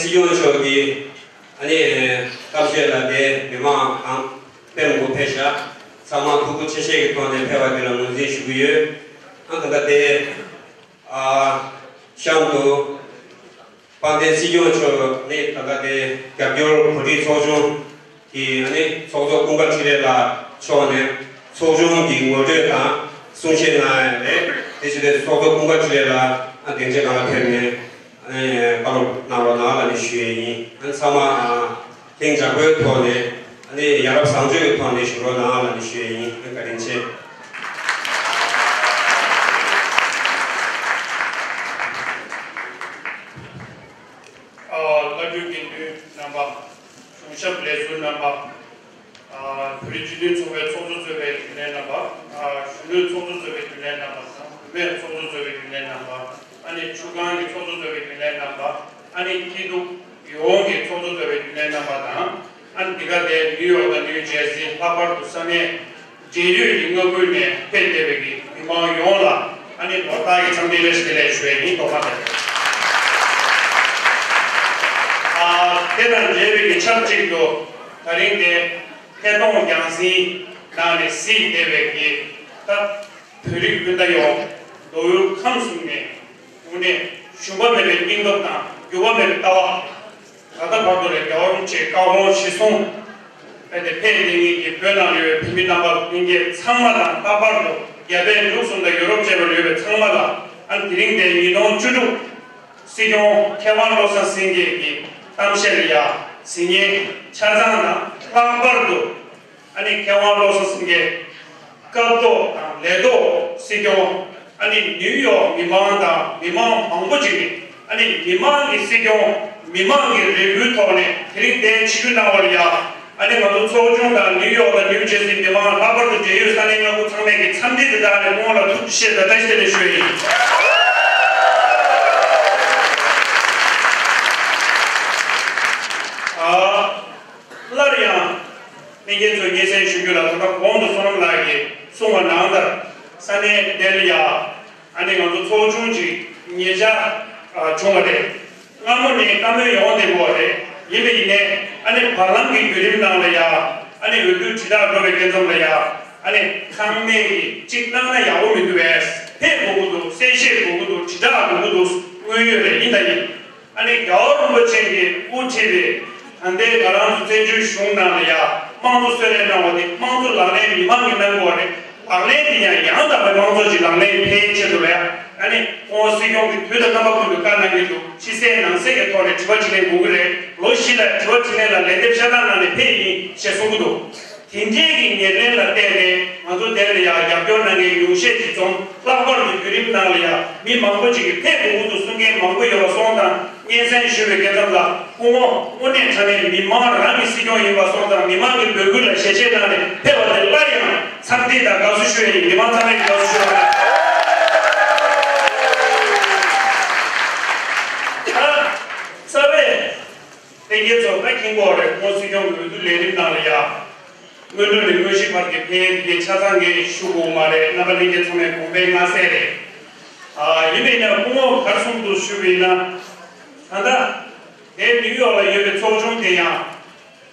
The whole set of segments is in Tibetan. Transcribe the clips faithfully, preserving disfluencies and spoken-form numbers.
སྲིད་སྐྱོང་མཆོག་གིས་ཨ་ནི་གཏམ་བཤད་ལ་དེ་མི་མང་གང་དཔེ་མང་པོ་ཕེབས་ཤག་ཚང་མ་ཐུགས་ཁུར་ཆེ་བཞེས་ཀྱི་ཐོག་ནས་ཕེབས་པ་འདི་ལ་ངོས་འཛིན་ཞུ་གི་ཡོད། ཨ་ད་ལྟ་དེ་ཨ་གཤམ་དུ་དཔལ་ལྡན་སྲིད་སྐྱོང་མཆོག་ནི་ད་ལྟ་དེ་རྒྱབ་སྐྱོར་གོ་སྒྲིག་ཚོགས་ཆུང་གི་ཨ་ནི་ཚོགས་གཙོ་ཀུན་དགའ་འཕྲིན་ལས་ལགས་མཆོག་ནས་ཚོགས་ཆུང་གི་ངོ་སྤྲོད་དང་གསུང་བཤད་གནང་ཡ་རེད། དེ་བཞིན་དུ་ཚོགས་གཙོ་ཀུན་དགའ་འཕྲིན་ལས་ལགས་ཨ་སྡིངས་ཆ་སྒང་ལ་ཕེབས་ནས་ཨ་ནི་བཀའ་སློབ་གནང་རོགས་གནང་ལབ་ནས་ཞུ་ཡས་ཡིན། ཨ་ནི་ཚང་མ་ཨ་ལྷིང་འཇགས་པོའི་ཐོག་ནས་ཨ་ནི་ཡ་རབས་བཟང་སྤྱོད་ཀྱི་ཐོག་ནས་བཞུགས་རོགས་གནང་ལབ་ནས་ཞུ་ཡས་ཡིན། ཨ་ནི་བཀའ་དྲིན་ཆེ། ཨ་བླ་སྤྲུལ་དགེ་འདུན་རྣམ་པ། གཞུང་ཞབས་ལས་ཟུར་རྣམ་པ། ཨ་བོད་རིགས་སྤྱི་མཐུན་ཚོགས་པའི་ཚོགས་གཙོ་གཙོས་པའི་རྒྱུན་ལས་རྣམ་པ། ཨ་གཞོན་ནུའི་ཚོགས་གཙོ་གཙོས་པའི་རྒྱུན་ལས་རྣམ་པ་དང་བུད་མེད་ཚོགས་གཙོ་གཙོས་པའི་རྒྱུན་ལས་རྣམ་པ། ཨ་ནི་ཆུ་སྒང་གི་ཚོགས་གཙོ་གཙོས་པའི་རྒྱུན་ལས་རྣམ་པ། ཨ་ནི་སྐྱིད་སྡུག་ཡོངས་ཀྱི་ཚོགས་གཙོ་གཙོས་པའི་རྒྱུན་ལས་རྣམ་པ་དང་། ཨ་ནི་འདི་ག་དེ་ནིའུ་ཡོག་དང་ནིའུ་ཇེར་སི་ལྷག་པར་དུ་ས་གནས་འབྲེལ་ཡོད་ཀྱི་མངའ་ཁུལ་ནས་ཕེབས་བསྡད་པའི་གི་མི་མང་ཡོངས་ལ་ཨ་ནི་ལོ་ལྟར་གྱི་འཚམས་འདྲི་བཀྲ་ཤིས་བདེ་ལེགས་ཞུ་ཡས་ཡིན། ཐོག་མ་དེ། ཨ་དེ་དང་འབྲེལ་བའི་གི་ཆབས་ཅིག་ཏུ་ད་རིང་དེ་ཐད་གཏོང་རྒྱང་སྲིང་ནང་ནས་གཟིགས་བསྡད་པའི་གི་ད་བོད་རིགས་སྤུན་ཟླ་ཡོངས་མདོ་དབུས་ཁམས་གསུམ་ནས་དངོས་གནས་ཞུམ་པ་མེད་པའི་སྙིང་སྟོབས་དང་འགྱུར་བ་མེད་པའི་ལྟ་བ། ད་ལྟ་བར་དུ་ལས་རྒྱལ་བ་རིན་པོ་ཆེའི་བཀའ་དགོངས་གཞིར་བཟུང་རྦད་དེ་ཕེབས་བསྡད་མཁན་གྱི་བོད་ནང་ལ་ཡོད་པའི་བོད་མི་རྣམ་པ་ལྷན་རྒྱས་ཚང་མ་དང་། ལྷག་པར་དུ་རྒྱ་བལ་འབྲུག་གསུམ་དང་ཡུ་རོབ་བཅས་པ་ལ་ཡོད་པའི་ཚང་མ་ལ་ཨ་ནི་དེ་རིང་དེ་ཉིས་སྟོང་བཅུ་དྲུག་སྲིད་སྐྱོང་མཁས་དབང་བློ་བཟང་སེང་གེ་གི་གཏམ་བཤད་ལ་ཡ་གཟིགས་མཁན་ཆ་ཚང་དང་། ལྷག་པར་དུ་ཨ་ནི་མཁས་དབང་བློ་བཟང་སེང་གེ་སྐབས་ཐོག་དང་ལས་ཐོག་སྲིད་སྐྱོང་། ཨ་ནི་ནིའུ་ཡོག་མི་མང་དང་མི་མང་མང་པོ་ཅིག་ནས་ཨ་ནི་མི་མང་གི་སྲིད་སྐྱོང་མི་མང་གི་རེ་སྐུལ་ཐོག་ནས་དེ་རིང་འདིར་ཆིབས་བསྒྱུར་གནང་བ་ལ་ཡ། ཨ་ནི་ང་ཚོ་ཚོགས་ཆུང་དང་ནིའུ་ཡོག་དང་ནིའུ་ཇེར་སིའི་མི་མང་། ལྷག་པར་དུ་འབྲེལ་ཡོད་ས་གནས་མངའ་ཁུལ་ཚང་མས་ཀྱི་འཚམས་འདྲི་དེ་དག་ནས་སྐུ་ངོ་ལ་ཐུགས་རྗེ་ཆེ་དང་བཀྲ་ཤིས་བདེ་ལེགས་ཞུ་ཡི་ཡིན། ཨ། སླར་ཡང་ལྷན་རྒྱས་ཚོར་སྙན་སེང་ཞུ་རྒྱུ་ལ། ད་ལྟ་གོང་དུ་བསོད་ནམས་ལགས་ཀྱིས་གསུངས་པ་ནང་ལྟར་ས་གནས་དེ་ལ་ཡ་ཨ་ནི་ང་ཚོ་ཚོགས་ཆུང་ཅིག་ཉེ་ཆར་ཨ་བྱུང་བ་རེད། སྔ་མོ་ནས་བཀའ་མོལ་ཡོང་བསྡད་ཡོད་རེད། ཡིན་པ་ཡིན་ནའི་ཨ་ནི་བར་ལམ་གྱི་བརྒྱུད་རིམ་ནང་ལ་ཡ་ཨ་ནི་འོས་བསྡུ་དྲིལ་བསྒྲགས་འགྲོ་བའི་སྐབས་ཙམ་ལ་ཡ་ཨ་ནི་ཚང་མས་ཀྱིས་གཅིག་གནང་ན་ཡག་པོ་མི་འདུག་པས། ཕེབས་དགོས་ཀྱི་འདུག་གསལ་བཤད་དགོས་ཀྱི་འདུག་དྲིལ་བསྒྲགས་དགོས་ཀྱི་འདུག་སྔོན་ཡོད་རེད། ཡིན་དང་ཡིན། ཨ་ནི་རྒྱལ་བ་རིན་པོ་ཆེ་གིས་དབུ་ཁྲིད་པའི་ད་ལྟའི་ང་རང་ཚོ་བཙན་བྱོལ་གཞུང་ནང་ལ་ཡ་དམངས་གཙོ་གསོལ་རས་གནང་བ་དེ་དམངས་གཙོ་ལག་ལེན་མི་མང་གིས་གནང་དགོས་པ་རེད། ལག་ལེན་དེ་ཡང་ཡང་དག་པའི་དམངས་གཙོ་ཅིག་ལག་ལེན་འཁེལ་ཆེད་དུ་ལ་ཡ། ཨ་ནི་སྐུ་ངོ་སྲིད་སྐྱོང་གིས་དུས་དང་རྣམ་པ་ཀུན་ཏུ་བཀའ་གནང་གི་འདུག་ཕྱི་གསལ་ནང་གསལ་གྱི་ཐོག་ནས་དྲི་བ་དྲིས་ལན་དགོས་ཀྱི་རེད། ལོ་བཞི་ལ་དྲི་བ་དྲིས་ལན་ལ་ལན་འདེབས་ཤ་སྟག་གནང་ནས་ཕེབས་ཡིན་ཞེས་གསུང་གི་འདུག་དེ་འདྲའི་གི་ཉེར་ལེན་ལ་བརྟེན་ནས་ང་ཚོ་དེ་ལ་ཡང་རྒྱབ་སྐྱོར་གནང་མཁན་ཉུང་ཤས་ཤིག་འཛོམས། ལྷག་པར་དུ་བརྒྱུད་རིམ་ནང་ལ་ཡང་མི་མང་པོ་ཅིག་གིས་ཕེབས་དགོས་ཀྱི་འདུག་གསུང་མཁན་མང་པོ་ཡོད་པ་སོང་ཙང་། སྙན་སེང་ཞུ་བའི་སྐབས་ཙམ་ལ་སྐུ་ངོ་དངོས་གནས་དྲང་གནས་མི་མང་རང་གི་སྲིད་སྐྱོང་ཡིན་པ་སོང་ཙང་། མི་མང་གི་འབོད་སྐུལ་ལ་ཞལ་བཞེས་གནང་ནས་ཕེབས་པ་དེ་སླར་ཡང་འཚམས་འདྲི་དང་དགའ་བསུ་ཞུ་ཡ་ཡིན། མི་མང་ཚང་མས་དགའ་བསུ་ཞུ་བ་རེད། ད་རྩ་བའི་ལྷན་རྒྱས་ཚོ་ད་མཁྱེན་གྱི་ཡོད་རེད། སྐུ་ངོ་སྲིད་སྐྱོང་གི་འོས་བསྡུ་ལས་རིམ་ནང་ལ་ཡ། སྔོན་འགྲོ་ནས་དངོས་གཞི་བར་གྱི་ཕན་ཡོན་དེ་གའི་ཆ་ཚང་གི་ཞུ་དགོས་མ་རེད། རྣམ་པ་ལྷན་རྒྱས་ཚང་མས་དགོངས་པའི་མངའ་གསལ་རེད། ཨ་ཡིན་པས་ན་སྐུ་ངོ་ག་རེ་གསུང་འདུག་ཞུས་པ་ཡིན་ན། ད་ལྟ་དེ་ནིའུ་ཡོག་ལ་ཡོད་པའི་ཚོགས་ཆུང་དེ་ཡང་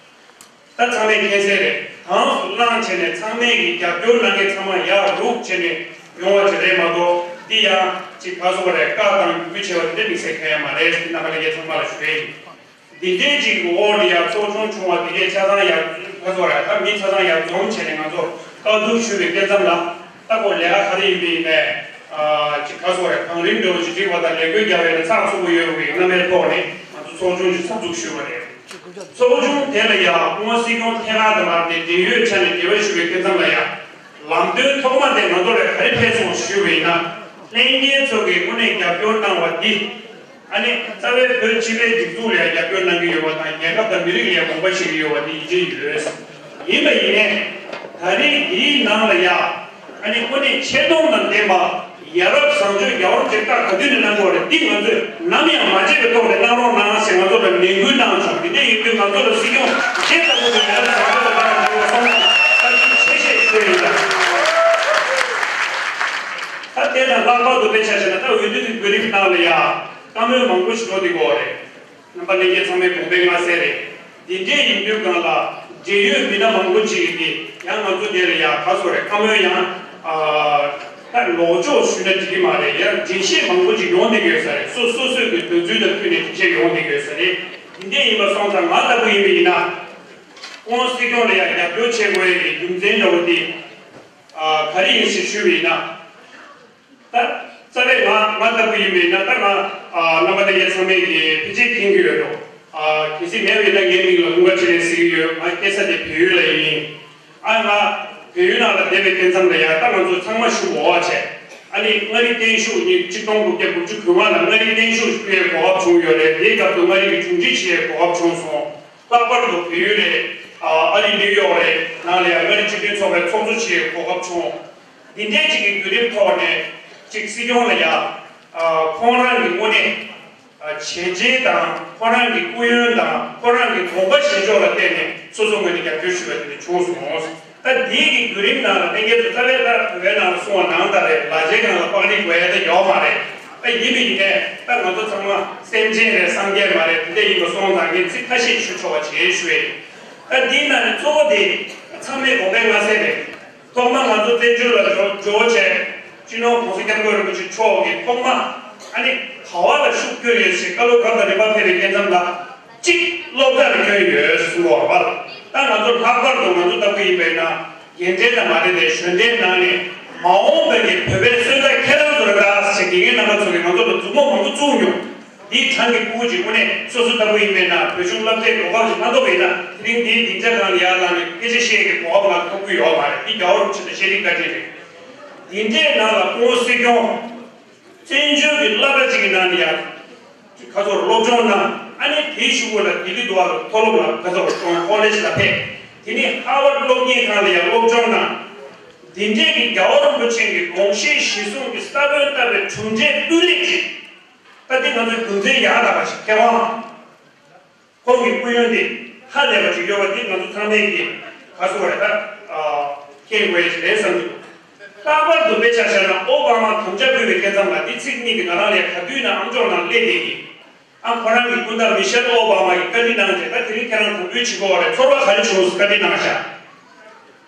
ད་ཚང་མས་མཁྱེན་གསལ་རེད། གང་སུ་ལངས་བྱས་ནས་ཚང་མས་ཀྱི་རྒྱབ་སྐྱོར་གནང་མཁན་ཚང་མ་ཡར་རུབ་བྱས་ནས་ཡོང་བ་ཅིག་རེད་མ་གཏོགས། འདི་ཡང་ཅིག་ག་རེ་ཟེར་དགོས་རེད། བཀའ་དང་བརྒྱུད་སྐུལ་བྱས་པ་དེ་འདྲ་དམིགས་བསལ་གང་ཡང་མ་རེད། འདི་རྣམ་པ་ལྷན་རྒྱས་ཚང་མ་ལ་ཞུ་ཡ་ཡིན། འདི་འདྲའི་ཅིག་གི་འོག་ནས་ཡར་ཚོགས་ཆུང་ཆུང་བ་འདི་འདྲའི་ཆ་ཚང་ཡར་འཛོམས། ག་རེ་ཟེར་དགོས་རེད། ད་མི་ཆ་ཚང་ཡར་འཛོམས་བྱས་ནས་ང་ཚོ་བཀའ་བསྡུར་ཞུ་བའི་སྐབས་ཙམ་ལ། ད་ཁོ་ལས་ཀ་ག་རེ་ཡིན་པ་ཡིན་ནའི་ཨ་ཅིག་ག་རེ་ཟེར་དགོས་རེད། བང་རིམ་འདྲ་བོ་ཅིག་བསྒྲིགས་པ་དང་ལས་འགུལ་རྒྱག་པ་ཡིན་ན་ཚགས་ཚུད་པོ་ཡོད་པའི་རྣམ་པའི་ཐོག་ནས་ང་ཚོ་ཚོགས་ཆུང་ཅིག་ས་འཛུགས་ཞུས་པ་རེད། ཚོགས་ཆུང་དེ་ལ་ཡང་སྐུ་ངོ་སྲིད་སྐྱོང་ཐད་ཀར་དུ་མར་དེ་འབྲེལ་ཡོད་ཆ་ནས་འབྲེལ་བ་ཞུ་བའི་སྐབས་ཙམ་ལ་ཡང་། ལམ་སྟོན་ཐོག་མ་དེ་ང་ཚོ་ལ་ག་རེ་ཕེབས་སོང་ཞུས་པ་ཡིན་ན། ལྷན་རྒྱས་ཚོ་གིས་དངོས་གནས་རྒྱབ་སྐྱོར་གནང་བ་འདི། ཨ་ནི་རྩ་བའི་བོད་སྤྱི་པའི་སྒྲིག་འཛུགས་ལ་ཡང་རྒྱབ་སྐྱོར་གནང་གི་ཡོད་པ་དང་། རྒྱལ་ཁབ་དང་མི་རིགས་ལ་ཡང་དགོངས་པ་བཞེས་ཀྱི་ཡོད་པ་འདི་ཡིད་ཆེས་ཡོད། ཡིན་པ་ཡིན་ནའི་ད་རེས་འདིའི་ནང་ལ་ཡང་ཨ་ནི་དངོས་གནས་ཆེ་མཐོང་དང་ལྡན་པ། ཡ་རབས་བཟང་སྤྱོད་རྒྱལ་བ་རིན་པོ་ཆེ་བཀའ་ག་དུས་ནས་གནང་དགོས་རེད། འདི་ང་ཚོས་ནམ་ཡང་མ་བརྗེད་པའི་ཐོག་ནས་གནང་རོགས་གནང་ཞེས་ང་ཚོ་ལ་ནན་སྐུལ་གནང་བྱུང་། འདི་འདྲ་ཡིན་དུས་ང་ཚོ་ལ་སྲིད་སྐྱོང་བརྗེད་ལྟ་བུ་དང་ཡ་རབས་བཟང་སྤྱོད་ལ་བཀའ་གནང་དགོས་པ་སོང་ཙང་བཀའ་དྲིན་ཆེ་ཞེས་ཞུ་ཡ་ཡིན་ལ། ད་དེ་དང་ལྷག་པར་དུ་དཔེ་ཆ་བཞག་ན། ད་འོས་བསྡུ་གི་བརྒྱུད་རིམ་ནང་ལ་ཡ་བཀའ་མོལ་མང་པོ་ཞིག་འགྲོ་བསྡད་ཀྱི་ཡོད་རེད། པ་ལྷན་རྒྱས་ཚང་མའི་དགོངས་པའི་མངའ་གསལ་རེད། འདི་འདྲས་ཡིན་དུས་སྒང་ལ་འབྲེལ་ཡོད་མི་སྣ་མང་པོ་ཅིག་གིས་ཡང་ང་ཚོ་དེ་ལ་ཡང་ག་སོ་རེད། བཀའ་མོལ་ཡང་ཨ་ད་ལོག་འཇོག་ཞུས་ན་འགྲིག་གི་མ་རེད། ཡང་འགྲེལ་བཤད་མང་པོ་ཅིག་ཡོང་བསྡད་ཀྱི་ཡོད་ས་རེད། སོ་སོ་སོས་ཀྱི་འདོད་ཚུལ་དང་མཐུན་ནས་འགྲེལ་བཤད་ཡོང་བསྡད་ཀྱི་ཡོད་ས་རེད། འདི་འདྲས་ཡིན་པ་སོང་ཙང་ང་ལྟ་བུ་ཡིན་པ་ཡིན་ན། ཁོང་སྲིད་སྐྱོང་ལ་ཡང་རྒྱབ་སྐྱོར་བྱེད་དགོས་ཡ་གི་རྒྱུ་མཚན་འདྲ་བོ་དེ་ཨ་ག་རེ་ཡིན་ཞེས་ཞུས་པ་ཡིན་ན། ད་རྩ་བའི་ང་ང་ལྟ་བུ་ཡིན་པ་ཡིན་ན། ད་ང་ཨ་རྣམ་པ་ལྷན་རྒྱས་ཚང་མས་ཀྱི་ཕལ་ཆེར་མཁྱེན་གྱི་ཡོད་འགྲོ། ཨ་གལ་སྲིད་མེད་པ་ཡིན་ན་ངའི་མིང་ལ་ཀུན་དགའ་འཕྲིན་ལས་ཟེར་གྱི་ཡོད། ང་སྐྱེས་ས་དེ་བལ་ཡུལ་ལ་ཡིན། ཨ་ང་བལ་ཡུལ་ནང་ལ་བསྡད་པའི་སྐབས་མཚམས་ལ་ཡ་ད་ང་ཚོ་ཚང་མ་ཞུ་འོ་བ་བྱས། ཨ་ནི་མངའ་རིས་བརྟན་བཞུགས་ཉིན་ཆིག་སྟོང་དགུ་བརྒྱ་དགུ་བཅུ་གོ་ལྔ་ལ་མངའ་རིས་བརྟན་བཞུགས་ཕུལ་བའི་གོ་སྐབས་བྱུང་ཡོད་རེད། དེའི་སྐབས་སུ་མངའ་རིས་ཀྱི་དྲུང་ཆེ་བྱེད་པའི་གོ་སྐབས་བྱུང་སོང་། ལྷག་པར་དུ་བལ་ཡུལ་རེད། ཨ་ཨ་རི་ནིའུ་ཡོག་རེད། ནང་ལ་ཡང་མངའ་རིས་སྤྱི་མཐུན་ཚོགས་པའི་ཚོགས་གཙོ་བྱེད་པའི་གོ་སྐབས་བྱུང་། འདི་འདྲའི་ཅིག་གི་བརྒྱུད་རིམ་ཐོག་ནས་ཅིག་སྲིད་སྐྱོང་ལ་ཡང་ཨ་ཁོང་རང་གི་དངོས་གནས་ཨ་བྱས་རྗེས་དང་ཁོང་རང་གི་སྐུ་ཡོན་དང་ཁོང་རང་གི་དགོངས་པ་བཞེས་ཕྱོགས་ལ་བརྟེན་ནས་སོ་སོ་ངོས་ནས་རྒྱབ་སྐྱོར་ཞུ་བ་དེ་འདྲ་བྱུང་སོང་། ད་འདིའི་གི་བརྒྱུད་རིམ་ནང་ལ་ལྷན་རྒྱས་ཚོ་རྩ་བའི་ད་བོད་ནང་ལ་གསུང་བ་ནང་ལྟར་རེད། ལ་རྒྱའི་སྒང་ལ་པགས་རིགས་དགོས་ཡ་ད་ཡོད་མ་རེད། ད་ཡིན་པ་ཡིན་ནས་ད་ང་ཚོ་ཚང་མ་སེམས་ཅན་རེད། སངས་རྒྱས་མ་རེད། དེ་འདྲ་ཡིན་པ་སོང་ཙང་ངས་ཚིག་ཁ་ཤས་ཞུ་ཆོག་པ་བྱེད་ཞུ་ཡ་ཡིན། ད་འདིའི་ནང་ནས་གཙོ་བོ་དེ་ཚང་མའི་དགོངས་པའི་མངའ་གསལ་རེད། ཐོག་མ་ང་ཚོ་བཙན་བྱོལ་ལ་འབྱོར་འབྱོར་བྱས། སྤྱི་ནོར་༸གོང་ས་༸སྐྱབས་མགོན་རིན་པོ་ཆེ་མཆོག་གིས་ཐོག་མ་ཨ་ནི་ག་བ་ལ་ཤུགས་བསྐྱོན་ཡོད་ཞེས་བཀའ་སློབ་སྐབས་དང་རིམ་པ་ཕེབས་པའི་སྐབས་མཚམས་ལ་གཅིག་སློབ་གྲྭ་ལ་བསྐྱོན་ཡོད་གསུང་གི་ཡོད་རེད་པ། ད་ང་ཚོ་ལྷག་པར་དུ་ང་ཚོ་ལྟ་བུ་ཡིན་པས་ན་རྒན་གྲས་དང་མ་འདྲེས་པའི་གཞོན་གྲས་ནང་ནས་མ་འོངས་པའི་གི་བོད་པའི་སོན་རྩ་ཁྱེད་རང་ཚོ་རེད་ད་ཟེར་དགེ་རྒན་རྣམ་པ་ཚོ་གིས་ང་ཚོ་ལ་མཛུབ་མོ་མང་པོ་བཙུགས་མྱོང་། འདིའི་གྲངས་ཀྱི་ཕྲུ་གུ་ཅིག་དངོས་གནས་སོ་སོ་ལྟ་བུ་ཡིན་པས་ན་བོད་གཞུང་བསླབ་གྲྭའི་གོ་སྐབས་ཅིག་མ་ཐོབ་པ་ཡིན་ན་དེ་རིང་འདིའི་སྡིངས་ཆ་སྒང་ལ་ཡར་ལངས་ནས་སྐད་ཆ་བཤད་ཀྱི་གོ་སྐབས་ང་ཐོབ་ཀྱི་ཡོད་མ་རེད། འདི་རྒྱལ་བ་རིན་པོ་ཆེ་དང་ཤེས་རིག་བཀའ་དྲིན་རེད། འདི་འདྲའི་ནང་ལ་སྐུ་ངོ་སྲིད་སྐྱོང་བཙན་བྱོལ་གྱི་སློབ་གྲྭ་ཅིག་གི་ནང་ནས་ཡར་ཁ་ཐོར་སློབ་སྦྱོང་གནང་། ཨ་ནི་དེའི་གཞུག་གུ་ལ་ལྡི་ལི་འདུག་བ་ལ་མཐོ་སློབ་ལ་ཁ་ཐོར་ཀོ་ལེཇ་ལ་ཕེབས། དེ་ནས་ཧར་ཝརཌ་སློབ་གཉེར་ཁང་ལ་ཡར་སློབ་སྦྱོང་གནང་། འདི་འདྲའི་གི་རྒྱལ་བ་རིན་པོ་ཆེ་གི་དགོངས་བཞེད་གཞི་བཟུང་གི་ས་བོན་བཏབ་པའི་གྲུབ་འབྲས་སྤུས་ལེགས་ཅིག་ད་འདི་ང་ཚོའི་རྒྱུ་མཚན་ཡང་དག་པ་ཞིག་མཁས་དབང་ཁོང་གི་སྐུ་ཡོན་འདི་ཧ་ལས་པ་ཅིག་ཡོད་པ་འདི་ང་ཚོ་ཚང་མས་ཀྱི་ག་སོ་རེད་ད་མཁྱེན་དགོས་ཡ་ཞིག་རེད་བསམ་གྱི་འདུག་ལྷག་པར་དུ་དཔེ་ཆ་བཞག་ན་ཨོ་བྷ་མ་དམ་བཅའ་ཕུལ་བའི་སྐབས་མཚམས་ལ་འདི་ཚིག་གཉིས་འདི་ང་རང་ལ་ག་དུས་ན་ཨམ་ཅོག་ནང་སླེབས་བསྡད་ཀྱི། ཨ་ཁོ་རང་གི་སྐུ་ཟླ་མི་ཤེལ་ཨོ་བྷ་མ་གིས་བཀའ་འདྲི་གནང་རྗེས་ད་དེ་རིང་ཁྱེད་རང་དམ་འབུལ་བྱེད་དགོས་པ་རེད། ཚོར་བ་ག་རེ་བྱུང་ཟེར་བཀའ་འདྲི་གནང་ཤག་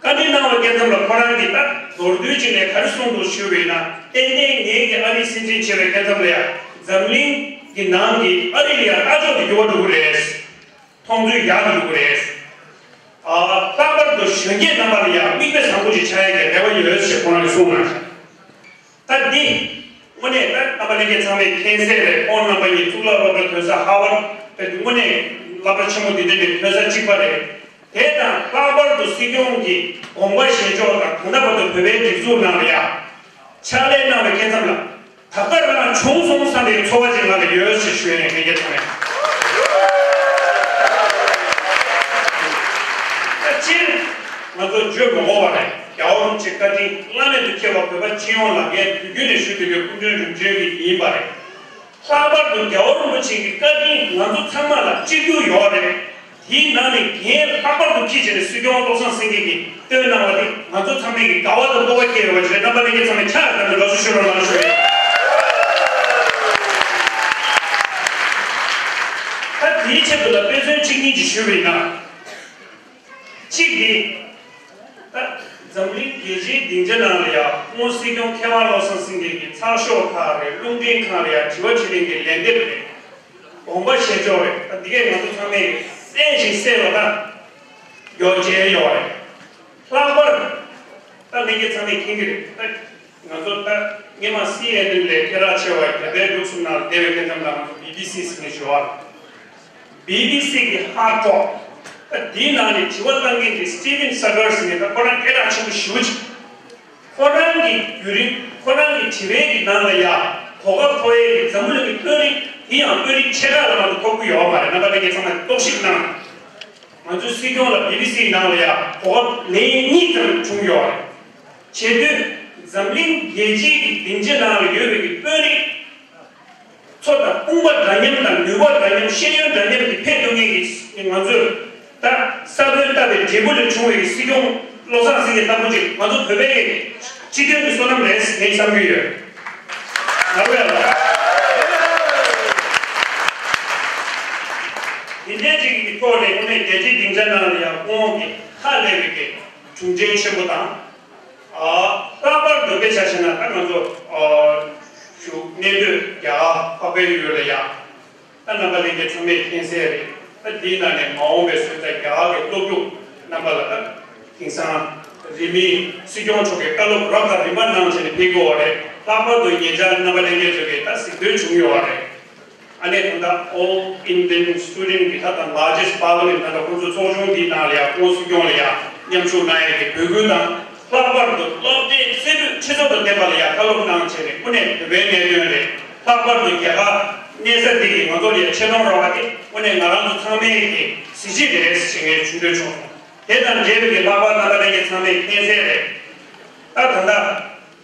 བཀའ་འདྲི་གནང་བའི་སྐབས་མཚམས་ལ་ཁོ་རང་གིས་ད་མདོར་བསྡུས་ཅིག་ནས་ག་རེ་གསུངས་འདུག་ཞུས་པ་ཡིན་ན། ཏན་ཏན་ངེད་ཀྱིས་ཨ་རི་སྲིད་འཛིན་བྱས་པའི་སྐབས་མཚམས་ལ་ཡང་འཛམ་གླིང་གི་ནང་གི་ཨ་རི་ལ་ཡང་ལྟ་ཕྱོགས་དེ་འགྱུར་བ་འགྲོ་གི་རེད། མཐོང་ཚུལ་ཡག་ཏུ་འགྲོ་གི་རེད། ཨ་ལྷག་པར་དུ་གཞོན་སྐྱེས་རྣམ་པ་ལ་ཡང་མིག་དཔེ་བཟང་པོ་ཞིག་ཆགས་ཡག་གི་རེ་བ་ཡོད་ཞེས་ཁོང་རང་གིས་གསུངས་གནང་ཤག་ད་འདི་དངོས་གནས་ད་རྣམ་པ་ལྷན་རྒྱས་ཚང་མས་མཁྱེན་གསལ་རེད། ཁོང་རྣམ་པ་གཉིས་གཙུག་ལག་སློབ་གྲྭ་ཐོན་ས་ཧར་ཝརཌ་དེ་དངོས་གནས་སློབ་གྲྭ་ཆེན་མོ་འདི་འདྲ་ནས་ཐོན་ས་གཅིག་པ་རེད། དེ་དང་ལྷག་པར་དུ་སྲིད་སྐྱོང་གི་དགོངས་པ་བཞེས་ཕྱོགས་དང་ད་ལྟ་བར་དུ་བོད་པའི་སྒྲིག་འཛུགས་ནང་ལ་ཡང་ཕྱག་ལས་གནང་བའི་སྐབས་མཚམས་ལ་ད་ལྟ་རང་བྱུང་སོང་བསམ་པའི་ཚོར་བ་ཅིག་ང་ལ་ཡོད་ཞེས་ཞུ་ཡ་ཡིན། ལྷན་རྒྱས་ཚང་མས་ད་སྤྱིར་ང་ཚོ་བརྗོད་མ་དགོས་པ་རེད། རྒྱལ་བ་རིན་པོ་ཆེའི་བཀའ་དྲིན་བླ་མེད་དུ་ཁྱབ་པ་བོད་པ་སྤྱི་ཡོངས་ལ་ངས་དུས་རྒྱུན་ནས་ཞུ་བསྡད་པའི་སྐུ་མགྲོན་རིམ་བྱོན་གྱི་ཡིན་པ་རེད། ལྷག་པར་དུ་རྒྱལ་བ་རིན་པོ་ཆེ་གི་བཀའ་དྲིན་ང་ཚོ་ཚང་མ་ལ་གཅིག་གྱུར་ཡོད་རེད། དེའི་ནང་ནས་འགན་ལྷག་པར་དུ་འཁྱེར་བྱས་ནས་སྲིད་སྐྱོང་བློ་བཟང་སེང་གེ་གིས་བཏོན་གནང་བ་དེ་ང་ཚོ་ཚང་མས་ཀྱི་དགའ་བ་དང་སྤོབས་པ་སྐྱེ་ཡོད་པ་ཞིག་རེད། རྣམ་པ་ལྷན་རྒྱས་ཚང་མས་ཕྱག་དང་ནས་དགའ་བསུ་ཞུ་རོགས་གནང་ཞུ་ཡིན། ད་དེའི་ཆེད་དུ་ལ་དཔེ་མཚོན་གཅིག་གཉིས་ཅིག་ཞུས་པ་ཡིན་ན། གཅིག་འདི། ད་འཛམ་གླིང་རྒྱལ་སྤྱིའི་སྡིངས་ཆ་ནང་ལ་ཡང་སྐུ་ངོ་སྲིད་སྐྱོང་མཁས་དབང་བློ་བཟང་སེང་གེ་གི་ཚགས་ཤོག་ཁག་རེད། རླུང་འཕྲིན་ཁང་ལ་ཡང་དྲི་བ་དྲིས་ལན་གྱི་ལན་འདེབས་རེད། དགོངས་པ་བཞེས་ཕྱོགས་རེད། ད་འདི་གས་ང་ཚོ་ཚང་མས་གསན་ཞིང་གསལ་བ་ད་ཡོད་བྱས་ཡོད་རེད། ལྷག་པར་ད་ལྷན་རྒྱས་ཚང་མས་མཁྱེན་གྱི་རེད། ད་ང་ཚོ་ད་སྔོན་མ་སི་ཨེན་ཨེན་ལས་སྐད་གྲགས་ཆེ་བ་རྒྱ་བལ་འབྲུག་གསུམ་ནང་ལ་བསྡད་པའི་སྐད་ཆ་ནང་ང་ཚོ་བི་བི་སི་ཟེར་ནས་ཞུ་བ་རེད། བི་བི་སི་གི་ཧརཌ་ཊོག་ད་དེའི་ནང་ནས་དྲི་བ་བཏང་མཁན་དེ་སི་ཊི་ཝན་སེ་གར་ཟེར་མཁན་ད་ཁོ་རང་སྐད་གྲགས་ཆེན་པོ་ཞེ་པོ་ཅིག་ཁོ་རང་གི་བརྒྱུད་རིམ་ཁོ་རང་གི་དྲི་བའི་གི་ནང་ལ་ཡ་གོ་སྐབས་ཐོབ་ཡས་ཀྱི་འཛམ་བུ་གླིང་གི་དཔོན་རིགས་དེ་ཡང་དཔོན་རིགས་ཆེ་ཁག་ལ་མ་གཏོགས་ཐོབ་ཀྱི་ཡོད་མ་རེད། རྣམ་པ་ལྷན་རྒྱས་ཚང་མས་རྟོག་ཞིབ་གནང་། ང་ཚོའི་སྲིད་སྐྱོང་ལ་བི་བི་སི་ནང་ལ་ཡ་གོ་སྐབས་ལན་གཉིས་ཙམ་བྱུང་ཡོད་རེད། བྱེད་དུས་འཛམ་གླིང་རྒྱལ་སྤྱིའི་གི་སྡིངས་ཆ་ནང་ལ་ཡོད་པའི་གི་དཔོན་རིགས་ཚོ་དང་དཔུང་པ་འདྲ་མཉམ་དང་ནུས་པ་འདྲ་མཉམ་ཤེས་ཡོན་འདྲ་མཉམ་གྱི་ཕེབས་ཐུབ་མཁན་གྱི་ང་ཚོས་ད་ས་བོན་བཏབ་པའི་འབྲས་བུ་ལས་བྱུང་བའི་སྲིད་སྐྱོང་བློ་བཟང་སེང་གེ་ལྟ་བུ་ཅིག་ང་ཚོ་བོད་པའི་སྤྱི་མཐུན་གྱི་བསོད་ནམས་རེད་ངས་བསམ་གྱི་ཡོད། ང་རོ་ཡ་ལ། གཅིག་གི་ཐོག་ནས་དངོས་གནས་རྒྱལ་སྤྱིའི་སྡིངས་ཆ་ནང་ལ་ཡང་ཁོང་གི་ཧ་ལས་པའི་གི་གྲུབ་འབྲས་ཆེན་པོ་དང་། ཨ་ལྷག་པར་དུ་དཔེ་ཆ་བཞག་ན་ད་ང་ཚོ་ཨ་བཞུགས་གནས་སྡོད་རྒྱ་གར་འཕགས་པའི་ཡུལ་ལ་ཡང་། ད་རྣམ་པ་ལྷན་རྒྱས་ཚང་མས་མཁྱེན་གསལ་རེད། ད་འདིའི་ནང་ནས་མ་འོངས་པའི་སོན་རྩ་རྒྱ་གར་གྱི་སློབ་ཕྲུག་རྣམ་པ་ལ་ད་དེང་སང་རིང་མིན་སྲིད་སྐྱོང་མཆོག་གིས་བཀའ་སློབ་རབ་དང་རིམ་པ་གནང་བྱས་ནས་ཕེབས་ཀྱི་ཡོད་རེད། ལྷག་པར་དུ་ཉེ་ཆར་རྣམ་པ་ལྷན་རྒྱས་ཚོ་གིས་ད་གཟིགས་འབུལ་བྱུང་ཡོད་རེད། ཨ་ནེ་ད་ལྟ་All Indian Student་གི་ད་ལྟ་largest parliament་ད་ལྟ་ཁོང་ཚོ་ཚོགས་ཆུང་འདིའི་ནང་ལ་ཡང་ཁོང་སྲིད་སྐྱོང་ལ་ཡང་མཉམ་ཞུགས་གནང་ཡས་ཀྱི་འབོད་སྐུལ་དང་། ལྷག་པར་དུ་སློབ་གྲྭའི་རྩེ་ཕུད་ཆུ་ཚད་དང་ལྡན་པ་ལ་ཡང་བཀའ་སློབ་གནང་བྱས་ནས་དངོས་གནས་བོད་པའི་གནད་དོན་རེད། ལྷག་པར་དུ་རྒྱ་གར་གནས་ས་འདི་གིས་ང་ཚོ་ལ་ཡང་ཆེ་མཐོང་རག་པ་དེ་དངོས་གནས་ང་རང་ཚོ་ཚང་མའི་གི་གཟི་བརྗིད་རེད་ཟེར་ངས་ཞུ་འདོད་བྱུང་སོང་། དེ་དང་འབྲེལ་བའི་གི་ལྷག་པར་རྣམ་པ་ལྷན་རྒྱས་ཚང་མས་མཁྱེན་གསལ་རེད། ད་ད་ལྟ་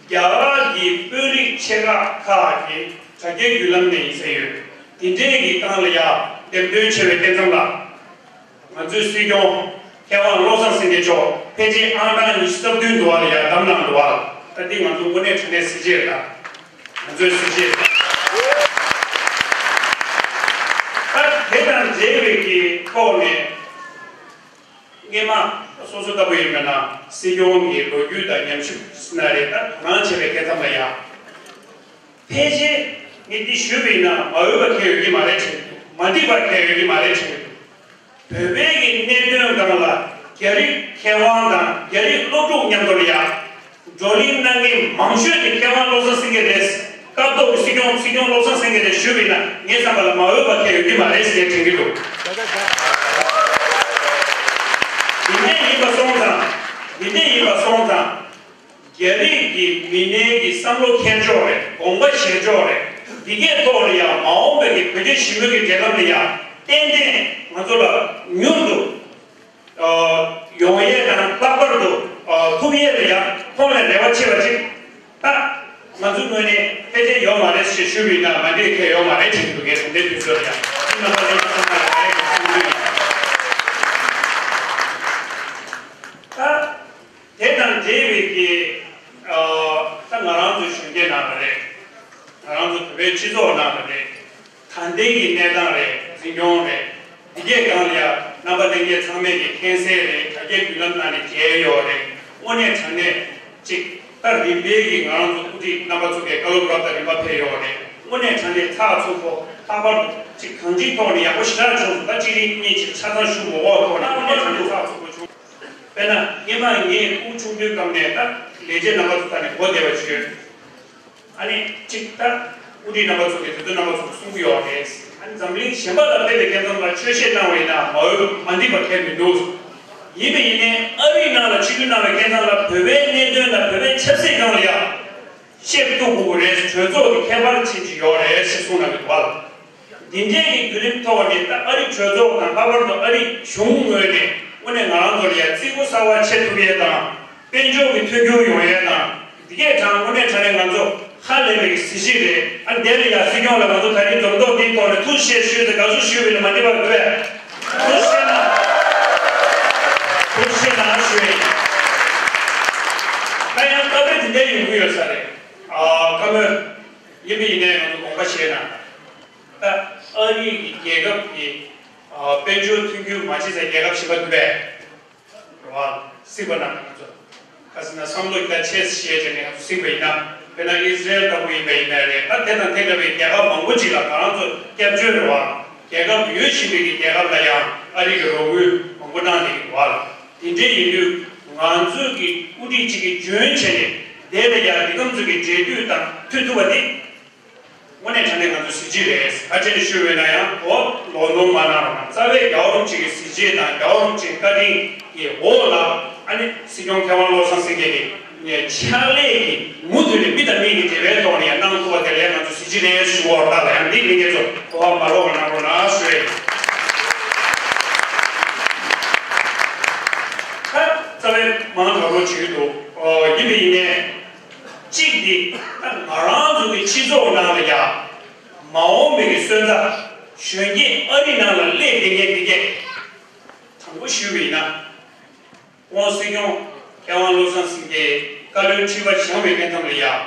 རྒྱ་གར་གྱི་དཔོན་རིགས་ཆེ་ཁག་ཁག་གིས་དྲ་རྒྱའི་བརྒྱུད་ལམ་ནས་ཡིན་ཟེར་ཡོད། དེ་འདྲའི་གི་སྒང་ལ་ཡང་འདེམས་ཐོན་ཆེ་བའི་སྐལ་བཟང་ལགས། ང་ཚོའི་སྲིད་སྐྱོང་མཁས་དབང་བློ་བཟང་སེང་གེ་མཆོག་ཕལ་ཆེར་ཨང་གྲངས་ཉི་ཤུ་རྩ་བདུན་འདུག་བ་ལ་ཡང་བདམས་གནང་འདུག་བ། ད་འདི་ང་ཚོ་དངོས་གནས་དྲང་གནས་གཟི་བརྗིད་རེད་ད། ང་ཚོའི་གཟི་བརྗིད་རེད། ད་དེ་དང་འབྲེལ་བའི་གི་ཐོག་ནས་སྔས་མ་སོ་སོ་ལྟ་བུ་ཡིན་པ་ན་སྲིད་སྐྱོང་གི་ལོ་རྒྱུས་དང་ཉམས་ཞིབ་ཟེར་ན་རེད། ད་གང་བྱས་པའི་སྐལ་མཚམས་ལ་ཡང་། ཕལ་ཆེར་ངས་འདི་ཞུས་པ་ཡིན་ན་མ་འོས་པ་གང་ཡོད་ཀྱི་མ་རེད་དྲན་གྱི་འདུག་མ་འགྲིག་པ་གང་ཡོད་ཀྱི་མ་རེད་དྲན་གྱི་འདུག་བོད་པའི་གི་གནད་དོན་སྒང་ལ་རྒྱ་རིགས་མཁས་དབང་དང་རྒྱ་རིགས་སློབ་ཕྲུག་མཉམ་དུ་ལ་ཡ་བགྲོ་གླེང་གནང་མཁན་མང་ཤོས་དེ་མཁས་དབང་བློ་བཟང་སེང་གེ་རེད། སྐབས་ཐོག་གི་སྲིད་སྐྱོང་སྲིད་སྐྱོང་བློ་བཟང་སེང་གེ་རེད་ཞུས་པ་ཡིན་ན་ངའི་བསམ་པ་ལ་མ་འོས་པ་གང་ཡོད་ཀྱི་མ་རེད་ཟེར་དྲན་གྱི་འདུག་འདི་འདྲ་ཡིན་པ་སོང་ཙང་འདི་འདྲ་ཡིན་པ་སོང་ཙང་། རྒྱ་རིགས་ཀྱི་མི་སྣའི་གི་བསམ་བློ་འཁྱེར་ཕྱོགས་རེད། དགོངས་པ་བཞེས་ཕྱོགས་རེད། འདི་གའི་ཐོག་ལ་ཡང་མ་འོངས་པའི་གི་བོད་རྒྱ་ཞི་མོལ་གྱི་འབྲེལ་ལམ་ལ་ཡང་ཏན་ཏན་ང་ཚོ་ལ་མྱུར་དུ་ཨ་ཡོང་ཡས་དང་ལྷག་པར་དུ་ཨ་ཐུབ་ཡས་ལ་ཡང་ཁོང་ལ་རེ་བ་ཆེ་བ་ཅིག་ད་ང་ཚོ་ངོས་ནས་ཕལ་ཆེར་ཡོད་མ་རེད་ཞེས་ཞུས་པ་ཡིན་ན་མ་འགྲིག་མཁན་ཡོད་མ་རེད་ཅེས་འདུག་ངས་དེ་འདྲའི་དུས་ཚོད་ལ་ཡང་ཁྱེད་རྣམ་པ་ལྷན་རྒྱས་ཚང་མ་ལ་ངས་གསུང་རྒྱུ་ཡིན། ད། དེ་དང་འབྲེལ་བའི་གི་ཨ་ད་ང་རང་ཚོའི་གཞོན་སྐྱེས་ནང་ལ་རེད། ང་རང་ཚོ་བོད་པའི་སྤྱི་ཚོགས་ནང་ལ་རེད། ད་ལྟའི་གི་གནས་སྟངས་རེད། འཛིན་སྐྱོང་རེད། འདི་གའི་སྒང་ལ་ཡ་རྣམ་པ་ལྷན་རྒྱས་ཚང་མས་ཀྱི་མཁྱེན་གསལ་རེད། དྲ་རྒྱའི་བརྒྱུད་ལམ་ནང་ནས་མཇལ་ཡོད་རེད། དངོས་གནས་དྲང་གནས་ཅིག་ད་རིམ་པས་ཀྱི་ང་རང་ཚོ་དབུ་ཁྲིད་རྣམ་པ་ཚོ་གི་བཀའ་སློབ་རབ་དང་རིམ་པ་ཕེབས་ཡོད་རེད། དངོས་གནས་དྲང་གནས་ཚགས་ཚུད་པོ་ལྷག་པར་དུ་ཅིག་གང་ཅིའི་ཐོག་ནས་ཡག་པོ་ཞེ་དྲག་བྱུང་སོང་། ད་གཅིག་རེ་གཉིས་ཅིག་ཆ་ཚང་ཞུ་མ་དགོས་ཐོག་ནས་དངོས་གནས་དྲང་གནས་ཚགས་ཚུད་པོ་བྱུང་། དཔེར་ན་སྔས་མ་ངས་སྐུ་ཆུང་དུས་སྐབས་ནས་ད་ལས་བྱེད་རྣམ་པ་ཚོ་ད་ནས་གོ་བདེ་བ་ཞུས། ཨ་ནི་གཅིག་ད་དབུ་ཁྲིད་རྣམ་པ་ཚོ་གིས་དེ་ཚོ་རྣམ་པ་ཚོ་གསུང་གི་ཡོད་རེད། ཨ་ནི་འཛམ་གླིང་གཞན་པ་ལ་ཕེབས་པའི་སྐབས་ལ་ཆོས་བཤད་གནང་བ་ཡིན་ན་མ་འོས་མ་འགྲིག་པ་གང་མི་འདུག་ཡིན་པ་ཡིན་ནའི་ཨ་རིའི་ནང་ལ་ཆིབས་བསྒྱུར་གནང་བའི་སྐབས་ལ་བོད་པའི་གནད་དོན་དང་བོད་པའི་ཆབ་སྲིད་སྒང་ལ་ཡང་བཤད་ཐུབ་དགོས་ཀྱི་རེད། གྲོས་ཚོགས་ཀྱི་ཁྱད་པར་ཅན་ཅིག་ཡོད་རེད་ཞེས་གསུངས་གནང་གི་འདུག་བ། འདི་འདྲའི་གི་བརྒྱུད་རིམ་ཐོག་ནས་ད་ཨ་རི་གྲོས་ཚོགས་དང་ལྷག་པར་དུ་ཨ་རི་གཞུང་ངོས་ནས་དངོས་གནས་ང་རང་ཚོ་ལ་ཡང་བརྩི་བཀུར་གསར་བ་བྱེད་ཐུབ་ཡས་དང་དཔལ་འབྱོར་གྱི་མཐུན་འགྱུར་ཡོང་ཡས་དང་འདི་གས་དང་དངོས་གནས་དྲང་གནས་ང་ཚོ་ཧ་ལས་པའི་གི་གཟི་བརྗིད་རེད། ཨ་འདི་ལ་ཡང་སྲིད་སྐྱོང་ལ་ང་ཚོ་ད་རིང་འཛོམས་ཐོག་འདིའི་ཐོག་ནས་ཐུགས་རྗེ་ཆེ་ཞུས་ཏེ་དགའ་བསུ་ཞུས་པ་ཡིན་ན་མ་འགྲིག་པ་འདུག་པས། ཐུགས་རྗེ་ཆེ་གནང་། ཐུགས་རྗེ་ཆེ་གནང་ཞུ་ཡིན། ད་ཡང་སྐབས་རེ་འདི་འདྲ་ཡོང་གི་ཡོད་ས་རེད། ཨ་བཀའ་མོལ་ཡིན་པ་ཡིན་ནའི་ང་ཚོ་དགོངས་པ་བཞེས་གནང་། ད་ཨ་རི་གི་རྒྱལ་ཁབ་ཀྱི་ཨ་དཔལ་འབྱོར་མཐུན་འགྱུར་མ་བྱེད་ས་རྒྱལ་ཁབ་གཞན་པ་འདུག་པས། རེད་བ། སྲིད་པ་ནང་ང་ཚོ་ཁ་སང་བསམ་བློ་རྒྱ་ཆེ་བཞེས་བྱས་ནས་ང་ཚོ་གཟིགས་པ་ཡིན་ན། དཔེར་ན་ཨི་ཟི་རེལ་ལྟ་བུ་ཡིན་པ་ཡིན་ནའི་རེད། ད་དེ་དང་དེ་འདྲ་བའི་རྒྱལ་ཁབ་མང་པོ་ཅིག་ལ་ང་རང་ཚོ་སྐྱབས་བཅོལ་རེད་བ། རྒྱལ་ཁབ་ཡོད་བཞིན་པའི་གི་རྒྱལ་ཁབ་ལ་ཡང་ཨ་རི་གི་རོགས་སྐྱོར་མང་པོ་གནང་བསྡད་ཀྱི་འདུག་བ། དེ་འདྲའི་ཡིན་དུས་ང་ཚོ་གི་དབུ་ཁྲིད་ཅིག་གིས་འཇོན་བྱས་ནས་དེ་ལ་ཡང་འདི་གམ་ཚོ་གི་འབྲེལ་མཐུད་དང་མཐུད་ཐུབ་པ་དེ། དངོས་གནས་དྲང་གནས་ང་ཚོ་གཟི་བརྗིད་རེད། ག་ཅི་ནས་ཞུས་པ་ཡིན་ན་ཡང་འོ་ལོ་ནོར་མ་གནང་རོགས་གནང་། རྩ་བའི་རྒྱལ་བ་རིན་པོ་ཆེ་གི་གཟི་བརྗིད་དང་རྒྱལ་བ་རིན་པོ་ཆེའི་བཀའ་དྲིན་གྱི་འོག་ལ་ཨ་ནི་སྲིད་སྐྱོང་མཁས་དབང་བློ་བཟང་སེང་གེ་གི་ཕྱག་ལས་ཀྱི་མུ་མཐུད་ནས་མི་དང་མི་གི་འབྲེལ་བའི་ཐོག་ནས་ཡང་གནང་ཐུབ་པ་དེ་ལ་ཡང་ང་ཚོ་གཟི་བརྗིད་རེད་ཞུ་བ་རེད། ད་ལ་ཡང་འདི་མི་སྒེར་ཚོ་གོ་བ་མ་ལོག་པ་གནང་རོགས་གནང་ཞུ་ཡ་ཡིན། ད་རྩ་བའི་མང་དག་རོགས་བྱེད་ཀྱི་འདུག་ཨོ་ཡིན་པ་ཡིན་ནའི། གཅིག་འདི་ང་རང་ཚོ་གི་སྤྱི་ཚོགས་ནང་ལ་ཡང་མ་འོངས་པའི་གི་སོན་རྩ་གཞོན་སྐྱེས་ཨ་རི་ནང་ལ་སླེབས་བསྡད་མཁན་འདི་གས་དང་པོ་ཞུས་པ་ཡིན་ན། ཁོང་སྲིད་སྐྱོང་མཁས་དབང་བློ་བཟང་སེང་གེ་བཀའ་བློན་ཁྲི་པ་བཞེངས་པའི་སྐབས་ལ་ཡང་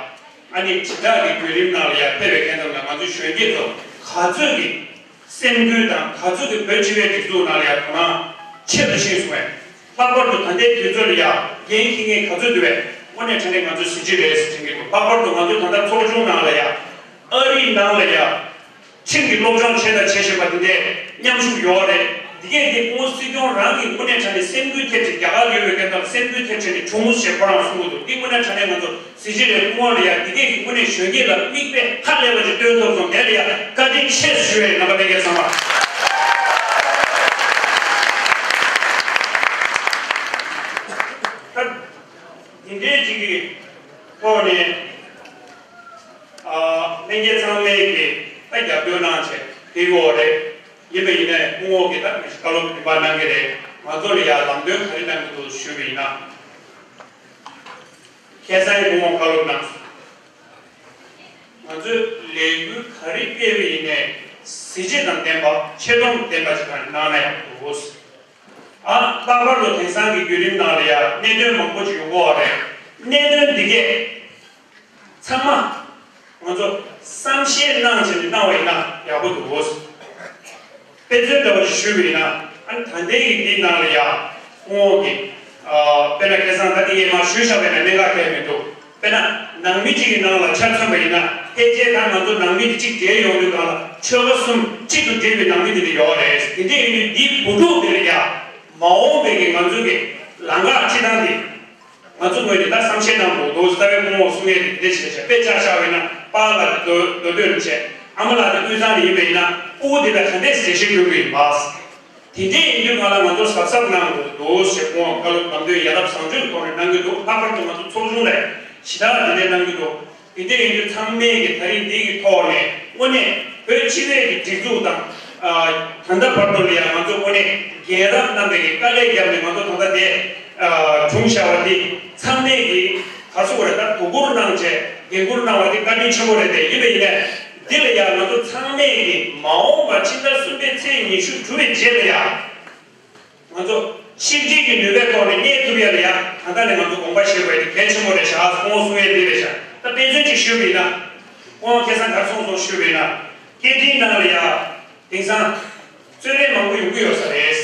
ཨ་ནི་དྲིལ་བསྒྲགས་ཀྱི་བརྒྱུད་རིམ་ནང་ལ་ཡང་ཕེབས་པའི་སྐབས་ལ་ང་ཚོ་གཞོན་སྐྱེས་ཚོ་ག་ཚོད་ཀྱི་ སེམས་འགུལ་དང་ག་ཚོད་ཀྱི་བོད་སྤྱི་པའི་སྒྲིག་འཛུགས་ནང་ལ་ཡང་དོ་སྣང་ཆེ་རུ་ཕྱིན་སོང་བས། ལྷག་པར་དུ་ད་ལྟའི་དུས་ཚོད་ལ་ཡང་འགན་འཁྱེར་མཁན་ག་ཚོད་འདུག་བས། དངོས་གནས་དྲང་གནས་ང་ཚོ་གཟི་བརྗིད་རེད་ཟེར་དྲན་གྱི་འདུག་ལྷག་པར་དུ་ང་ཚོ་ད་ལྟ་ཚོགས་ཆུང་ནང་ལ་ཡང་ཨ་རིའི་ནང་ལ་ཡང་ཁྲིམས་ཀྱི་སློབ་སྦྱོང་བྱས་དང་བྱེད་བཞིན་པ་དེ་འདྲའི་མཉམ་ཞུགས་ཡོད་རེད། འདི་གས་དེ་སྐུ་ངོ་སྲིད་སྐྱོང་རང་གིས་དངོས་གནས་དྲང་གནས་སེམས་འགུལ་ཐེབས་བྱས། རྒྱ་གར་ཡོད་པའི་སྐད་ཐོག་སེམས་འགུལ་ཐེབས་བྱས་ནས་བྱུང་ཟེར་ཁོ་རང་གསུང་གི་འདུག་འདི་དངོས་གནས་དྲང་གནས་ང་ཚོ་གཟི་བརྗིད་རེད། སྐུ་ངོ་ལ་ཡང་འདི་གས་ཀྱི་དངོས་གནས་གཞོན་སྐྱེས་ལ་མིག་དཔེ་ཧ་ལས་པ་ཅིག་སྟོན་ཐུབ་སོང་། དེ་ལ་ཡང་བཀའ་དྲིན་ཆེ་ཞུ་ཡས་རྣམ་པ་ལྷན་རྒྱས་ཚང་མ། ད་འདི་འདྲའི་ཅིག་གི་ཐོག་ནས་ཨ་ལྷན་རྒྱས་ཚང་མས་ཀྱི་ད་རྒྱབ་སྐྱོར་གནང་བྱས་ཕེབས་ཡོད་རེད། ཡིན་པ་ཡིན་ནའི་སྐུ་ངོ་གིས་ད་བཀའ་སློབ་རིམ་པ་གནང་གི་རེད། ང་ཚོ་ལ་ཡང་ལམ་སྟོན་ག་རེ་གནང་གི་འདུག་ཞུས་པ་ཡིན་ན། ཁ་སང་སྐུ་ངོ་བཀའ་སློབ་གནང་སོང་། ང་ཚོས་ལས་འགུལ་ག་རེ་སྤེལ་བ་ཡིན་ནའི་གཟི་བརྗིད་དང་ལྡན་པ། ཆེ་མཐོང་ལྡན་པ་ཞིག་གང་གནང་ན་ཡག་འདུག་ཨ་ལྷག་པར་དུ་དེང་སང་གི་བརྒྱུད་རིམ་ནང་ལ་ཡང་གནད་དོན་མང་པོ་ཞིག་ཡོང་གི་ཡོད་རེད། གནད་དོན་འདི་གས་ཚང་མ་ང་ཚོ་བསམ་ཤེས་གནང་བྱས་ནས་གནང་བ་ཡིན་ན་ཡག་པོ་འདུག་དཔེ་མཚོན་འདྲ་བོ་ཞིག་ཞུས་པ་ཡིན་ན། ཨ་ནི་ད་ལྟའི་གི་འདི་ནང་ལ་ཡང་སྐུ་ངོ་གིས་ཨ་དཔེར་ན་ཁ་སང་ད་འདི་ངས་མར་ཞུས་བཞག་པ་ཡིན་ན་གནད་འགག་གང་ཡང་མི་འདུག་དཔེར་ན་ནང་མི་གཅིག་གི་ནང་ལ་ཆ་མཚོན་པ་ཡིན་ན། ཕལ་ཆེར་ད་ང་ཚོ་ནང་མི་དེ་གཅིག་བསྡད་ཡོང་དུས་སྒང་ལ་ཆོལ་ཁ་གསུམ་གཅིག་ཏུ་འདྲེས་པའི་ནང་མི་དེ་འདྲ་ཡོད་རེད། དེ་འདྲ་ཡིན་དུས་འདིའི་བུ་ཕྲུག་དེ་ལ་ཡང་མ་འོངས་པའི་གི་ང་ཚོ་གི་ལམ་ཁ་ཁྲིད་སྟངས་དེ། ང་ཚོ་ངོས་ནས་ད་བསམ་ཤེས་གནང་དགོས་འདུག་རྩ་བའི་སྐུ་ངོ་གསུང་ཡས་དེ་འདི་འདྲ་བྱས་བྱས། དཔེ་ཆ་བཞག་པ་ཡིན་ན་པཱ་ལགས་དེ་མདོ་མདོ་སྟོད་ནས་བྱས། ཨ་མ་ལགས་དེ་དབུས་གཙང་ནས་ཡིན་པ་ཡིན་ན་སྤུ་གུ་འདི་ལ་ག་འདྲས་འགྲེལ་བཤད་སྐྱོན་གྱི་ཡིན་པ། དེ་འདྲས་ཡིན་དུས་ང་ལ་ང་ཚོ་གཟབ་གཟབ་གནང་དགོས་འདུག་ཞེས་སྐུ་ངོ་བཀའ་སློབ་ལམ་སྟོན་ཡ་རབས་བཟང་སྤྱོད་ཐོག་ནས་གནང་གི་འདུག་ལྷག་པར་དུ་ང་ཚོ་ཚོགས་ཆུང་ལ་ཞེ་དྲག་འདི་འདྲས་གནང་གི་འདུག་དེ་འདྲ་ཡིན་དུས་ཚང་མས་ཀྱི་ད་རིང་འདི་གི་ཐོག་ནས་དངོས་གནས་བོད་སྤྱི་པའི་གི་སྒྲིག་འཛུགས་དང་། ཨ་ད་ལྟ་བར་དུ་ལ་ཡང་ང་ཚོ་དངོས་གནས་རྒན་རབས་རྣམ་པས་ཀྱི་དཀའ་ལས་བརྒྱབ་ནས་ང་ཚོ་ད་ལྟ་འདི་ཨ་བྱུང་བཞག་པ་འདི་ཚང་མས་ཀྱི་ག་རེ་ཟེར་དགོས་རེད། ད་དོ་ཁུར་གནང་བྱས་འགན་འཁུར་གནང་བ་འདི་བཀའ་དྲིན་ཆེན་པོ་རེད་དེ། ཡིན་པ་ཡིན་ནའི་འདི་ལ་ཡང་ང་ཚོ་ཚང་མས་ཀྱི་མ་འོངས་པ་ཕྱི་ཟླ་གསུམ་པའི་ཚེས་ཉི་ཤུ་གྲུབ་པའི་རྗེས་ལ་ཡང་། ང་ཚོ་ཕྱི་འབྲེལ་གྱི་ནུས་པའི་ཐོག་ནས་གནས་ཐུབ་ཡ་ལ་ཡ། ད་ལྟ་ནས་ང་ཚོ་དགོངས་པ་བཞེས་དགོས་ཡ་དེ་གལ་ཆེན་པོ་རེད་ཤག་སྐུ་ངོ་གསུང་ཡ་འདི་རེད་ཤག་ད་དཔེ་མཚོན་ཅིག་ཞུས་པ་ཡིན་ན། སྐུ་ངོ་ཁ་སང་ག་རེ་གསུངས་སོང་ཞུས་པ་ཡིན་ན། སྐད་འཕྲིན་ནང་ལ་ཡ་དེང་སང་རྩོད་གླེང་མང་པོ་ཡོང་གི་ཡོད་ས་རེད།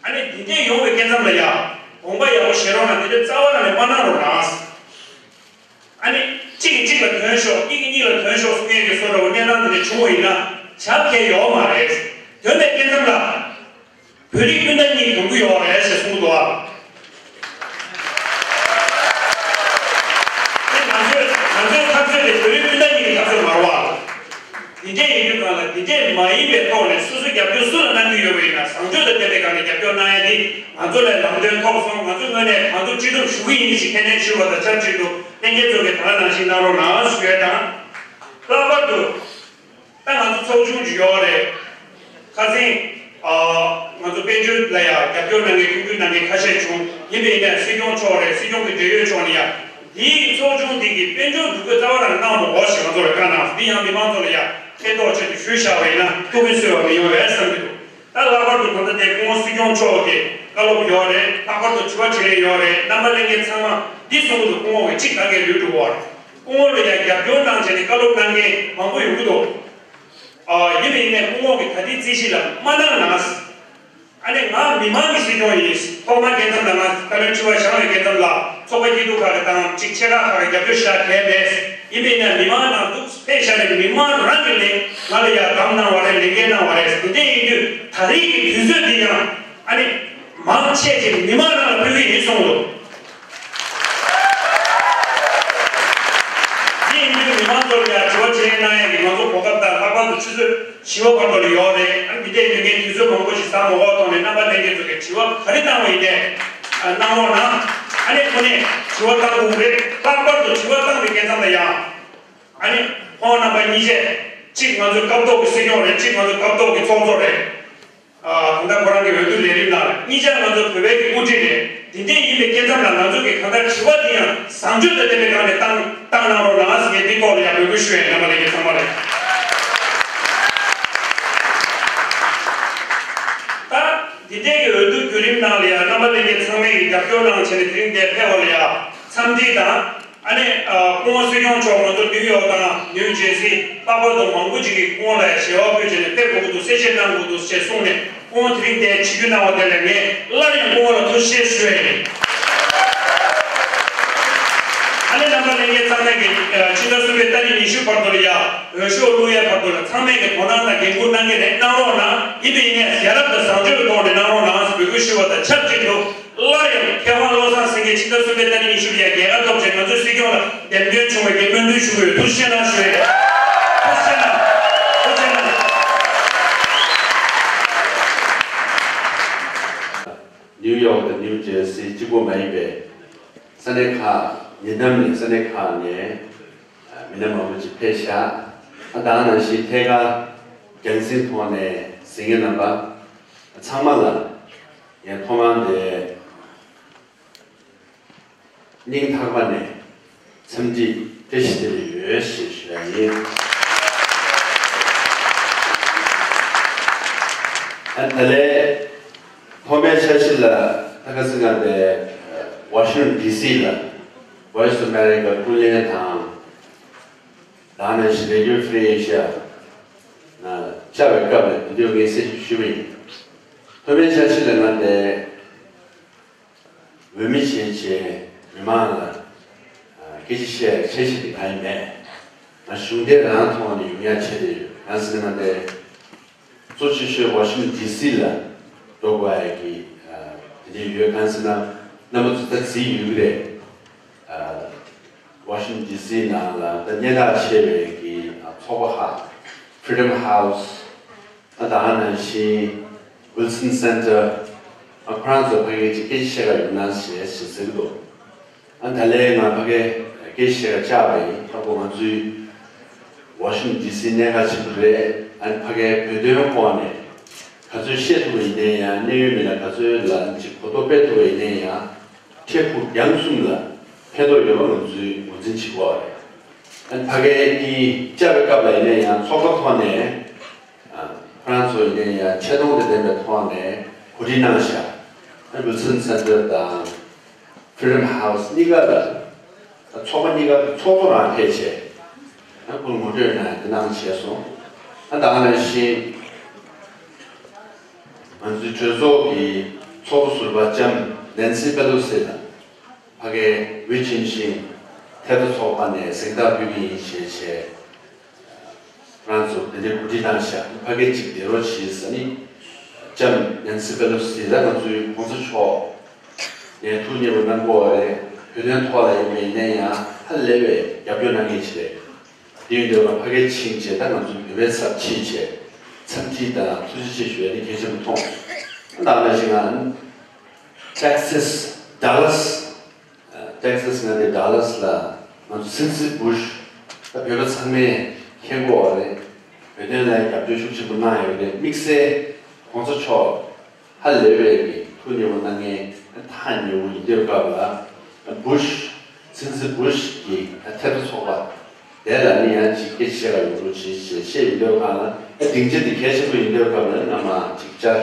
ཨ་ནི་འདི་འདྲས་ཡོང་བའི་སྐབས་ཙམ་ལ་ཡ་དགོངས་པ་ཡག་པོ་བཞེས་རོགས་གནང་། འདི་འདྲས་རྩ་བ་རང་ནས་མ་གནང་རོགས་གནང་། ཨ་ནི་གཅིག་གིས་གཅིག་ལ་དོན་ཤོག་གཉིས་ཀྱིས་གཉིས་ལ་དོན་ཤོག་གསུང་མཁན་གྱི་བཟོ་འདྲ་བོ་གནས་སྟངས་དེ་འདྲ་བྱུང་བ་ཡིན་ན་བྱ་གལ་ཡོད་མ་རེད། དོན་མེད་སྐད་འཛེམ་ལ། བོད་རིགས་སྤུན་ཟླ་གཉིས་གྱོང་གུད་ཡོད་རེད་ཞེས་གསུངས་འདུག་ཨ། དེ་ང་ཚོའི་ང་ཚོའི་འཐབ་རྩོད་དེ་བོད་རིགས་སྤུན་ཟླ་གཉིས་ཀྱི་འཐབ་རྩོད་མ་རེད་བ། དེ་འདྲས་ཡིན་དུས་གང་ལ་དེ་འདྲས་མ་ཡིན་པའི་ཐོག་ནས་སོ་སོ་རྒྱབ་སྐྱོར་སུ་ལ་གནང་གི་ཡོད་པ་ཡིན་ན་བཟང་སྤྱོད་དང་ལྡན་པའི་སྒང་ནས་རྒྱབ་སྐྱོར་གནང་ཡ་དེ་ང་ཚོ་ལ་ལམ་སྟོན་ཐོབ་སོང་། ང་ཚོ་དངོས་གནས་གང་ཐུབ་ཅི་ཐུབ་ཞུ་གི་ཡིན་ཞེས་ཁས་ལེན་ཞུ་བ་དང་ཆབས་ཅིག་ཏུ་ལྷན་རྒྱས་ཚོ་གིས་ད་ག་ནང་བཞིན་གནང་རོགས་གནང་ཞུ་ཡ་དང་། ལྷག་པར་དུ་ད་ང་ཚོ་ཚོགས་ཆུང་ཅིག་ཡོད་རེད། ཁ་སང་ཨ་ང་ཚོ་དཔལ་འབྱོར་ལ་ཡང་རྒྱབ་སྐྱོར་གནང་མཁན་མཐུན་འགྱུར་གནང་མཁན་ཁ་ཤས་བྱུང་། ཡིན་པ་ཡིན་ན་སྲིད་སྐྱོང་མཆོག་རེད། སྲིད་སྐྱོང་གི་འབྲེལ་ཡོད་ཕྱོགས་ནས་ཡང་འདིའི་ཚོགས་ཆུང་འདི་གི་དཔལ་འབྱོར་འདུ་འགོད་རྩ་བ་རང་གནང་མ་དགོས་ཞེས་ང་ཚོ་ལ་བཀའ་གནང་། འདི་ཡང་མི་མང་ཚོ་ལ་ཡང་ཕན་ཐོགས་ཆེད་དུ་ཞུས་བཞག་པ་ཡིན་ན་ཐུགས་ཕན་གསོས་པ་མི་ཡོང་བས་བསམ་གྱི་འདུག་ད་ལྷག་པར་དུ་ད་ལྟ་དེ་སྐུ་ངོ་སྲིད་སྐྱོང་མཆོག་གི་བཀའ་སློབ་ཡོད་རེད། ལྷག་པར་དུ་དྲི་བ་དྲིས་ལན་ཡོད་རེད། རྣམ་པ་ལྷན་རྒྱས་ཚང་མ་འདི་གསུང་གི་འདུག་སྐུ་ངོ་གིས་གཅིག་ད་གས་ལུས་འགྲོ་བ་རེད། སྐུ་ངོ་ལ་ཡང་རྒྱབ་སྐྱོར་གནང་བྱས་ནས་བཀའ་སློབ་གནང་མཁན་མང་པོ་ཡོང་གི་འདུག་ཨ་ཡིན་པ་ཡིན་ནའི་སྐུ་ངོ་གིས་ད་ལྟའི་རྩིས་གཞི་ལ་མ་གནང་ན། ཨ་ནི་ང་མི་མང་གི་སྲིད་སྐྱོང་ཡིན། ཐོག་མ་སྐབས་ཙམ་ལ་ང་བཀའ་བློན་ཁྲི་པ་བཞེངས་པའི་སྐབས་ཙམ་ལ་ཚོགས་པ་སྐྱིད་སྡུག་ཁག་གི་དང་གཅིག་ཆེ་ཁག་ཁག་གི་རྒྱབ་སྐྱོར་ཞེ་དྲག་གང་ཡང་མེད། ཡིན་པ་ཡིན་ན་མི་མང་ནང་འདུག་ཕེབས་ཤག་ནས་མི་མང་རང་གི་ལས་ང་ལ་ཡ་གདམ་གནང་བ་རེད། ལས་འགན་གནང་བ་རེད། དེ་འདྲ་ཡིན་དུས་ད་རེས་ཀྱི་དུས་ཚོད་འདི་ཡང་ཨ་ནི་མང་ཆེ་ཅིག་མི་མང་རང་ལ་ཕུལ་གྱི་ཡིན་གསུངས་འདུག་དེ་ཡིན་དུས་མི་མང་ཚོ་ལ་ཡང་དྲི་བ་དྲིས་ལན་གནང་ཡས་ཀྱི་ང་ཚོ་གོ་སྐབས་དང་ལྷག་པར་དུ་ཆུ་ཚོད་བཞི་པ་བར་དུ་ལ་ཡོད་རེད། ཨ་ནི་འདི་འདྲའི་ལས་འགན་དུས་ཚོད་མང་པོ་ཞིག་བཟང་མ་དགོས་ཐོག་ནས་རྣམ་པ་ལྷན་རྒྱས་ཚོ་གིས་དྲི་བ་ག་རེ་བཏང་བ་ཡིན་ནའི་གནང་རོགས་གནང་། ཨ་ནི་དངོས་གནས་དྲི་བ་བཏང་དགོས་རེད། ལྷག་པར་དུ་དྲི་བ་བཏང་བའི་སྐབས་ཙམ་ལ་ཡང་ཨ་ནི་ཁོང་རྣམ་པ་གཉིས་ཆ་གཅིག་ང་ཚོའི་སྐབས་ཐོག་གི་སྲིད་སྐྱོང་རེད། གཅིག་ང་ཚོའི་སྐབས་ཐོག་གི་ཚོགས་གཙོ་རེད། ཨ་གང་ལྟར་ཁོ་རང་གི་འོས་བསྡུ་ལས་རིམ་ནང་ལ་གཉིས་ཆ་ང་ཚོ་བོད་པའི་གི་དབུ་ཁྲིད་རེད། དེ་འདྲས་ཡིན་པའི་སྐབས་ཙམ་ལ་ང་ཚོ་གི་གང་ལྟར་དྲི་བ་དེ་ཡང་བཟང་སྤྱོད་དང་ལྡན་པའི་སྒང་ནས་བཏང་བཏང་གནང་རོགས་གནང་ཟེར་ངས་འདི་ཐོག་ལ་ཡང་འབོད་སྐུལ་ཞུ་ཡས་རྣམ་པ་ལྷན་རྒྱས་ཚང་མ་ལ། ད་འདི་འདྲས་ཀྱི་འོས་བསྡུ་བརྒྱུད་རིམ་ནང་ལ་ཡང་རྣམ་པ་ལྷན་རྒྱས་ཚང་མས་ཀྱི་རྒྱབ་སྐྱོར་གནང་བྱས་ནས་དེ་རིང་འདིར་ཕེབས་པ་ལ་ཡང་འཚམས་འདྲི་དང་། ཨ་ནི་ཨ་སྐུ་ངོ་སྲིད་སྐྱོང་མཆོག་ང་ཚོ་ནིའུ་ཡོག་དང་ནིའུ་ཇེར་སི་པཱ་ཕར་དུ་མང་པོ་ཅིག་གིས་སྐུ་ངོ་ལ་ཞལ་པར་ཕུལ་བྱས་ནས་ཕེབས་དགོས་ཀྱི་འདུག་གསལ་བཤད་གནང་དགོས་འདུག་ཅེས་གསུངས་ནས། སྐུ་ངོ་དེ་རིང་འདིར་ཆིབས་བསྒྱུར་གནང་བ་དེ་ལ་ངས་སླར་ཡང་སྐུ་ངོ་ལ་ཐུགས་རྗེ་ཆེ་ཞུ་ཡ་ཡིན། ཨ་ནི་རྣམ་པ་ལྷན་རྒྱས་ཚང་མས་ཀྱི་ཕྱི་ཟླ་གསུམ་པའི་ཏ་རིག་ཉི་ཤུ་བར་དུ་ལ་ཡ་འོས་ཤོག་བླུག་ཡ་བར་དུ་ལ་ཚང་མས་ཀྱི་དོ་སྣང་དང་འགན་འཁུར་གནང་གི་རེད། གནང་རོགས་གནང་། ཡིན་པ་ཡིན་ནའི་ཡ་རབས་དང་བཟང་སྤྱོད་ཀྱི་ཐོག་ནས་གནང་རོགས་གནང་ཞེས་འབོད་སྐུལ་ཞུ་བ་དང་ཆབས་ཅིག་ཏུ། སླར་ཡང་མཁས་དབང་བློ་བཟང་སེང་གེ་ཕྱི་ཟླ་གསུམ་པའི་ཏ་རིག་ཉི་ཤུ་ལ་ཡ་རྒྱལ་ཁ་ཐོབ་བྱས་ང་ཚོའི་སྲིད་སྐྱོང་ལ་འདེམས་ཐོན་བྱུང་བའི་གི་སྨོན་འདུན་ཞུ་གི་ཡོད། ཐུགས་རྗེ་ཆེ་གནང་ཞུ་ཡ་ཡིན། ཐུགས་རྗེ་ཆེ་གནང་། ཐུགས་རྗེ་ཆེ་གནང་། ནིའུ་ཡོག་དང་ནིའུ་ཇེར་སི་གཅིག་པོ་མ་ཡིན་པའི་ས་གནས་ཁག་ཉེ་འགྲམ་ནས་ས་གནས་ཁག་ནས་མི་སྣ་མང་པོ་ཅིག་ཕེབས་ཤག་ཨ་ད་ག་ནང་བཞིན་ཐད་ཀར་རྒྱང་སྲིང་ཐོག་ནས་གཟིགས་མཁན་རྣམ་པ་ཚང་མ་ལ་ངས་ཐོག་མར་དེ་སྙིང་ཐག་པ་ནས་འཚམས་འདྲི་བཀྲ་ཤིས་བདེ་ལེགས་ཡོད་ཞེས་ཞུ་ཡ་ཡིན། ཨ་ད་ལན་ཐོག་མའི་འཆར་གཞི་ལ་ད་ག་ཟེར་ན་དེ་ཝ་ཤིང་ཊོན་ཌི་སི་ལ་Voice of America ཀུན་གླེང་དང་ད་ནང་བཞིན་Radio Free Asia ནང་བཅར་བའི་སྐབས་ལ་དེ་དུས་ངས་གསལ་ཞིབ་ཞུས་པ་ཡིན། ཐོག་མའི་འཆར་གཞི་ལ་ང་དེ་འོས་མི་བྱས་བྱས་མི་མང་ལ་སྐད་ཆ་བཤད་འཆར་གཞི་དེ་གང་ཡང་མེད། ང་གཞུང་འབྲེལ་རང་ཐོག་ནས་ཡོང་ཡ་བྱས་ཏེ་ཡོད། གང་ཟེར་ན་དེ་གཙོ་ཆེ་ཤོས་ཝ་ཤིང་ཊོན་ཌི་སི་ལ་འགྲོ་དགོས་ཡ་གི་དེ་འདྲ་ཡོད། གང་ཟེར་ན་རྣམ་པ་ཚོ་ད་གཟིགས་ཡོད་ཀྱི་རེད། ཝ་ཤིང་ཊོན་ཌི་སི་ནང་ལ་ད་སྙན་གྲགས་ཆེ་བའི་གི་ཚོགས་པ་ཁག Freedom House ཨ་ད་ག་ནང་བཞིན་Wilson Center ཨ་ཁོ་རང་ཚོ་ཕ་གིར་ཅིག་སྐད་ཆ་བཤད་ག་ཡོང་ན་ཞེས་ཞེས་ཟེར་གི་འདུག་ཨ་ད་ལན་ང་ཕ་གིར་སྐད་ཆ་བཤད་ག་བཅར་བ་ཡིན། ད་ཁོ་ང་ཚོའི་ཝ་ཤིང་ཊོན་ཌི་སི་གནད་འགག་ཆེན་པོ་རེད། ཨ་ནི་ཕ་གིའི་བོད་དོན་སྐོར་ནས་ག་ཚོད་བཤད་ཐུབ་པ་ཡིན་ནའི་ཡང་གནད་ཡོད་མི་སྣ་ག་ཚོད་ལ་ཅིག་གོ་རྟོགས་སྤེལ་ཐུབ་པ་ཡིན་ནའི་ཡང་འཕྲལ་ཕུགས་རྒྱང་གསུམ་ལ་ཕན་ཐོགས་ཡོད་པ་ང་ཚོས་ངོས་འཛིན་བྱེད་དགོས་པ་རེད། ཨ་ནི་ཕ་གིའི་བཅར་བའི་སྐབས་ལ་ཡིན་ནའི་ཡང་ཚོགས་པ་ཐོག་ནས་ཨ་ཁོ་རང་ཚོ་ཡིན་ནའི་ཡང་ཆེ་མཐོང་དང་ལྡན་པའི་ཐོག་ནས་གོ་སྒྲིག་གནང་ཤག་ཨ་Wilson Center དང་Freedom House གཉིས་ཀ་ལ་ཨ་ཚོགས་པ་གཉིས་ཀ་གི་ཚོགས་གཙོ་རང་ཕེབས་བྱས་ཨ་ཁོང་ངོ་སྤྲོད་གནང་ཡ་དེ་གནང་བྱས་སོང་། ཨ་ད་ག་ནང་བཞིན་ང་ཚོའི་གྲོས་ཚོགས་ཀྱི་ཚོགས་གཙོ་ཟུར་པ་ལྕམ་Nancy Pelosi དང་ཕ་གིའི་ཝི་ཅིན་ཤིན་ཐད་གཏོང་ཚོགས་པ་ནས་གཟེངས་རྟགས་ཕུལ་གྱི་ཡིན་ཞེས་བྱས། ང་ཚོ་དེ་འདྲའི་གོ་སྒྲིག་བཏང་ཤག་ཕ་གི་གཅིག་བསྡད་རོགས་གྱིས་ཟེར་ནས་ལྕམ་ནན་སི་པེ་ལོ་སི་ལ་ང་ཚོའི་གོང་ས་མཆོག་ནས་ཐུགས་མཉེས་པོ་གནང་དགོས་པ་རེད། བོད་དོན་ཐོག་ལ་ཡིན་པ་ཡིན་ན་ཡང་ཧ་ལས་པའི་རྒྱབ་སྐྱོར་གནང་མཁན་ཞིག་རེད། དེ་ཡིན་དུས་ང་ཕ་གིར་ཕྱིན་བྱས་ད་ང་ཚོའི་བོད་པའི་ཚབ་ཕྱིན་བྱས་འཚམས་འདྲི་དང་ཐུགས་རྗེ་ཆེ་ཞུ་ཡ་དེ་གལ་ཆེན་པོ་མཐོང་། ད་ནང་བཞིན་ང་Texas Dallas Texas ནང་གི་Dallas ལ་ང་ཚོ་སྲིད་འཛིན་Bush ད་བོད་པ་ཚང་མས་མཁྱེན་གྱི་ཡོད་རེད། བོད་དོན་ལ་རྒྱབ་སྐྱོར་ཤུགས་ཆེན་པོ་གནང་ཡོད་རེད། དམིགས་བསལ་གོང་ས་མཆོག་ཧ་ལས་པའི་གི་ཐུགས་མཉེས་པོ་གནང་མཁན་ཐག་ཉེ་བོ་ཡིན་དུས་སྐབས་ལ་Bush སྲིད་འཛིན་Bush གི་ཐད་གཏོང་ཚོགས་པ་དེ་ལ་ནི་ཡང་ཅིག་སྐད་ཆ་བཤད་ག་ཡོང་རོགས་བྱེད་ཅེས་བཤད་ཡོང་དུས་སྒང་ལ་སྡིངས་ཆ་འདི་གལ་ཆེན་པོ་ཡིན་དུས་སྐབས་ལ་ནི་ང་མ་ཅིག་བཅར།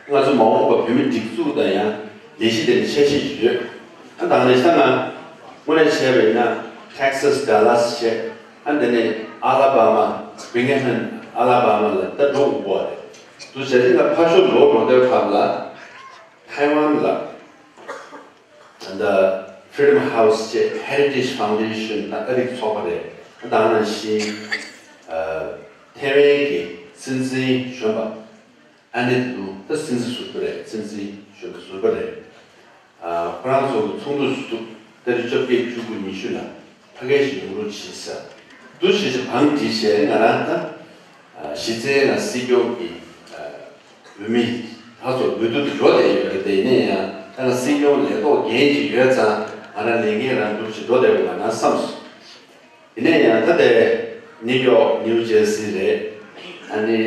ང་ཚོ་མ་འོངས་པ་བོད་མི་སྒྲིག་འཛུགས་དང་ཡང་ལས་གཞི་དེ་ནི་འཆར་གཞི་ཡོད། ཨ་དང་ནས་ད་ང་དངོས་གནས་བྱས་པ་ཡིན་ན་Texas Dallas བྱས། ཨ་འདི་ནས་Alabama Birmingham Alabama ལ་ད་འགྲོ་དགོས་པ་རེད། དུ་བྱས་ཏེ་ང་ཕར་ཕྱོགས་ལོག་འགྲོ་དུས་སྐབས་ལ་Taiwan ལ་ད་Freedom House བྱས་Heritage Foundation ད་ཨ་རིག་ཚོགས་པ་རེད། ཨ་དང་ནང་བཞིན་ཐེ་ཝན་གྱི་སྲིད་འཛིན་གཞོན་པ། ཨ་ནེ་ལུ་ད་སྲིད་འཛིན་ཟུར་པ་རེད། སྲིད་འཛིན་གཞོན་པ་ཟུར་པ་རེད། ཨ་ཁོ་རང་ཚོ་གི་ཚོགས་འདུ་ཞུ་གཏུག་ཏ་རིག་བཅོ་བརྒྱད་བཅུ་དགུ་ཉི་ཤུ་ལ་ཕ་གི་ཞིག་ཡོང་རོགས་བྱེད་ཟེར། འདུ་བྱེད་ཀྱི་བང་བསྒྲིགས་བྱས་ང་རང་ད་ཨ་གཞི་རྩའི་ང་སྲིད་སྐྱོང་གི་ཨ་འོས་མི་ད་ཚོ་འོས་བསྡུ་དུ་འགྲོ་བསྡད་ཡོད་རེད། དེ་ཡིན་ན་ཡང་ད་ང་སྲིད་སྐྱོང་ལས་ཐོག་འགན་ཅིག་ཡོད་ཙང་ང་རང་ལས་འགན་རང་སྒྲུབ་ཅིག་འགྲོ་བསྡད་དགོས་ང་རང་བསམ་སོང་། དེ་ནས་ཡང་ད་ལྟའི་ནིའུ་ཡོག་ནིའུ་ཇེར་སི་རེད། ཨ་ནི་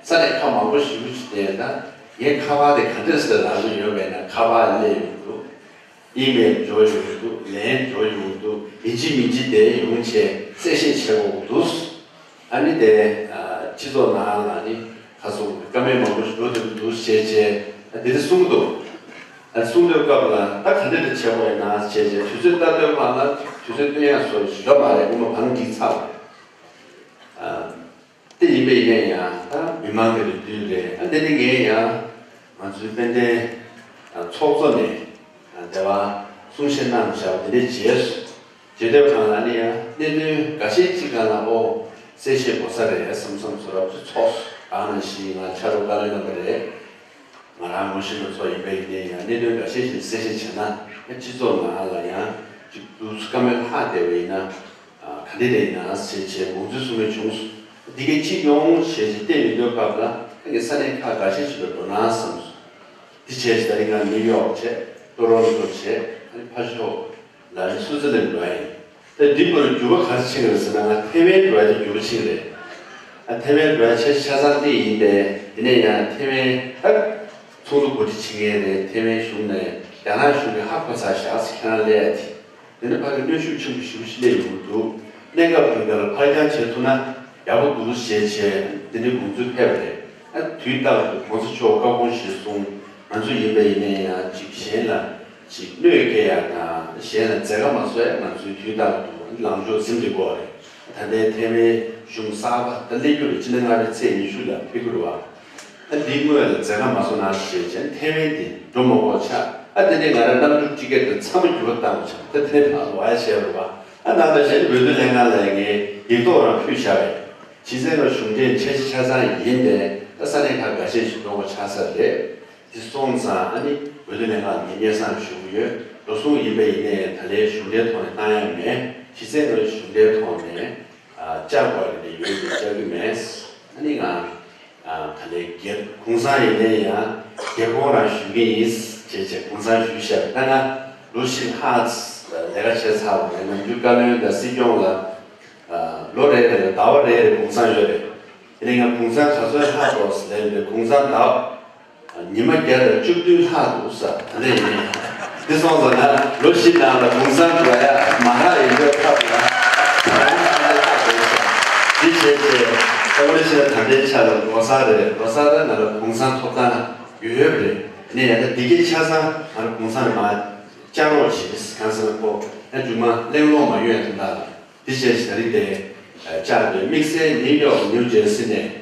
ས་གནས་ཁག་མང་པོ་ཞིག་ཅིག་དེ་ད་ངའི་ཁ་པར་དེ་ག་འདྲས་སེ་ལབ་ཀྱི་ཡོད་པས་ན་ཁ་པར་སླེབས་ཡོང་གི་འདུག་ཨི་མེལ་འབྱོར་ཡོང་གི་འདུག་ལན་འབྱོར་ཡོང་གི་འདུག་མི་གཅིག་མི་གཅིག་དེ་ཡོང་བྱས་གསལ་བཤད་བྱེད་དགོས་ཀྱི་འདུག་ཨ་ནི་དེ་སྤྱི་ཚོགས་ནང་ལ་ནི་ཁ་སོ་བཀའ་མོལ་མང་པོ་ཞིག་འགྲོ་ཐུབ་ཀྱི་འདུག་ཞེས་བྱས་འདི་འདྲ་གསུང་གི་འདུག་གསུང་དུས་སྐབས་ལ་ད་ག་འདྲ་འདྲ་བྱེད་དགོས་ཡིན་ན་བྱས་བྱས་དུས་ཚོད་ལྟ་དུས་སྒང་ལ་དུས་ཚོད་སྟོན་ཡག་བཟོ་ཞུ་ཡ་མ་རེད། སྔོན་མ་བང་སྒྲིག་ཚར་བ་རེད། དེ་ཡིན་པ་ཡིན་ན་ཡང་ད་མི་མང་གི་རེ་འདུན་རེད། ཨ་འདི་ནི་ངས་ཡང་ང་ཚོའི་དཔལ་ལྡན་ཚོགས་གཙོ་ནས་འདི་བ་གསུང་བཤད་གནང་བཞག་པ་འདི་འདྲའི་རྗེས་སུ་རྗེས་འདེབས་སྒང་ལ་ནི་ཡང་གནད་དོན་འགའ་ཤས་ཅིག་སྒང་ལ་ཨོ་གསལ་བཤད་དགོས་ས་རེད་བསམ་བསམ་ཚོར་བ་ཚོ་ཚོགས་སུ་གང་ནང་བཞིན་ང་ཕྱག་རོགས་བཀའ་བློན་རྣམ་པ་རེད། ང་རང་ངོ་ཤེས་པ་ཚོ་ཡིན་པ་ཡིན་ནའི་ཡང་གནད་དོན་འགའ་ཤས་ཤིག་གསལ་བཤད་བྱས་ན་སྤྱི་ཚོགས་ནང་ལ་ཡང་ཅིག་ཏུ་བཀའ་མོལ་ལྷག་བསྡད་པ་ཡིན་ན་ག་འདྲ་རེད་ཡིན་ན་ཟེར་བྱས་དགོངས་ཚུལ་གསུང་མཁན་བྱུང་སོང་། འདི་གའི་ཅིག་ཡོང་ཞེས་བྱས་བལྟས་ཡོང་དུས་སྐབས་ལ་ངས་ས་གནས་ཁག་འགའ་ཤས་ཤིག་ལ་འགྲོ་ན་བསམ་སོང་། འདི་བྱས་ད་རིང་ང་ནིའུ་ཡོག་བྱས་ཏོ་རོན་ཏོ་བྱས་ཨ་ནི་ཕར་ཕྱོགས་ལ་ནི་སུའུ་ཙི་ལན་འགྲོ་ཡ་ཡིན། ད་འདི་མུར་འགྱུར་བ་ག་རེ་ཕྱིན་རེད་ཟེར་ན་ང་ཐེ་ཝན་འགྲོ་ཡ་དེ་འགྱུར་བ་ཕྱིན་རེད། ཨ་ཐེ་ཝན་འགྲོ་ཡ་ཆེ་ཆ་ཚང་འདི་ཡིན་པས་དེ་ནས་ཡང་ཐེ་ཝན་ད་ཚོགས་འདུ་གོ་སྒྲིག་བྱེད་མཁན་རེད། ཐེ་ཝན་གཞུང་ནས་རྒྱ་ནག་གཞུང་གི་ཧ་གོ་ཚར་བཞག་ཟེར་ཁྱེད་རང་སླེབས་ཡ་དེ། དེ་ནས་ཕ་གི་གནོན་ཤུགས་ཆེན་པོ་ཞེ་པོ་ཞིག་སླེབས་ཡོང་གི་འདུག་གནས་སྐབས་དེ་འདྲ་ལ་ཕར་འགྱངས་བྱེད་ཐུབ་ན་ཡག་པོ་འདུག་ཞེས་བྱས་དེ་འདྲའི་དགོངས་ཚུལ་ཕེབས་པ་རེད། ཨ་དུས་རྟག་ཏུ་གོང་ས་མཆོག་བཀའ་དགོངས་བཞིན་སོང་། ང་ཚོ་ཡིན་པ་ཡིན་ན་ཡང་ཅིག་གཞན་ལ་ཅིག་གནོད་སྐྱེལ་ཡ་དང་གཞན་ལ་མཛད་དཀའ་མ་བཟོ་ཡ་ང་ཚོའི་དུས་རྟག་ཏུ་ལངས་ཕྱོགས་འཛིན་དགོས་པ་རེད། ད་ལྟའི་ཐེ་ཝན་གཞུང་གསར་པ་ད་སླེབས་རྒྱུ་རེད། ཕྱི་ཟླ་ལྔ་པའི་ཚེས་ཉི་ཤུ་ལ་ཕེབས་ཀྱི་རེད་བ། ཨ་འདིའི་སྔོན་ལ་མཛད་དཀའ་མ་བཟོ་གནང་ཞེས་བྱས་ཐེ་ཝན་དེ་འགྲོ་མ་དགོས་ཆགས། ཨ་དེ་ནས་ང་རང་གནམ་གྲུ་ཊི་ཀེ་ཊི་དང་ཚང་མ་འགྱུར་བ་བཏང་བ་ཆགས། ད་དེ་ནས་ཕར་ལོག་ཡ་བྱས་རེད་བ། ཨ་ནང་ལ་གཞན་འོས་བསྡུ་ལྷན་ཁང་ལ་ངས་ཡིག་ཐོག་རང་ཕུལ་བཞག་པས། གཞི་རྩའི་ངོས་གཞུང་འབྲེལ་འཆར་གཞི་ཆ་ཚང་ཡིན་པས་ད་ས་གནས་ཁག་འགའ་ཤས་ཤིག་འགྲོ་དགོས་ཆགས་ས་རེད། དེ་སོང་ཙང་ཨ་ནི་འོས་བསྡུ་ལྷན་ཁང་ལ་ངས་སྙན་སེང་ཞུ་གི་ཡོད། འགྲོ་སོང་ཡིན་པ་ཡིན་ནའི་ད་ལན་གཞུང་འབྲེལ་ཐོག་ནས་བཏང་ཡ་མེད། གཞི་རྩའི་ངོས་གཞུང་འབྲེལ་ཐོག་ནས་བཅར་དགོས་ཀྱི་ཡོད་དེ་བཅར་གྱི་མེད། ཨ་ནི་ང་ད་ལན་སྒེར་གུང་སེང་ཡིན་ནའི་ཡང་སྒེར་དགོངས་རང་ཞུ་གི་ཡིན་ཅེས་བྱས་གུང་སེང་ཞུས་བཞག་ད་ང་ལོ་བཞི་ལྷག་ལས་ཀ་བྱས་ཚར་བ་རེད། ནམ་རྒྱུན་བཀའ་བློན་དང་སྲིད་སྐྱོང་ལ་ལོ་རེ་རེ་ཟླ་བ་རེ་རེ་གུང་སེང་ཡོད་རེད། དེ་ནས་ང་གུང་སེང་ག་ཚོད་ལྷག་འགྲོ་ཟེར་ལབ་ཡོང་དུས་གུང་སེང་ཟླ་བ་ཉི་མ་བརྒྱ་དང་བཅུ་བདུན་ལྷག་འདུག་ས་ད་ལྟ་ཡིན། འདི་སོང་ཙང་ང་ལོ་བཞི་ནང་ལ་གུང་སེང་འགྲོ་ཡ་མ་ལྷག་ཡིན་པའི་ཐབས་ལ་ང་རང་ཚང་མ་ལྷག་འགྲོ་ས། འདི་བྱས་ཏེ་ད་ལྟ་ཕྱི་ལ་ད་ལྟའི་ཆ་ལ་ལོ་གསར་རེད། ལོ་གསར་ད་ང་ལ་གུང་སེང་ཐོབ་ཐང་ཡོད་ཡོད་རེད། ནས་ཡ་ད་འདི་གའི་ཆ་ཚང་ང་ལ་གུང་སེང་མ་བཅར་རོགས་བྱེད། གང་ཟེར་ན་ཁོ་ཡང་མཇུག་མ་གླེང་སློང་མ་ཡོང་ཡ་དོན་དག་ལ། འདི་བྱས་ཤིང་ད་རིང་དེ་བཅར་བའི་དམིགས་བསལ་ནིའུ་ཡོག་ནིའུ་ཇེར་སི་ནས་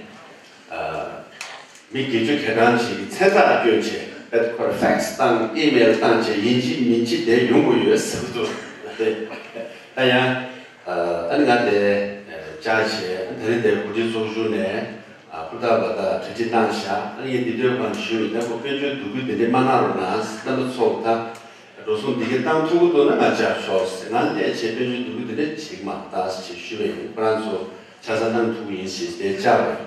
མི་བརྒྱད་ཅུ་གྱ་གྲངས་ཤིག་གིས་མཚན་རྟགས་བསྐྱོན་བྱས་ཨེ་ཁོར་ཕེག་སི་བཏང་ཨི་མེལ་བཏང་བྱས་ཡིན་གཅིག་མིན་གཅིག་དེ་ཡོང་གི་ཡོད་ཟེར་གྱི་འདུག་ད་ཡང་ཨ་ནི་ང་དེ་བཅར་བྱས་ད་རིང་དེ་གོ་སྒྲིག་ཚོགས་ཆུང་ནས་ཧུར་ཐག་འབད་ཐག་གྲ་སྒྲིག་གནང་བཞག་ཨ་ནི་ངས་འདི་དུས་གང་ཞུས་ཡོད་ན་ཁོ་དཔལ་འབྱོར་སྡུག་གུ་དེ་འདྲས་མ་གནང་རོགས་གནང་རྣམ་པ་ཚོ་ད། འགྲོ་སོང་འདི་ག་བཏང་ཐུབ་ཀྱི་འདུག་ན་ང་བཅར་ཆོག་ཟེར། ང་ལས་བྱེད་དཔལ་འབྱོར་སྡུག་གི་དེ་འདྲ་བྱེད་ཀྱི་མ་རེད་ད་ཟེར་ཞུས་པ་ཡིན། ཁོ་རང་ཚོ་ཆ་ཚང་གནང་ཐུབ་ཀྱི་ཡིན་ཞེས་དེ་བཅར་བས།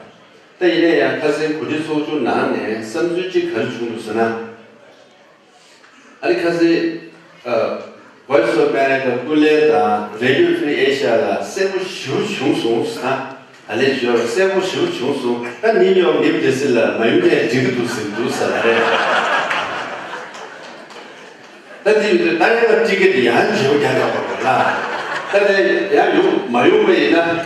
ད་ཡིན་ན་ཡང་ཁ་སང་གོ་སྒྲིག་ཚོགས་ཆུང་ནང་ནས་བསམ་ཚུལ་གཅིག་ག་རེ་བྱུང་འདུག་ཟེར་ན། ཨ་ནི་ཁ་སང་ཨ་Voice of America ཀུན་གླེང་དང་Radio Free Asia ལ་གསལ་པོ་ཞེ་པོ་བྱུང་སོང་ཟེར་ན། ད་ལན་ཞུ་བར་གསལ་པོ་ཞེ་པོ་བྱུང་སོང་། ད་ནིའུ་ཡོག་ནིའུ་ཇེར་སི་ལ་མ་ཡོང་ནའི་འགྲིག་གི་འདུག་ཟེར་གྱི་འདུག་ཟེར་བ་རེད། ད་དེ་ཡོད་དུས་ད་ཡང་ཊི་ཀེ་ཊི་ཡང་བརྗེ་པོ་རྒྱག་དགོས་པ་རེད་ལ། ད་ལན་ཡང་ཡོང་མ་ཡོང་བ་ཡིན་ན་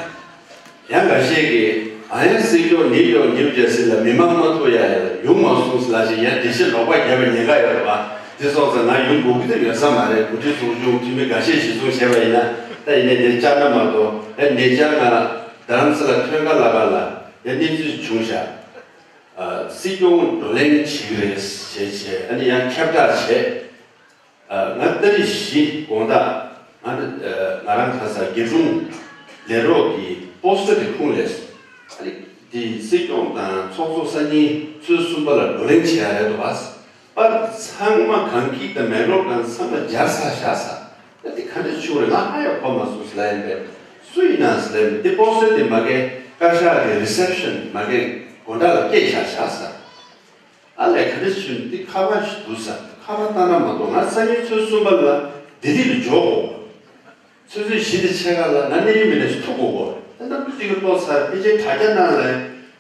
ཡང་འགའ་ཤས་ཀྱིས་ཨ་ཡང་སྲིད་སྐྱོང་ནིའུ་ཡོག་ནིའུ་ཇེར་སི་ལ་མི་མང་མ་ཐུག་ཡ་ཡོང་མ་སོང་ཟེར་ལབ་བཞིན་ཡང་འགྲེལ་བཤད་ལོག་པ་བརྒྱབ་པའི་ཉེན་ཁ་ཡོད་རེད་པ། དེ་སོང་ཙང་ང་ཡོང་དགོས་ཀྱི་དེ་ཡོད་ས་མ་རེད། གོ་སྒྲིག་ཚོགས་ཆུང་འཐུས་མི་འགའ་ཤས་གཞི་བཟུང་བྱས་པ་ཡིན་ན་ད་ཡིན་ནའི་དེ་བཅར་ན་མ་གཏོགས་ཨ་ཉེ་ཆར་ང་རྡ་རམ་ས་ལ་ཐོན་ཁ་ལ་ག་ལ་ཡང་གནས་ཚུལ་བྱུང་ཤག་ཨ་སྲིད་སྐྱོང་བགྲོ་གླེང་བྱེད་ཀྱི་རེད་ཞེས་བྱས་ཨ་ནི་ཡང་ཁྱབ་བསྒྲགས་བྱས། ཨ་ང་ཏ་རིག་བཞི་དགོང་དག་ང་ནི་ཨ་ང་རང་ག་ས་དགེ་སྒྲུང་ལས་རོགས་ཀྱི་པོ་སི་ཊར་དེ་ཁུངས་ལས་སོང་། ཨ་ནི་དེ་སྲིད་སྐྱོང་དང་ཚོགས་གཙོ་སང་ཉིན་ཚོུད་གསུམ་པ་ལ་བགྲོ་གླེང་བྱེད་ཡ་རེད་འདུག་ག་པར་ཚང་མ་གངས་སྐྱིད་དང་མེག་ལོར་གང་ཚང་མ་སྦྱར་ཚར་བཞག་ས། ད་དེ་ག་འདྲ་བྱུང་རེད། ང་ཧ་ཡང་གོ་མ་སོང་ཟེར་ལབ་ཡིན་པས། སུ་ཡིན་ན་ཟེར་ལབ་ཡིན་པས། དེ་པོ་སི་ཊར་དེ་མ་གི་བཀའ་ཤག་གི་རི་སེབ་ཤན་མ་གི་སྒོ་འགྲམ་ལ་བཀལ་བཞག་བཞག་ས། ཨ་ལས་ག་འདྲ་བྱུང་འདི་ཁ་པར་ཞིག་འདུག་ས། ཁ་པར་བཏང་ན་མ་གཏོགས་ང་སང་ཉིན་ཚོུད་གསུམ་པ་ལ་ལྡི་ལི་ལ་འབྱོར་དགོས། ཆུ་ཚོད་བཞི་དང་ཕྱེད་ཀ་ལ་ང་གནས་ཡུལ་མི་སྣ་ཞིག་ཐུག་དགོས་གོ། ད་ལྟ་བུ་གཅིག་གི་ལྟོ་ཚར་ཕལ་ཆེར་དྲ་རྒྱ་ནང་ལ་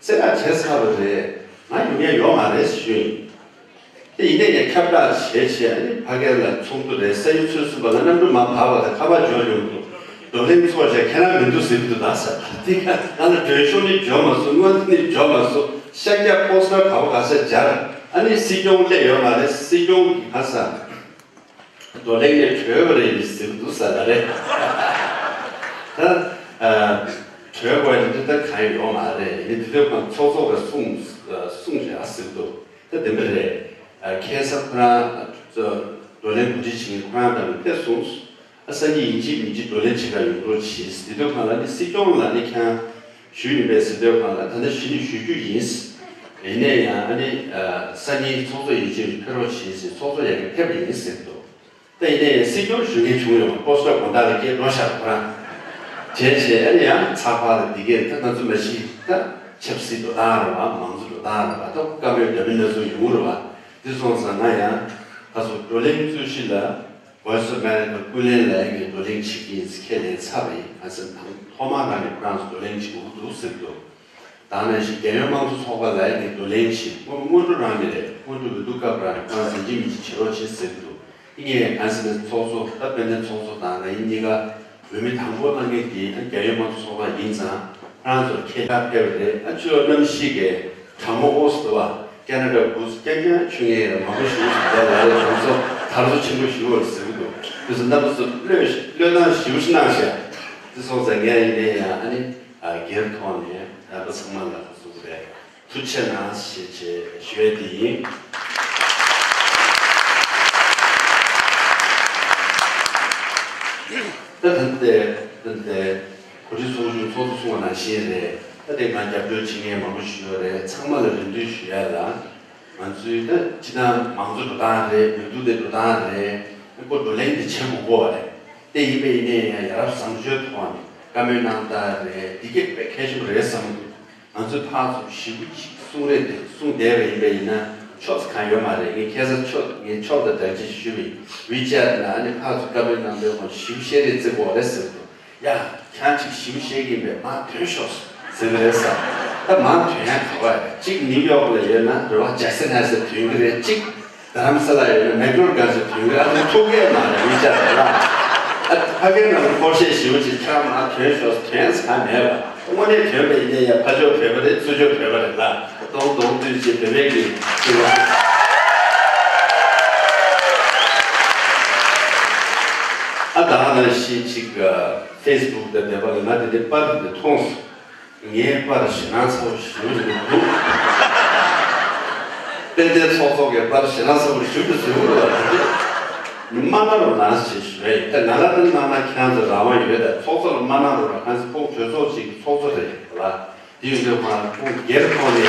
གསལ་བསྒྲགས་བྱས་ཚར་བ་རེད། ང་ཡོང་ཡ་ཡོད་མ་རེད་ཞུས་ཡིན། དེ་ཡིན་ནའི་ངས་ཁྱབ་བསྒྲགས་བྱས་བྱས་ཨ་ནི་ཕ་གི་ལ་ཚོགས་འདུ་རེད། སང་ཉིན་ཚོུད་གསུམ་པ་ལ་གནམ་གྲུ་མར་བབས་པ་དང་ཁ་པར་འབྱོར་ཡོང་འདུག་བགྲོ་གླེང་ཚོགས་བྱས་ཁྱེད་རང་མི་འདུག་ཟེར་གྱི་འདུག་ད་ཟེར། དེ་ག་ང་ལ་མགྲོན་ཤོག་ནི་འབྱོར་མ་སོང་། དངོས་ནི་འབྱོར་མ་སོང་། ཤར་རྒྱག་པོ་སི་ཊར་ག་བ་ག་ས་སྦྱར། ཨ་ནི་སྲིད་སྐྱོང་སླེབས་ཡོད་མ་རེད། སྲིད་སྐྱོང་གི་ག་ས་བགྲོ་གླེང་ནས་གྲོལ་བ་རེད་ཟེར་འདུག་ས་ལ་རེད། ད་ཨ་གྲོལ་དགོས་ནི་འདི་ལྟར་གང་ཡོད་མ་རེད། ཡིན་ནའི་དེ་དུས་ཁོང་ཚོགས་གཙོ་ག་གསུང་གསུང་རེད་ཨ་ཟེར་འདུག་ད་དེ་འདྲ་རེད། ཨ་ཁ་སང་ཁོ་རང་ཨ་བགྲོ་གླེང་གོ་སྒྲིག་བྱེད་མཁན་ཁོ་རང་དང་ཕེབས་སོང་། ཨ་སང་ཉིན་ཡིན་གཅིག་མིན་གཅིག་བགྲོ་གླེང་བྱེད་གར་ཡོང་རོགས་གྱིས། དེ་དུས་ཁོང་ལ་ནི་སྲིད་སྐྱོང་ལ་ནི་ཁྱེད་རང་ཞུས་ཡིན་པས་ཟེར་དུས་ཁོང་ལ་ད་ལྟ་གཞི་ནས་ཞུ་རྒྱུ་ཡིན། ཡིན་ནའི་ཡང་ཨ་ནི་ཨ་སང་ཉིན་ཚོགས་གཙོ་ཡིན་གཅིག་ཕེབས་རོགས་གྱིས་ཟེར། ཚོགས་གཙོ་ཡ་གི་ཕེབས་པ་ཡིན་ཟེར་འདུག་ད་ཡིན་ནའི་ཡང་སྲིད་སྐྱོང་ཞུ་མཁན་བྱུང་ཡོང་། པོ་སི་ཊར་དགོང་དག་ལ་སྐྱེལ་འགྲོ་ཤག་ཁོ་རང་བྱས་བྱས། ཨ་ནི་ཡང་ཚགས་པར་ལ་འདི་གས་ད་ང་ཚོ་མ་གཞི་ད་ཆབ་སྲིད་འགྲོ་སྟངས་རེད་བ། མང་གཙོ་འགྲོ་སྟངས་རེད་བ། ད་བཀའ་མོལ་འདྲ་མིན་སྣ་ཚོགས་ཡོང་རེད་བ། དེ་སོང་ཙང་ང་ཡང་ཁ་སང་བགྲོ་གླེང་རྩོད་གཞི་ལ། Voice of America ཀུན་གླེང་ལ་ཡང་ངས་བགྲོ་གླེང་བྱེད་ཀྱི་ཡིན་ཟེར་ཁས་ལེན་ཚར་བ་ཡིན། ཨ་ཟེར་དང་ཐོག་མར་རང་གི་ཁོ་རང་ཚོ་བགྲོ་གླེང་བྱེད་དགོས་ཀྱི་འདུག་ཟེར་གྱི་འདུག་ད་ནང་བཞིན་རྒྱལ་ཡོངས་དམངས་གཙོ་ཚོགས་པ་ལ་ཡང་ངས་བགྲོ་གླེང་བྱེད། སྔོན་སྔོན་འགྲོ་རང་ནས་རེད། སྔོན་འགྲོ་འོས་བསྡུ་སྐབས་རང་ཁོ་རང་ཚོ་ཡིན་གཅིག་མིན་གཅིག་བྱེད་རོགས་བྱེད་ཟེར་གྱི་འདུག་ངས་གང་ཟེར་ན་ཚོགས་གཙོ་ད་དཔལ་ལྡན་ཚོགས་གཙོ་དང་ང་ཡིན་གཉིས་ཀ་འོས་མི་དང་པོ་གནང་མཁན་དེ་རྒྱལ་ཡོངས་དམངས་གཙོ་ཚོགས་པ་ཡིན་ཙང་ཁོ་རང་ཚོར་ཁྱེད་ལ་ཕེབས་པ་རེད། ཨ་ཆུ་གནམ་གཤིས་ཀྱི་གྲང་མོ་ཨོ་སི་འདུག་བ། ཀེ་ན་ཌ་འུ་ཚོ་རྐྱང་རྐྱང་ཆུ་ངན་ཡང་མང་པོ་ཞིག་འདུག་ལ་རེད། ང་ཚོ་དར་ཚོ་ཆེན་པོ་ཞིག་འོར་ཟེར་གི་འདུག་དུས་སུ་རྣམ་པ་ཚོ་བློས་བློས་བཏང་ཞིབ་ཞིག་གནང་ཤག་དེ་སོང་ཙང་ངས་ཡིན་ནའི་ཡང་ཨ་ནི་སྒེར་ཐོག་ནས་རྣམ་པ་ཚང་མ་ལ་གསུང་གི་རེད། ཐུགས་རྗེ་གནང་ཞེས་བྱས་ཞུ་ཡས་དེ་ཡིན། ད་ད་ལྟ་ད་ལྟ་གོ་སྒྲིག་ཚོགས་ཆུང་ཚོགས་གཙོ་གསུངས་པ་ནང་བཞིན་རེད། ད་དེ་ང་རྒྱབ་སྐྱོར་བྱེད་མཁན་མང་པོ་ཞིག་ཡོད་རེད། ཚང་མ་ལ་རེ་འདུན་ཞུ་ཡ་ལ། ང་ཚོའི་ད་སྤྱི་བཏང་མང་གཙོ་འགྲོ་སྟངས་རེད། འོས་བསྡུ་དེ་འགྲོ་སྟངས་རེད། ཁོ་བགྲོ་གླེང་དེ་བྱེད་དགོས་ཀྱི་རེད། དེ་ཡིན་པ་ཡིན་ནའི་ཡང་ཡ་རབས་བཟང་སྤྱོད་ཐོག་ནས་བཀའ་མོལ་གནང་སྟངས་རེད། འདི་གས་དཔེ་གལ་ཆེན་པོ་རེད་བསམ་གྱི་འདུག་ང་ཚོས་ཕར་ཚུར་ཞེ་པོ་ཅིག་གསུང་རེས་དེ་གསུང་བསྡད་པ་ཡིན་པ་ཡིན་ན་ཕྱོགས་ཚོ་གང་ཡོད་མ་རེད། ངས་ཁ་སང་ཕྱོགས་ངའི་ཕྱོགས་དང་སྦྲགས་ཅིག་ཞུས་པ་ཡིན། ཝི་ཅེ་ཊི་ནང་ཨ་ནི་ཕར་ཚུར་བཀའ་མོལ་གནང་དུས་ཁོང་ཞེ་པོ་བཤད་རེས་བརྩི་དགོས་རེད་ཟེར་འདུག་ཡ། ཁྱེད་ཅིག་ཞིབ་བཤད་ཀྱིན་པས་མར་ཐོན་ཤོག་ཟེར་གི་རེད་ཟེར། ད་མར་ཐོན་ཡ་ག་བ་རེད། གཅིག་ནིའུ་ཡོག་ལ་ཡོད་ན་རེ་བ་ཇེག་སན་ཧའེ་སར་ཐོན་གི་རེད། གཅིག་རྡ་རམ་ས་ལ་ཡོད་ན་མེག་ལོར་གྷན་སར་ཐོན་གི་རེད། ཨ་ནི་ཐུག་གི་མ་རེད། མི་ཅག་རེད་ལ། ཨ་ཕ་གིའི་ནང་ལ་ཁོ་བཤད་ཞིབ་ཅིག་ཁྱེད་རང་མར་ཐོན་ཤོག་ཐོན་ས་མེད་པ། དངོས་གནས་ཐོན་པ་ཡིན་ན་ཡ་ཕ་ཕྱོགས་བོད་པ་རེད། ཚུར་ཕྱོགས་བོད་པ་རེད་ལ། གདོང་གདོང་བསྟུན་བྱེད་བོད་པའི་གི་ཨ་ད་ནང་བཞིན་ཅིག་ཕེ་སི་བུག་དང་དེ་པ་ལ་ང་དེ་འདྲའི་པར་དེ་མཐོང་སོང་། ངའི་པར་ཞེ་སྡང་ཚ་པོ་ཞེ་པོ་ཞིག་འདུག་དཔལ་ལྡན་ཚོགས་གཙོ་གི་པར་ཞེ་སྡང་ཚ་པོ་ཞེ་པོ་ཞིག་འདུག་ལ་དེ་འདྲའི་མ་གནང་རོགས་གནང་ཞེས་ཞུ་ཡ་ཡིན། ད་ང་ལ་དེ་གནང་ན་ཁྱེད་རང་ཚོ་རང་དབང་ཡོད། ད་ཚོགས་གཙོ་ལ་མ་གནང་རོགས་གནང་། ཁོང་གྲོས་ཚོགས་ཅིག་གི་ཚོགས་གཙོ་རེད་ལ། དེ་ཡིན་དུས་ང་ཁོང་སྒེར་ཐོག་ནས་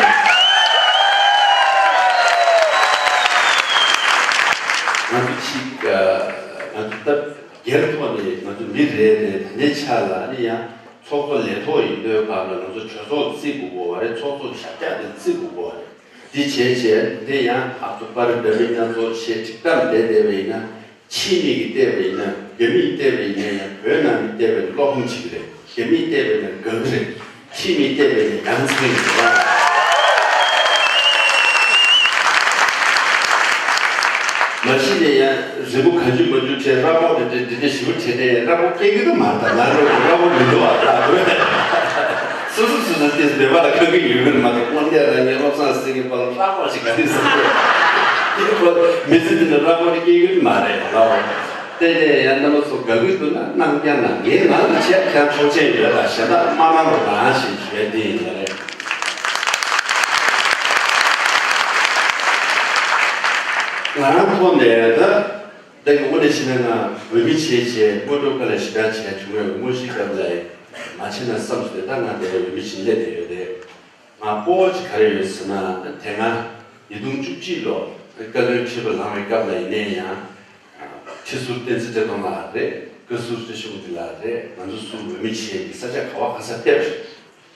ང་ཚོ་གཅིག་ང་ཚོ་ད་སྒེར་ཐོག་ནས་ང་ཚོ་མི་རེ་རེ་ད་ལྟའི་ཆ་ལ་ནི་ཡང་ཚོགས་གཙོ་ལས་ཐོག་ཡིན་དུས་སྐབས་ལ་ང་ཚོ་གྲོས་ཚོགས་བརྩི་དགོས་ཀྱི་ཡོད་རེད། ཚོགས་གཙོ་ཞབས་བཀྱག་དེ་བརྩི་དགོས་ཀྱི་ཡོད་རེད། འདི་བྱས་བྱས་འདི་ཡང་ཧ་ཚོ་པར་འདྲ་མིན་སྣ་ཚོགས་བྱས་ཅིག་བཀྲམ་བསྡད་བསྡད་པ་ཡིན་ན། ཕྱི་མིག་གིས་བལྟས་པ་ཡིན་ན། རྒྱ་མིས་བལྟས་པ་ཡིན་ན་ཡང་བོད་ནང་མིས་བལྟས་པ་ཡིན་ན་བློ་ཕམ་བྱེད་ཀྱི་རེད། རྒྱ་མིས་བལྟས་པ་ཡིན་ན་དགའ་གི་རེད། ཕྱི་མིས་བལྟས་པ་ཡིན་ན་ཡ་མཚན་རེད། མ་གཞི་ནས་ཡང་རི་མོ་གང་བྱུང་མང་བྱུང་བྲིས། ར་སྐོར་དེ་འདྲ་འདི་འདྲ་ཞིབ་པོ་བྲིས་ནས་ར་སྐོར་སྐྱེ་གི་འདུག་མ་རེད། ད་ང་ར་ར་སྐོར་མི་འདུག་ཨ། ར་སྐོར་སོ་སོ་སོ་སོ་དེ་མེད་པ་ལ་ཁག་གི་ཡོད་གི་མ་རེད། དངོས་གནས་རང་ཉིད་བློ་བཟང་སེང་གེ་པ་ལ་ར་སྐོར་ཞིག་ག་རེ་ཟེར་གི་རེད། མི་ཚེ་འདི་ནི་ར་སྐོར་སྐྱེ་གི་མ་རེད་ལ། དེ་ནས་ཡང་རྣམ་པ་ཚོ་དགའ་གི་འདུག་ན་གནང་རྐྱང་གནང་། ངའི་ནང་དུ་ཆེད་ཁྱེད་ཆོག་མཆན་ཡོད་ལ། གཞན་དག་མ་གནང་རོགས་གནང་ཞེས་ཞུ་ཡ་འདི་ཡིན་ལ་རེད། ང་རང་ཐོག་ནས་ད་ད་གི་དངོས་གནས་བྱས་ན་ང་འོས་མི་བྱས་བྱས་སྔོན་འགྲོ་ཁ་ལ་ཞེ་དྲག་བྱས་བྱུང་བའི་དངོས་གཞིའི་སྐབས་ལ་མ་བྱས་ན་བསམ་སོང་སྟེ། ད་ང་དེ་འོས་མི་བྱེད་སླེབས་བསྡད་ཡོད་རེད། ང་སྤོ་བོ་ཅིག་ག་རེ་ཡོད་ཟེར་ན། དེ་སྔ་ཉིས་སྟོང་བཅུ་གཅིག་ལོ་བཀའ་བློན་ཁྲི་པ་ལངས་པའི་སྐབས་ལ་ཡིན་ནའི་ཡང་། ཁྲི་ཟུར་བསྟན་འཛིན་བཀྲས་མཐོང་ལགས་རེད། བཀའ་ཟུར་བཀྲ་ཤིས་དབང་འདུས་ལགས་རེད། ང་ཚོ་གསུམ་འོས་མི་བྱས་ནས་ས་ཆ་ག་བ་ག་ས་ཕེབས་རེད།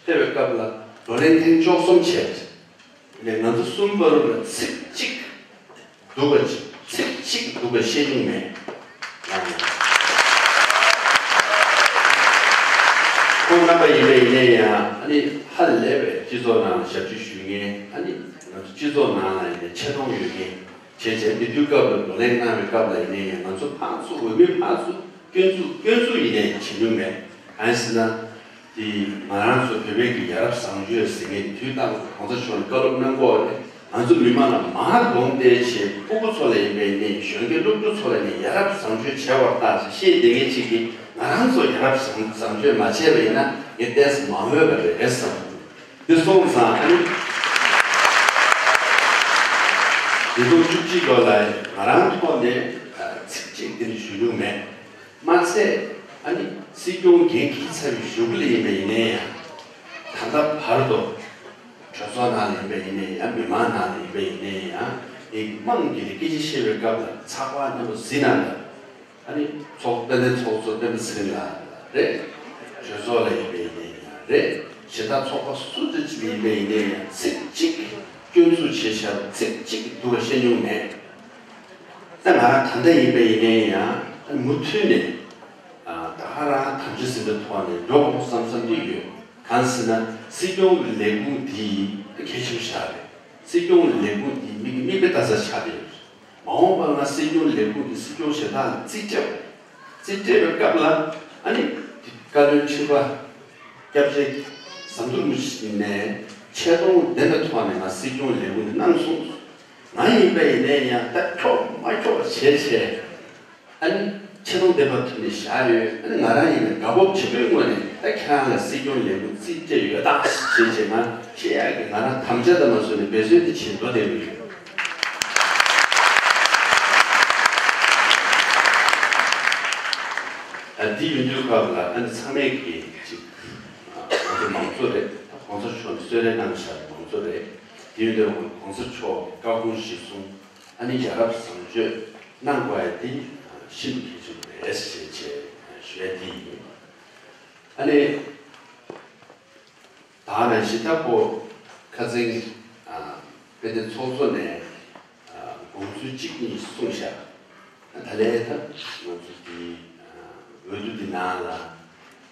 ཕེབས་པའི་སྐབས་ལ་བགྲོ་གླེང་ཐེངས་བཅུ་གསུམ་བྱས་རེད། ལས་ང་ཚོ་གསུམ་བར་དུ་ལ་ཚིག་གཅིག་སྡུག་པ་ཅིག་ཚིག་གཅིག་སྡུག་པ་བཤད་མྱོང་མེད། ཁོང་རྣམ་པ་ཡིན་པ་ཡིན་ནའི་ཡང་ཨ་ནི་ཧ་ལས་པའི་སྤྱི་ཚོགས་ནང་ཞབས་ཕྱི་ཞུ་མཁན། ཨ་ནི་ང་ཚོ་སྤྱི་ཚོགས་ནང་ལ་ཡིན་ནའི་ཆེ་མཐོང་ཡོད་མཁན་བྱས་བྱས། མི་འཐུས་སྐབས་ལ་བགྲོ་གླེང་གནང་བའི་སྐབས་ལ་ཡིན་ནའི་ཡང་ང་ཚོ་ཕར་ཚུར་འོས་མི་ཕར་ཚུར་སྐྱོན་འཛུགས་སྐྱོན་འཛུགས་ཡིན་ནའི་བྱེད་མྱོང་མེད། གང་ཡིན་ཟེར་ན། དེ་ང་རང་ཚོ་བོད་པའི་གི་ཡ་རབས་བཟང་སྤྱོད་ཟེར་མཁན་དུས་དང་གོང་ས་མཆོག་ནས་བཀའ་སློབ་གནང་གི་ཡོད་རེད། ང་ཚོ་མི་མང་ལ་མར་དགོངས་ཏེ་བྱས། ཕྲུ་གུ་ཚོ་ལ་ཡིན་པ་ཡིན་ནའི། གཞོན་སྐྱེས་སློབ་ཕྲུག་ཚོ་ལ་ནི་ཡ་རབས་བཟང་སྤྱོད་བྱས་པར་བརྟག་ཅེས་བཤད་བསྡད་མཁན་ཅིག་གིས། ང་རང་ཚོ་ཡ་རབས་བཟང་བཟང་སྤྱོད་མ་བྱས་པ་ཡིན་ན་ངས་ཏོག་ཙམ་མ་འོས་པ་རེད་བསམ། འདི་སོང་ཙང་ཨ་ནི། ཉིས་སྟོང་བཅུ་གཅིག་ལོ་ལ་ང་རང་ཐོག་ནས་ཚིག་གཅིག་འདི་ནས་ཞུ་མྱོང་མེད། མ་ཚད་ཨ་ནི་སྲིད་སྐྱོང་འགན་འཁྱེར་ཚར་བའི་གཞུག་ལ་ཡིན་པ་ཡིན་ནའི་ཡང་། ད་ལྟ་བར་དུ་གྲོས་ཚོགས་ནང་ལ་ཡིན་པ་ཡིན་ནའི་ཡང་། མི་མང་ནང་ལ་ཡིན་པ་ཡིན་ནའི་ཡང་། མི་མང་གི་སྐད་ཆ་བཤད་པའི་སྐབས་ལ་ཚགས་པར་མཉམ་པོ་གཟིགས་གནང་དང་། ཨ་ནི་ཚོགས་དཔལ་ལྡན་ཚོགས་གཙོ་སྤེན་པ་ཚེ་རིང་ལགས་རེད། གྲོས་ཚོགས་ལ་ཡིན་པ་ཡིན་ནའི་ཡང་རེད། གཞན་དག་ཚོགས་པ་སུ་དང་ཅི་ལ་ཡིན་པ་ཡིན་ནའི་ཡང་། ཚིག་གཅིག་སྐྱོན་འཛུགས་བྱས་བཞག་ཚིག་གཅིག་སྡུག་པ་བཤད་མྱོང་མེད། ད་ང་རང་ད་ལྟ་ཡིན་པ་ཡིན་ནའི་ཡང་། མུ་མཐུད་ནས་ད་ག་རང་དམ་བཅའ་ཟིན་པའི་ཐོག་ནས་འགྲོ་དགོས་བསམ་བསམ་གྱི་ཡོད། གང་ཟེར་ན་སྲིད་སྐྱོང་གི་ལས་ཁུངས་འདི་གལ་ཆེན་པོ་ཞིག་རེད། སྲིད་སྐྱོང་གི་ལས་ཁུངས་འདི་མིག་གི་མིག་དཔེ་ལྟ་ས་ཆགས་བསྡད་ཡོད། མ་འོངས་པ་ང་སྲིད་སྐྱོང་ལས་ཁུངས་འདི་སྲིད་སྐྱོང་གཞན་དག་ལ་རྩིས་སྤྲད། རྩིས་སྤྲད་པའི་སྐབས་ལ་ཨ་ནི་བཀའ་བློན་ཁྲི་པ་སྐྱབས་རྗེ་ཟམ་གདོང་རིན་པོ་ཆེ་ནས་ཆེ་མཐོང་ལྡན་པའི་ཐོག་ནས་ང་སྲིད་སྐྱོང་ལས་ཁུངས་འདི་གནང་སོང་། ང་ཡིན་པ་ཡིན་ནའི་ཡང་ད་འཁྱོག་མ་འཁྱོག་བྱས་བྱས། ཨ་ནི་ཆེ་མཐོང་ལྡན་པ་ཐོག་ནས་བཞག་ཡོད། ཨ་ནི་ང་རང་ཡིན་ན་དགའ་སྤོབས་ཆེན་པོའི་ངོས་ནས་ད་ཁྱེད་རང་ལ་སྲིད་སྐྱོང་ལས་ཁུངས་རྩིས་སྤྲད་ཡོད་ད་ཞེས་བྱས། ང་བཤད་ཡག་གི་ང་རང་དམ་བཅའ་དང་མ་བཟུང་ནས་འབད་བརྩོན་དེ་བྱེད་འགྲོ་བསྡད་ཀྱི་ཡོད། ཨ། འདི་ཡིན་དུས་སྐབས་ལ་ཨ་ནི་ཚང་མས་ཀྱིས་ཅིག་ང་ཚོ་མང་གཙོ་རེད། གོང་ས་མཆོག་ནས་གསོལ་རས་གནང་བཞག་མང་གཙོ་རེད། དེ་ཡིན་དུས་གོང་ས་མཆོག་གི་བཀའ་དགོངས་གཞིར་བཟུང་ཨ་ནི་ཡ་རབས་བཟང་སྤྱོད་གནང་དགོས་ཡ་དེ་ཤིན་ཏུ་གལ་ཆེན་པོ་རེད་ཞེས་བྱས་ཞུ་ཡ་དེ་ཡིན། ཨ་ནི་ད་ནང་བཞིན་ད་ཁོ་ཁ་སང་ཨ་དཔལ་ལྡན་ཚོགས་གཙོ་ནས་ཨ་དགོངས་ཚུལ་གཅིག་གཉིས་གསུངས་ཤག་ད་ལས་ད་ང་ཚོ་འདི་ཨ་འོས་བསྡུ་འདི་ནང་ལ་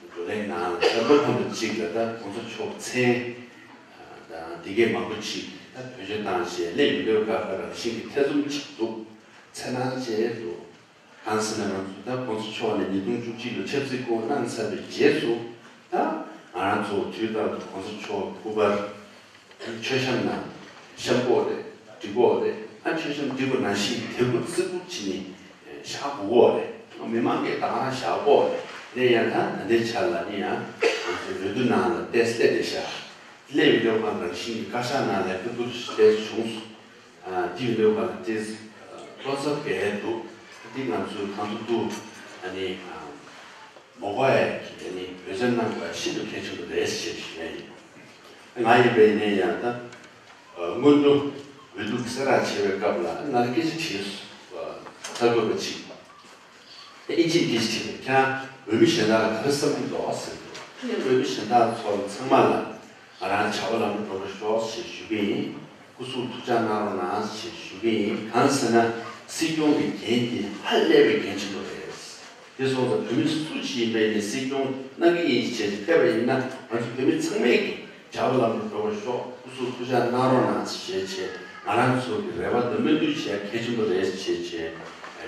བགྲོ་གླེང་ནང་ལ་ད་བློ་ཕམ་པ་གཅིག་ལ་ད་གོང་ས་མཆོག་མཚན་ཨ་དང་དེ་གའི་མང་པོ་ཅིག་ད་བེད་སྤྱོད་བཏང་བྱས་སླེབས་ཡོང་དུས་སྐབས་ཀ་རང་བཞིན་གྱི་ཐེ་ཚོམ་ཅིག་འདུག་འཚེར་སྣང་བྱས་འདུག་གང་ཟེར་ན་ང་ཚོ་ད་གོང་ས་མཆོག་ནས་ཉིས་སྟོང་བཅུ་གཅིག་ལོ་ཆབ་སྲིད་སྐོར་གནང་ཚར་བའི་རྗེས་སུ། ད་ང་རང་ཚོ་དུས་རྟག་ཏུ་གོང་ས་མཆོག་སྐུ་པར་མཆོད་བཤམས་ནང་བཤམས་དགོས་རེད། སྒྲིག་དགོས་རེད། ཨ་མཆོད་བཤམས་སྒྲིག་པ་ནང་བཞིན་དེ་ཁུར་བརྩི་བཀུར་བྱས་ནས་བཞག་དགོས་རེད། མི་མང་གིས་ད་ག་རང་བཞག་དགོས་རེད། དེ་ཡང་ད་ད་ལྟའི་ཆ་ལ་ནི་ཡང་ང་ཚོའི་འོས་བསྡུ་ནང་ལ་ཏོག་ཙམ་སླེབས་བསྡད་ཤག་སླེབས་ཡོང་དུས་སྒང་རང་བཞིན་གྱི་བཀའ་ཤག་ནང་ལ་སྐུ་བསྡུར་ཏོག་ཙམ་བྱུང་སོང་། ཨ། འདི་ཡོད་པ་ལ་ཏོག་ཙམ་བློ་འཚབ་བྱས་འདུག་འདི་ང་ཚོས་གང་ཐུབ་ཐུབ་ཨ་ནི་མ་དགོས་ཡ་གི་ཨ་ནི་འབད་བརྩོན་གནང་དགོས་ཡ་ཤིན་ཏུ་གལ་ཆེན་པོ་རེད་ཞེས་ཞུ་ཡ་ཡིན། ང་ཡིན་པ་ཡིན་ནའི་ཡང་ད་སྔོན་འགྲོ་འོས་བསྡུ་གསལ་བསྒྲགས་བྱེད་པའི་སྐབས་ལ་ང་ལ་སྐད་ཆ་དྲིས་སོང་། གསར་འགོད་པ་གཅིག་ཨིན་ཇིས་སྐད་ཆ་དྲིས་པ། ཁྱེད་རང་འོས་མི་གཞན་དག་ལ་ག་རེ་བསམ་གྱི་འདུག་ཟེར་གྱི་འདུག་ངས་འོས་མི་གཞན་དག་ཚོ་ཚང་མ་ལ་ང་རང་བྱ་བ་ལམ་དུ་འགྲོ་བར་ཤོག་ཞེས་ཞུ་གི་ཡིན། སྐུ་གཟུགས་ཐུགས་ཅག་གནང་རོགས་གནང་ཞེས་ཞུ་གི་ཡིན། གང་ཟེར་ན་སྲིད་སྐྱོང་གི་འགན་དེ་ཧ་ལས་པའི་འགན་ཆེན་པོ་རེད། དེ་སོང་ཙང་བོད་མི་སུ་ཞིག་ཡིན་པ་ཡིན་ནའི་སྲིད་སྐྱོང་གནང་གི་ཡིན་ཞེས་ཕེབས་པ་ཡིན་ན་ང་ཚོ་བོད་མི་ཚང་མས་ཀྱིས་བྱ་བ་ལམ་དུ་འགྲོ་བར་ཤོག་སྐུ་གཟུགས་ཐུགས་ཅག་གནང་རོགས་གནང་ཞེས་བྱས་ང་རང་ཚོ་གི་རེ་བ་དང་སྨོན་འདུན་བྱེད་ཡ་གལ་ཆེན་པོ་རེད་ཞེས་བྱས་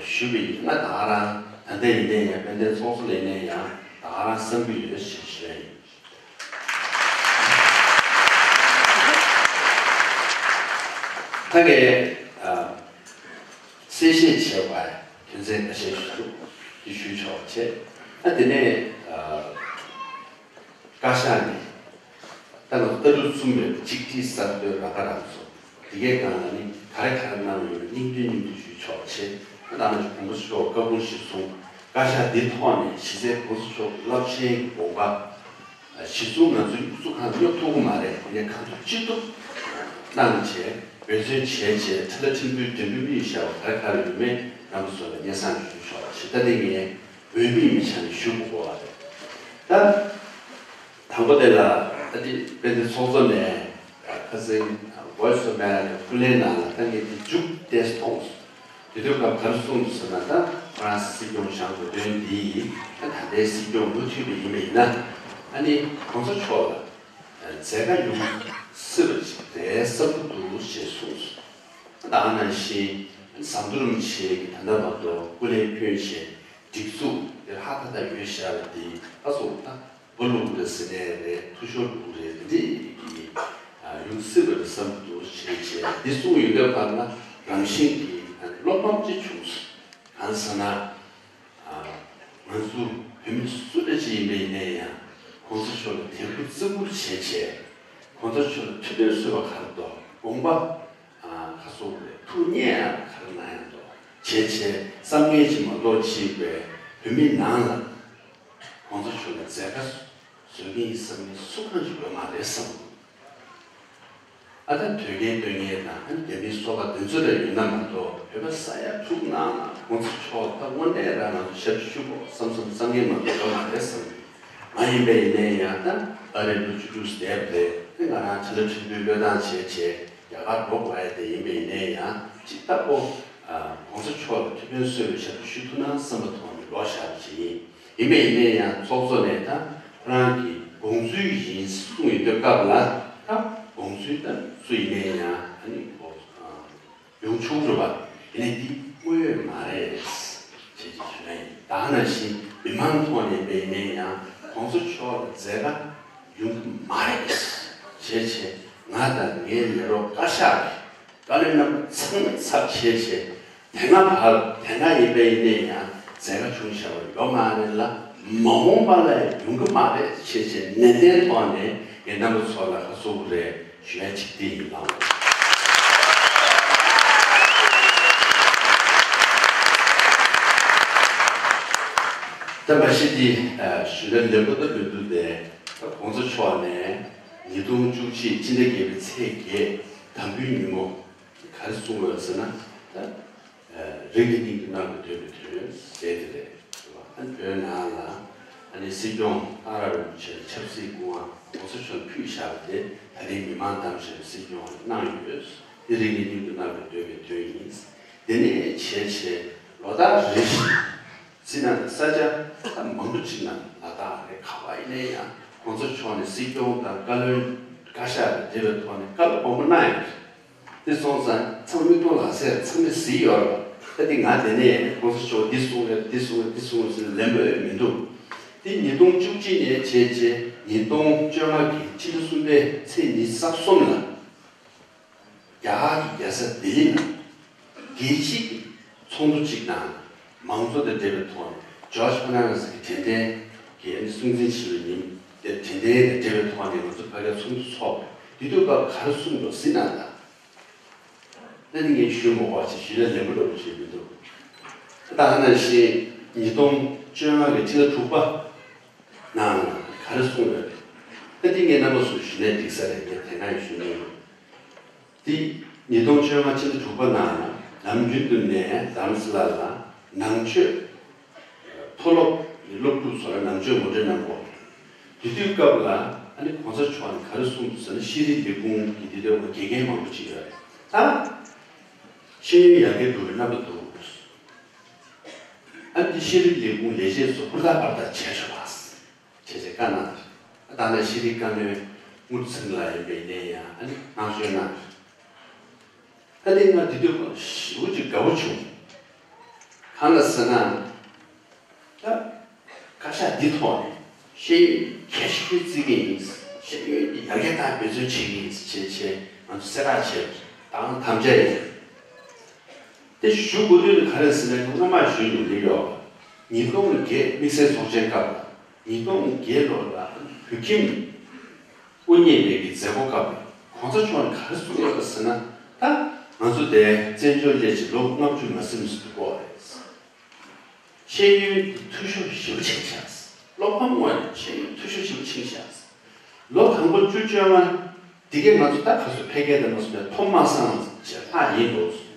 ཞུས་པ་ཡིན། ང་ད་ག་རང་ད་ལྟ་ཡིན་ནའི་ཡང་དཔལ་ལྡན་ཚོགས་གཙོ་ལ་ཡིན་ནའི་ཡང་ད་ག་རང་བསམ་གྱི་ཡོད་ཞེས་ཞུ་ཡ་ཡིན། ད་གའི་ཨ་གསལ་བཤད་བྱས་པ་དོན་ཚན་ཁ་ཤས་ཞུ་འདུག་དེ་ཞུས་ཆོག་བྱས། ཨ་དེ་ནས་ཨ། བཀའ་ཤག་ནས་ད་ང་ཚོ་ལྟ་གྲུབ་གསུམ་ཡོད་པ། གཅིག་སྒྲིལ་གསར་གཏོད། རང་ཁ་རང་གསོ། དེ་གའི་སྒང་ལ་ནི་ག་རེ་ག་རེ་གནང་ཡོད་ན་སྙིང་དོན་སྙིང་དོན་ཞུས་ཆོག་བྱས། ད་ནང་བཞིན་གོང་ས་མཆོག་བཀའ་དགོངས་གཞིར་བཟུང་བཀའ་ཤག་འདིའི་ཐོག་ནས་གཞི་རྩའི་གོང་ས་མཆོག་རླབས་ཆེན་གྱི་དགོངས་པ་གཞི་བཟུང་ང་ཚོའི་ཨུ་ཚུགས་ཁང་སྙོབ་ཐུབ་ཀྱི་མ་རེད། ཡིན་ནའི་གང་ཐུབ་ཅི་ཐུབ་གནང་བྱས་འབད་བརྩོན་བྱས་བྱས་ཁྲི་ལ་ཁྲི་འབུལ་འབྲས་འབུལ་མི་ཡི་ཤ་བ་ག་རེ་ག་རེ་ཡོད་མེད་རྣམ་པ་ཚོ་ལ་སྙན་སེང་ཞུས་ཆོག་བྱས། ད་དེ་ངས་འོས་མི་མི་ཆ་ནས་ཞུ་དགོས་པ་རེད། ད། དང་པོ་དེ་ལ་ཨ་ཏི་དཔལ་ལྡན་ཚོགས་གཙོ་ནས་ཁ་སང་Voice of America་སྐུ་ལས་ནང་ལ་ད་ངས་དེ་མཇུག་ཏེས་མཐོང་སོང་། དེ་དུས་སྐབས་ག་རེ་གསུངས་འདུག་ཟེར་ན། ད་ཧྥ་རན་སི་སྲིད་སྐྱོང་བཞེངས་དགོས་དོན་འདི་ད་ད་ལྟའི་སྲིད་སྐྱོང་མུ་མཐུད་པ་ཡིན་པ་ཡིན་ན་ཨ་ནི་གོང་ས་མཆོག་ལ་མཛད་དཀའ་ཡོང་སྲིད་པ་ཅིག་རེད་བསམ་གྱི་འདུག་ཞེས་གསུངས་སོང་། ད་ག་ནང་བཞིན་ཟམ་གདོང་རིན་པོ་ཆེ་གིས་ད་ལྟ་བར་དུ་སྐུ་ལས་བསྐྱོན་བྱས་སྒྲིག་འཛུགས་དེ་ཧ་ཐ་ཐ་ཡོད་བཞག་པ་འདི་ད་སོང་ད། སྦུག་ལུག་རེད་ཟེར་ནའི་རེད། འཐུས་ཤོར་ལུག་རེད། འདི་འདྲའི་གི་ཨ་ ཡོང་སྲིད་པ་རེད་བསམ་འདུག་བྱས་བྱས་འདི་གསུངས་ཡོང་དུས་བར་ན་རང་བཞིན་གྱིས་བློ་ཕམ་ཅིག་བྱུང་སོང་། གང་ཟེར་ན། ང་ཚོ་བོད་མི་སུ་འདྲ་ཅིག་ཡིན་པ་ཡིན་ནའི་ཡང་གོང་ས་མཆོག་ལ་དད་གུས་བརྩི་བཀུར་བྱས་བྱས་གོང་ས་མཆོག་ལ་ཐུགས་ཕན་གསོས་པ་ག་རེ་འདུག་དགོངས་པ་ག་སོང་རེད། ཐུགས་མཉེས་ཡག་ག་རེ་གནང་ཡག་འདུག་བྱས་བྱས་བསམ་ངན་ཅིག་མ་གཏོགས་ཅིག་པའི་བོད་མི་ནང་ལ་གོང་ས་མཆོག་ལ་མཛད་དཀའ་བཟོ་གི་ཡིན་བསམ་མཁན་སུ་གང་ཞིག་ཡོད་མ་རེད་བསམ། ཨ་ད་དོལ་རྒྱལ་སྟོན་མཁན་དང་ཨ་ནི་རྒྱ་མིའི་སོ་པ་དེ་ཚོ་ལ་ཡོད་ན་མ་གཏོགས་བོད་པ་ས་ཡ་དྲུག་ནང་ལ་གོང་ས་མཆོག་ད་དངོས་གནས་རང་ང་ཚོ་ཞབས་ཕྱི་ཞུ་དགོས་བསམ་བསམ་བསམ་མཁན་མ་གཏོགས་ཡོད་མ་རེད་བསམ། ང་ཡིན་པ་ཡིན་ནའི་ཡང་ད་ཨ་རི་ལོ་བཅུ་དྲུག་བསྡད་པ་རེད། དེ་ང་རང་ཕྱི་ལ་ཕྲུ་གུའི་བློས་བཏང་བྱས་བྱས་རྒྱ་གར་འགྲོ་དགོས་ཡ་དེ་ཡིན་པ་ཡིན་ནའི་ཡང་ཇི་ལྟ་བུ་གོང་ས་མཆོག་ལ་ཐུགས་ཕན་གསོས་པའི་ཞབས་ཕྱི་ཞུ་ཐུབ་ན་བསམ་པ་ཐོག་ནས་ལོག་བཞག་པ་ཞིག་ཡིན། ཡིན་པ་ཡིན་ནའི་ཡང་ཚོགས་གཙོ་ནས་ད་ཁོ་རང་གི་དགོངས་ཚུལ་ཡིན་གསུངས་ཡོད་དུས་སྐབས་ལ་ད་དགོངས་ཚུལ་ད་སུ་ཡིན་ནའི་ཡང་ཨ་ནི་གོ་ཡོང་ཆོག་རེད་པ། ཡིན་ནའི་འདི་དངོས་ཡོད་མ་རེད་ཅེས་ཅིག་ཞུ་ན་ཡིན། ད་ནང་བཞིན་མི་མང་ཐོག་ནས་ཡིན་པ་ཡིན་ནའི་ཡང་གོང་ས་མཆོག་ལ་མཛད་དཀའ་ཡོང་གི་མ་རེད་ཅེས་བྱས་ང་དང་ངའི་ལས་རོགས་བཀའ་ཤག་གི་བཀའ་བློན་རྣམ་པ་ཚང་མའི་ཚབ་བྱས་བྱས་དེ་སྔ་བར་དེ་སྔ་ཡིན་པ་ཡིན་ནའི་ཡང་མཛད་དཀའ་བྱུང་བཞག་པ་ཡོད་མ་རེད་ལ་མ་འོངས་པ་ལ་ཡང་ཡོང་གི་མ་རེད་བྱས་བྱས་ནན་ཏན་ཐོག་ནས་ངས་རྣམ་པ་ཚོ་ལ་ཁ་གསོ་གི་རེད་ཞུ་ཡ་ཅིག་དེ་ཡིན་ལགས། ད་མ་གཞི་འདི་ཞུ་ན་ལེགས་པོ་ད་མི་འདུག་སྟེ། ད་གོང་ས་མཆོག་ནས་ཉིས་སྟོང་བཅུ་གཅིག་སྤྱི་ཟླ་བརྒྱད་པའི་ཚེས་བརྒྱད་དམ་འབུལ་ཉིན་མོ། ག་རེ་གསུངས་ཡོད་ཟེར་ན། ད་རིགས་ཀྱི་སྟེང་དུ་གནང་དགོས་འདོད་པའི་དོན་ཟེར་དེ་རེད། ཨ་ནི་བོད་ནང་ལ་ཨ་ནི་སྲིད་སྐྱོང་ཨ་ར་རིན་པོ་ཆེ་ཆབ་སྲིད་སྐུ་དབང་གོང་ས་མཆོག་ཕུལ་བཞག་པ་དེ་ད་རིང་མི་མང་གདམ་བྱས་པའི་སྲིད་སྐྱོང་གནང་ཡོད། དེ་རིགས་ཀྱི་སྟེང་དུ་གནང་དགོས་འདོད་པའི་དོན་ཡིན། དེ་ནས་བྱས་བྱས་ལོ་ལྟར་རེ་བཞིན་སྲིད་ནང་གི་ས་ཆ་ད་མང་པོ་ཅིག་ནང་ལ་ད་རེ་ག་བ་ཡིན་ནའི་ཡང་གོང་ས་མཆོག་ནས་སྲིད་སྐྱོང་དང་བཀའ་བློན་བཀའ་ཤག་དང་འབྲེལ་བའི་ཐོག་ནས་བཀའ་སློབ་མང་པོ་གནང་ཡོད། དེ་སོང་ཙང་ཚང་མ་མིག་མཐོང་ལག་ཟིན་ཚང་མས་གཟིགས་ཡོད་རེད་པ། ད་དེ་ང་དེ་ནས་གོང་ས་མཆོག་འདི་གསུངས་རེད་འདི་གསུངས་རེད་འདི་གསུངས་རེད་ཟེར་ལན་པོ་ཡོད་མི་འདུག་དེ་ཉིས་སྟོང་བཅུ་གཅིག་ནས་བྱས་རྗེས་ཉིས་སྟོང་བཅོ་ལྔ་གི་ཕྱི་ཟླ་གསུམ་པའི་ཚེས་ཉི་ཤུ་རྩ་གསུམ་ལ་རྒྱ་གར་གྱི་རྒྱལ་ས་ལྡི་ལི་ནང་རྒྱལ་སྤྱིའི་ཚོགས་འདུ་གཅིག་དང་མང་གཙོ་དང་འབྲེལ་བའི་ཐོག་ནས་ཇོརྗ་ཕར་ནན་ཌིས་ཀྱི་དྲན་རྟེན་གྱི་སྲུང་བརྩི་ཞུ་བའི་ཉིན་དེ་དྲན་རྟེན་དང་འབྲེལ་བའི་ཐོག་ནས་ང་ཚོ་ཕ་གིར་ཚོགས་འདུ་ཚོགས་པ་དེ་དུས་སྐབས་ག་རེ་གསུངས་འདུག་ཟེར་ན་ད། ད་ནི་ངས་ཞུ་མ་དགོས་ཅིག་ཞུས་ན་ལན་པོ་འདྲ་པོ་ཞིག་མི་འདུག་ད་ནང་བཞིན་ཉིས་སྟོང་བཅོ་ལྔ་གི་ཕྱི་ཟླ་དྲུག་པ་ནང་ལ་ག་རེ་གསུངས་ཡོད་རེད། ད་འདི་ངས་རྣམ་པ་ཚོར་ཞུས་ན་འགྲིག་ས་རེད། ངས་དེ་སྔ་ཡང་ཞུས་མྱོང་ཡོད། འདི་ཉིས་སྟོང་བཅོ་ལྔ་ཕྱི་ཟླ་དྲུག་པ་ནང་ལ་ནམ་རྒྱུན་དུ་ནས་རྡ་རམ་ས་ལ་ལ་ནང་ཆོས་མཐོ་སློབ་ཀྱི་སློབ་ཕྲུག་ཚོ་ལ་ནང་ཆོས་ངོ་སྤྲོད་གནང་གོ། དེ་དུས་སྐབས་ལ་ཨ་ནི་གོང་ས་མཆོག་ནས་ག་རེ་གསུངས་འདུག་ཟེར་ན་ཤེས་རིག་ལས་ཁུངས་ཀྱི་འདི་འདྲ་བ་དགེ་རྒན་མང་པོ་ཅིག་ཡོད་རེད། ད་ཤེས་ཡོན་ཡར་རྒྱས་འགྲོ་བའི་རྣམ་པ་འདུག་ཨ་ནི་ཤེས་རིག་ལས་ཁུངས་ལས་བྱེད་ཚོ་ཧུར་ཐག་འབད་ཐག་བྱས་ཆོག་པ་བྱས་བྱས་བཀའ་གནང་། ད་ལྟ་ཤེས་རིག་བཀའ་བློན་དངུལ་ཚང་ལགས་ཡིན་པ་ཡིན་ནའི་ཡང་ཨ་ནི་གནང་བྱོན་གནང་། ད་དེ་ང་དེ་དུས་ཞེ་པོ་ཅིག་དགའ་པོ་བྱུང་། གང་ལ་ཟེར་ན། ད་བཀའ་ཤག་འདི་ཐོག་ནས་ཤེས་ཡོན་གལ་ཆེ་ཤོས་བརྩི་གི་ཡིན། ཤེས་ཡོན་འདི་ཡར་རྒྱས་གཏང་འབད་བརྩོན་བྱེད་ཀྱི་ཡིན་ཞེས་བྱས་ང་ཚོ་གསལ་བསྒྲགས་བྱས་དང་དམ་བཅའ་ཡིན། དེ་ཞུ་དགོས་དོན་ནི་ག་རེ་ཟེར་ན་སྔོན་མ་ཞུས་མྱོང་ཡོད། ཉིས་སྟོང་བརྒྱད་དམིགས་བསལ་ཚོགས་ཆེན་སྐབས་ལ་ཉིས་སྟོང་བརྒྱད་ལོ་ལ་བོད་ཁྱིམ་དབུ་བརྙེས་པའི་གི་མཛད་སྒོ་སྐབས་ལ་གོང་ས་མཆོག་ནས་ག་རེ་གསུངས་ཡོད་པ་ཟེར་ན། ད་ང་ཚོ་དེ་བཙན་བྱོལ་སླེབས་བྱས་ལོ་ལྔ་བཅུ་ང་གསུམ་ཙམ་འགྲོ་གི་རེད། ཤེས་ཡོན་འདི་འཐུས་ཤོར་ཞེ་པོ་ཕྱིན་ཤག་སློབ་ཕམ་ངོས་ནས་ཤེས་ཡོན་འཐུས་ཤོར་ཞེ་པོ་ཕྱིན་ཤག་ལོ་དང་པོ་བཅུ་བཅོ་ལྔ་འདི་གའི་ང་ཚོ་ད་ག་ཚོད་ཕལ་སྐད་དང་མ་སོང་བའི་ཐོབ་མ་སོང་ཞེས་ལྷག་ཡིན་འགྲོ་སོང་།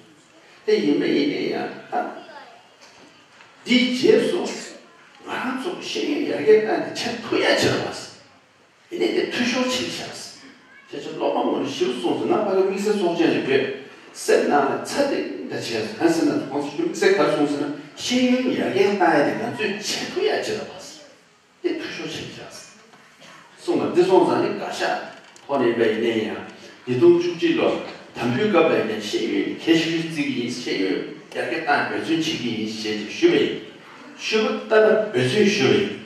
དེ་ཡིན་པ་ཡིན་ནའི་ཡང་ད་འདིའི་རྗེས་སུ་ང་རང་ཚོ་ཤེས་ཡོན་ཡར་རྒྱས་བཏང་ནས་བྱེད་ཐུབ་ཡ་བྱེད་རོགས། ཡིན་ནའི་དེ་འཐུས་ཤོར་ཕྱིན་ཤག་དེ་ཚོ་སློབ་མ་ངོས་ནས་ཞིབ་གསུངས་སོང་ན་ཕ་གི་དམིགས་བསལ་ཚོགས་ཆེན་ལ་ཡོད། སེམས་ནང་ལ་ཚ་ཏིང་འདྲ་བྱས་སོང་། གང་ཟེར་ན་ཁོང་ཚོ་དམིགས་བསལ་ག་རེ་གསུངས་ཟེར་ན་ཤེས་ཡོན་ཡར་རྒྱས་བཏང་ཡ་དེ་ང་ཚོས་བྱེད་ཐུབ་ཡ་བྱེད་རོགས། དེ་འཐུས་ཤོར་ཕྱིན་ཤག་གསུངས་པ་འདི་སོང་ཙང་ནི་བཀའ་ཤག་ཐོག་ནས་ཡིན་པ་ཡིན་ནའི་ཡང་ཉིས་སྟོང་བཅུ་གཅིག་ལོ་དམ་འབུལ་སྐབས་ལ་ཡང་ཤེས་ཡོན་གལ་ཆེ་ཤོས་བརྩི་གི་ཡིན། ཤེས་ཡོན་ཡར་རྒྱས་བཏང་འབད་བརྩོན་བྱེད་ཀྱི་ཡིན་ཞེས་ཞུས་པ་ཡིན། ཞུས་པ་ལྟར་འབད་བརྩོན་ཞུས་པ་ཡིན།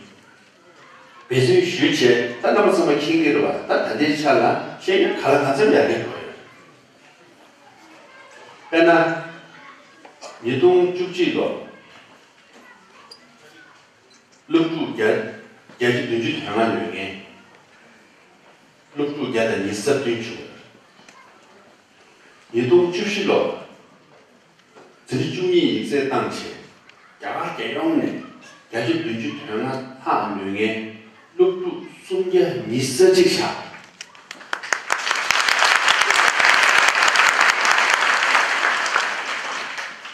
འབད་བརྩོན་ཞུས་བྱས་ད་རྣམ་པ་ཚང་མ་མཁྱེན་གྱི་རེད་བ། ད་ད་ལྟའི་ཆ་ལ་ ཤེས་ཡོན་ག་ལ་གང་འཚམ་ཡར་རྒྱས་འགྲོ་ཡོད། དཔེར་ན། ཉིས་སྟོང་བཅུ་གཅིག་ལོར་སློབ་ཕྲུག་བརྒྱ་བརྒྱད་ཅུ་བདུན་ཅུ་དོན་ལྔ་ལོན་མཁན་སློབ་ཕྲུག་བརྒྱ་དང་ཉི་ཤུ་རྩ་བདུན་བྱུང་ཡོད། ཉིས་སྟོང་བཅུ་བཞི་ལོར་འཛིན་གྲྭ་བཅུ་གཉིས་ཡིག་ཚད་བཏང་བྱས། རྒྱ་གར་རྒྱལ་ཡོངས་ནས་བརྒྱ་ཆ་བདུན་ཅུ་དོན་ལྔ་ལྷག་ལོན་མཁན་སློབ་ཕྲུག་སུམ་བརྒྱ་ཉི་ཤུ་རྩ་གཅིག་ཆགས།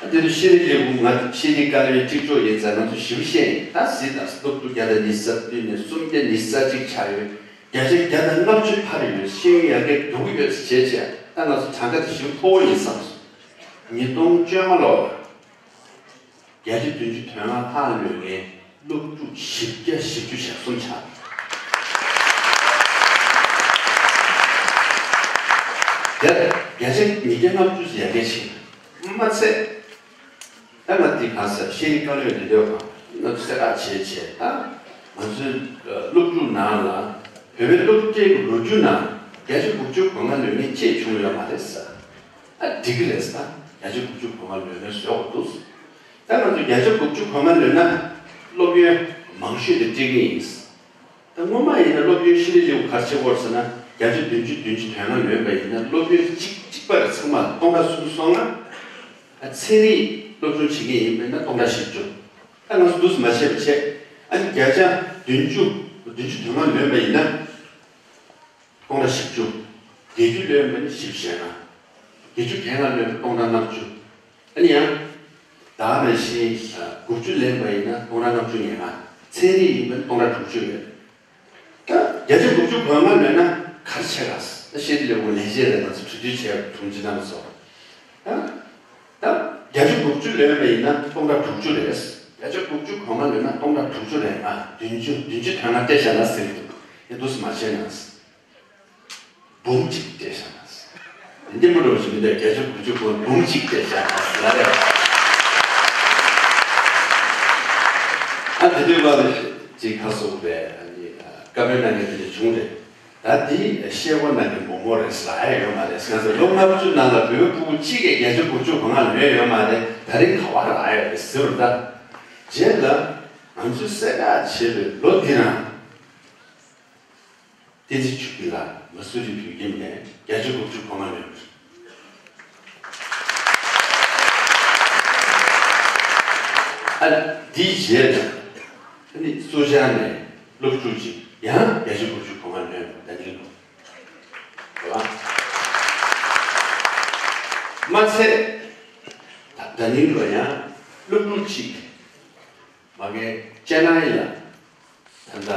ཨ་དེ་ཚོ་ཤེས་རིག་ལས་ཁུངས་ང་ཤེས་རིག་བཀའ་བློན་གཅིག་ལྕོགས་ཡིན་ཙང་ང་ཚོ་ཞིབ་བཤད་ཡིན། ད་གཟིགས་དང་། སློབ་ཕྲུག་བརྒྱ་དང་ཉི་ཤུ་རྩ་བདུན་ནས་སུམ་བརྒྱ་ཉི་ཤུ་རྩ་གཅིག་ཆགས་ཡོད། བརྒྱ་ཆ་བརྒྱ་དང་ལྔ་བཅུ་འཕར་ཡོད། ཤེས་ཡོན་ཡར་རྒྱས་འགྲོ་གི་ཡོད་ཟེར་བྱས་བྱས། ད་ང་ཚོ་གྲངས་ཀ་དེ་ཞིབ་མཐོ་བོ་ཡིན་བསམ་སོང་། ཉིས་སྟོང་བཅོ་ལྔ་ལོར་བརྒྱད་ཅུ་བདུན་ཅུ་དོན་ལྔ་ལྷག་ལོན་མཁན་སློབ་ཕྲུག་བཞི་བརྒྱ་བཞི་བཅུ་ཞེ་གསུམ་ཆགས། དེར་བརྒྱ་ཆ་ཉིས་བརྒྱ་ལྔ་བཅུ་ཙམ་ཡར་རྒྱས་ཕྱིན། མ་ཚད། ད་ང་འདི་ག་ཟེར། ཤེས་རིག་བཀའ་བློན་དེ་འདྲ་བ་ང་ཚོ་གསལ་བསྒྲགས་བྱས་བྱས། ད་ང་ཚོའི་སློབ་ཕྲུག་ནང་ལ་བོད་པའི་སློབ་གྲྭའི་ལོ་རྒྱུས་ནང་བརྒྱ་ཆ་དགུ་བཅུ་གོ་ལྔ་ལོན་མཁན་གཅིག་བྱུང་ཡོད་མ་རེད་ཟེར། ཨ་འགྲིག་གི་རེད་ཟེར། ད་བརྒྱ་ཆ་དགུ་བཅུ་གོ་ལྔ་ལོན་མཁན་བཟོ་དགོས་འདུག། ད་ང་ཚོ་བརྒྱ་ཆ་དགུ་བཅུ་གོ་ལྔ་ལོན་ན་སློབ་ཡོན་མང་ཤོས་དེ་སྤྲད་ཀྱི་ཡིན། ད་སྔོན་མ་ཡིན་ན་སློབ་ཡོན་ཤེས་རིག་ལས་ཁུངས་ག་རེ་བྱེད་ཀྱི་ཡོད་ཟེར་ན། བརྒྱ་ཆ་བདུན་ཅུ་བདུན་ཅུ་དོན་ལྔ་ལོན་པ་ཡིན་ན་སློབ་ཡོན་གཅིག་གཅིག་པ་རེ་ཚང་མ་སྟོང་ཕྲག་སུམ་ཅུ་སོ་ལྔ། ཨ་ཚན་རིག་སློབ་སྦྱོང་བྱེད་མཁན་ཡིན་པ་ཡིན་ན་སྟོང་ཕྲག་བཞི་བཅུ། ད་ང་ཚོ་འདུག་སེ་མ་བྱས་པ་བྱས། ཨ་ནི་བརྒྱ་ཆ་བདུན་ཅུ་བདུན་ཅུ་དོན་ལྔ་ལོན་པ་ཡིན་ན། སྟོང་ཕྲག་བཞི་བཅུ། བརྒྱད་ཅུ་ལོན་པ་ནི་བཞི་བཅུ་ཞེ་ལྔ། བརྒྱད་ཅུ་གྱ་ལྔ་ལོན་པ་སྟོང་ཕྲག་ལྔ་བཅུ། ཨ་ནི་ཡང་། ད་ག་ནང་བཞིན་དགུ་བཅུ་ལོན་པ་ཡིན་ན་སྟོང་ཕྲག་ལྔ་བཅུ་ང་ལྔ། ཚན་རིག་ཡིན་པ་ནི་སྟོང་ཕྲག་དྲུག་ཅུ་ཡོད། ད་བརྒྱ་ཆ་དགུ་བཅུ་གོ་ལྔ་ལོན་ན་ག་རེ་བྱེད་ག་ཟེར། ད་ཤེས་རིག་ལས་ཁུངས་ལས་བྱེད་རེད། ང་ཚོ་གྲོས་བསྡུར་བྱས་པ་དྲུང་ཆེ་རྣམ་པ་ཚོ། ད་ད་བརྒྱ་ཆ་དགུ་བཅུ་ལོན་པ་ཡིན་ན་སྟོང་ཕྲག་དྲུག་ཅུ་རེད། བརྒྱ་ཆ་དགུ་བཅུ་གོ་ལྔ་ལོན་ན་སྟོང་ཕྲག་དྲུག་ཅུ་ལོན་ན་བདུན་ཅུ་བདུན་ཅུ་དོན་ལྔ་སྤྲད་བཞག་ན་ཟེར་གྱི་འདུག། ཡིན་འདུག་སེ་མ་བྱས་ན། འབུམ་གཅིག་སྤྲད་བཞག་ན། འདི་མོ་འགྲོ་བཞིན་པའི་བརྒྱ་ཆ་དགུ་བཅུ་གོ་འབུམ་གཅིག་སྤྲད་བཞག་ན་ཟེར་རེད། ཨ་དེ་དུས་སྐབས་ཅིག་ཁ་གསོ་བས་ཨ་ནི་བཀའ་མོལ་གནང་མཁན་དེ་འདྲ་བྱུང་རེད། ད་འདི་བཤད་སྒོ་གནང་མཁན་མོག་མོག་རེད་ཟེར་ཨེ་ཡོད་མ་རེད། ང་ཚོ་ལོ་ལྔ་བཅུ་ནང་ལ་བོད་ཕྲུ་གུ་གཅིག་གིས་བརྒྱ་ཆ་དགུ་བཅུ་གོ་ལྔ་ལོན་ཡོད་མ་རེད། ད་རིང་ག་བ་རག་ཡོད་རེད་ཟེར་བ་ད། རྗེས་ལ་ང་ཚོས་གསལ་བསྒྲགས་བྱས་པའི་ལོ་འདི་རང་། བསྟན་འཛིན་ཆོས་སྐྱིད་ལགས་མ་སུ་རི་བོད་ཁྱིམ་ནས་བརྒྱ་ཆ་དགུ་བཅུ་གོ་ལྔ་ལོན། ཨ་འདིའི་རྗེས་ལ་ཨ་ནི་སུ་ཇཱ་ནས་སློབ་ཕྲུག་ཅིག་ཡང་བརྒྱ་ཆ་དགུ་བཅུ་གོ་ལྔ་ལོན་པ་ད་ནི་ལོ། རེད་བ། མ་ཚད་ད་ནི་ལོ་ཡང་སློབ་ཕྲུག་ཅིག་མ་གི་ཅེ་ནའི་ལ་ད་ལྟ།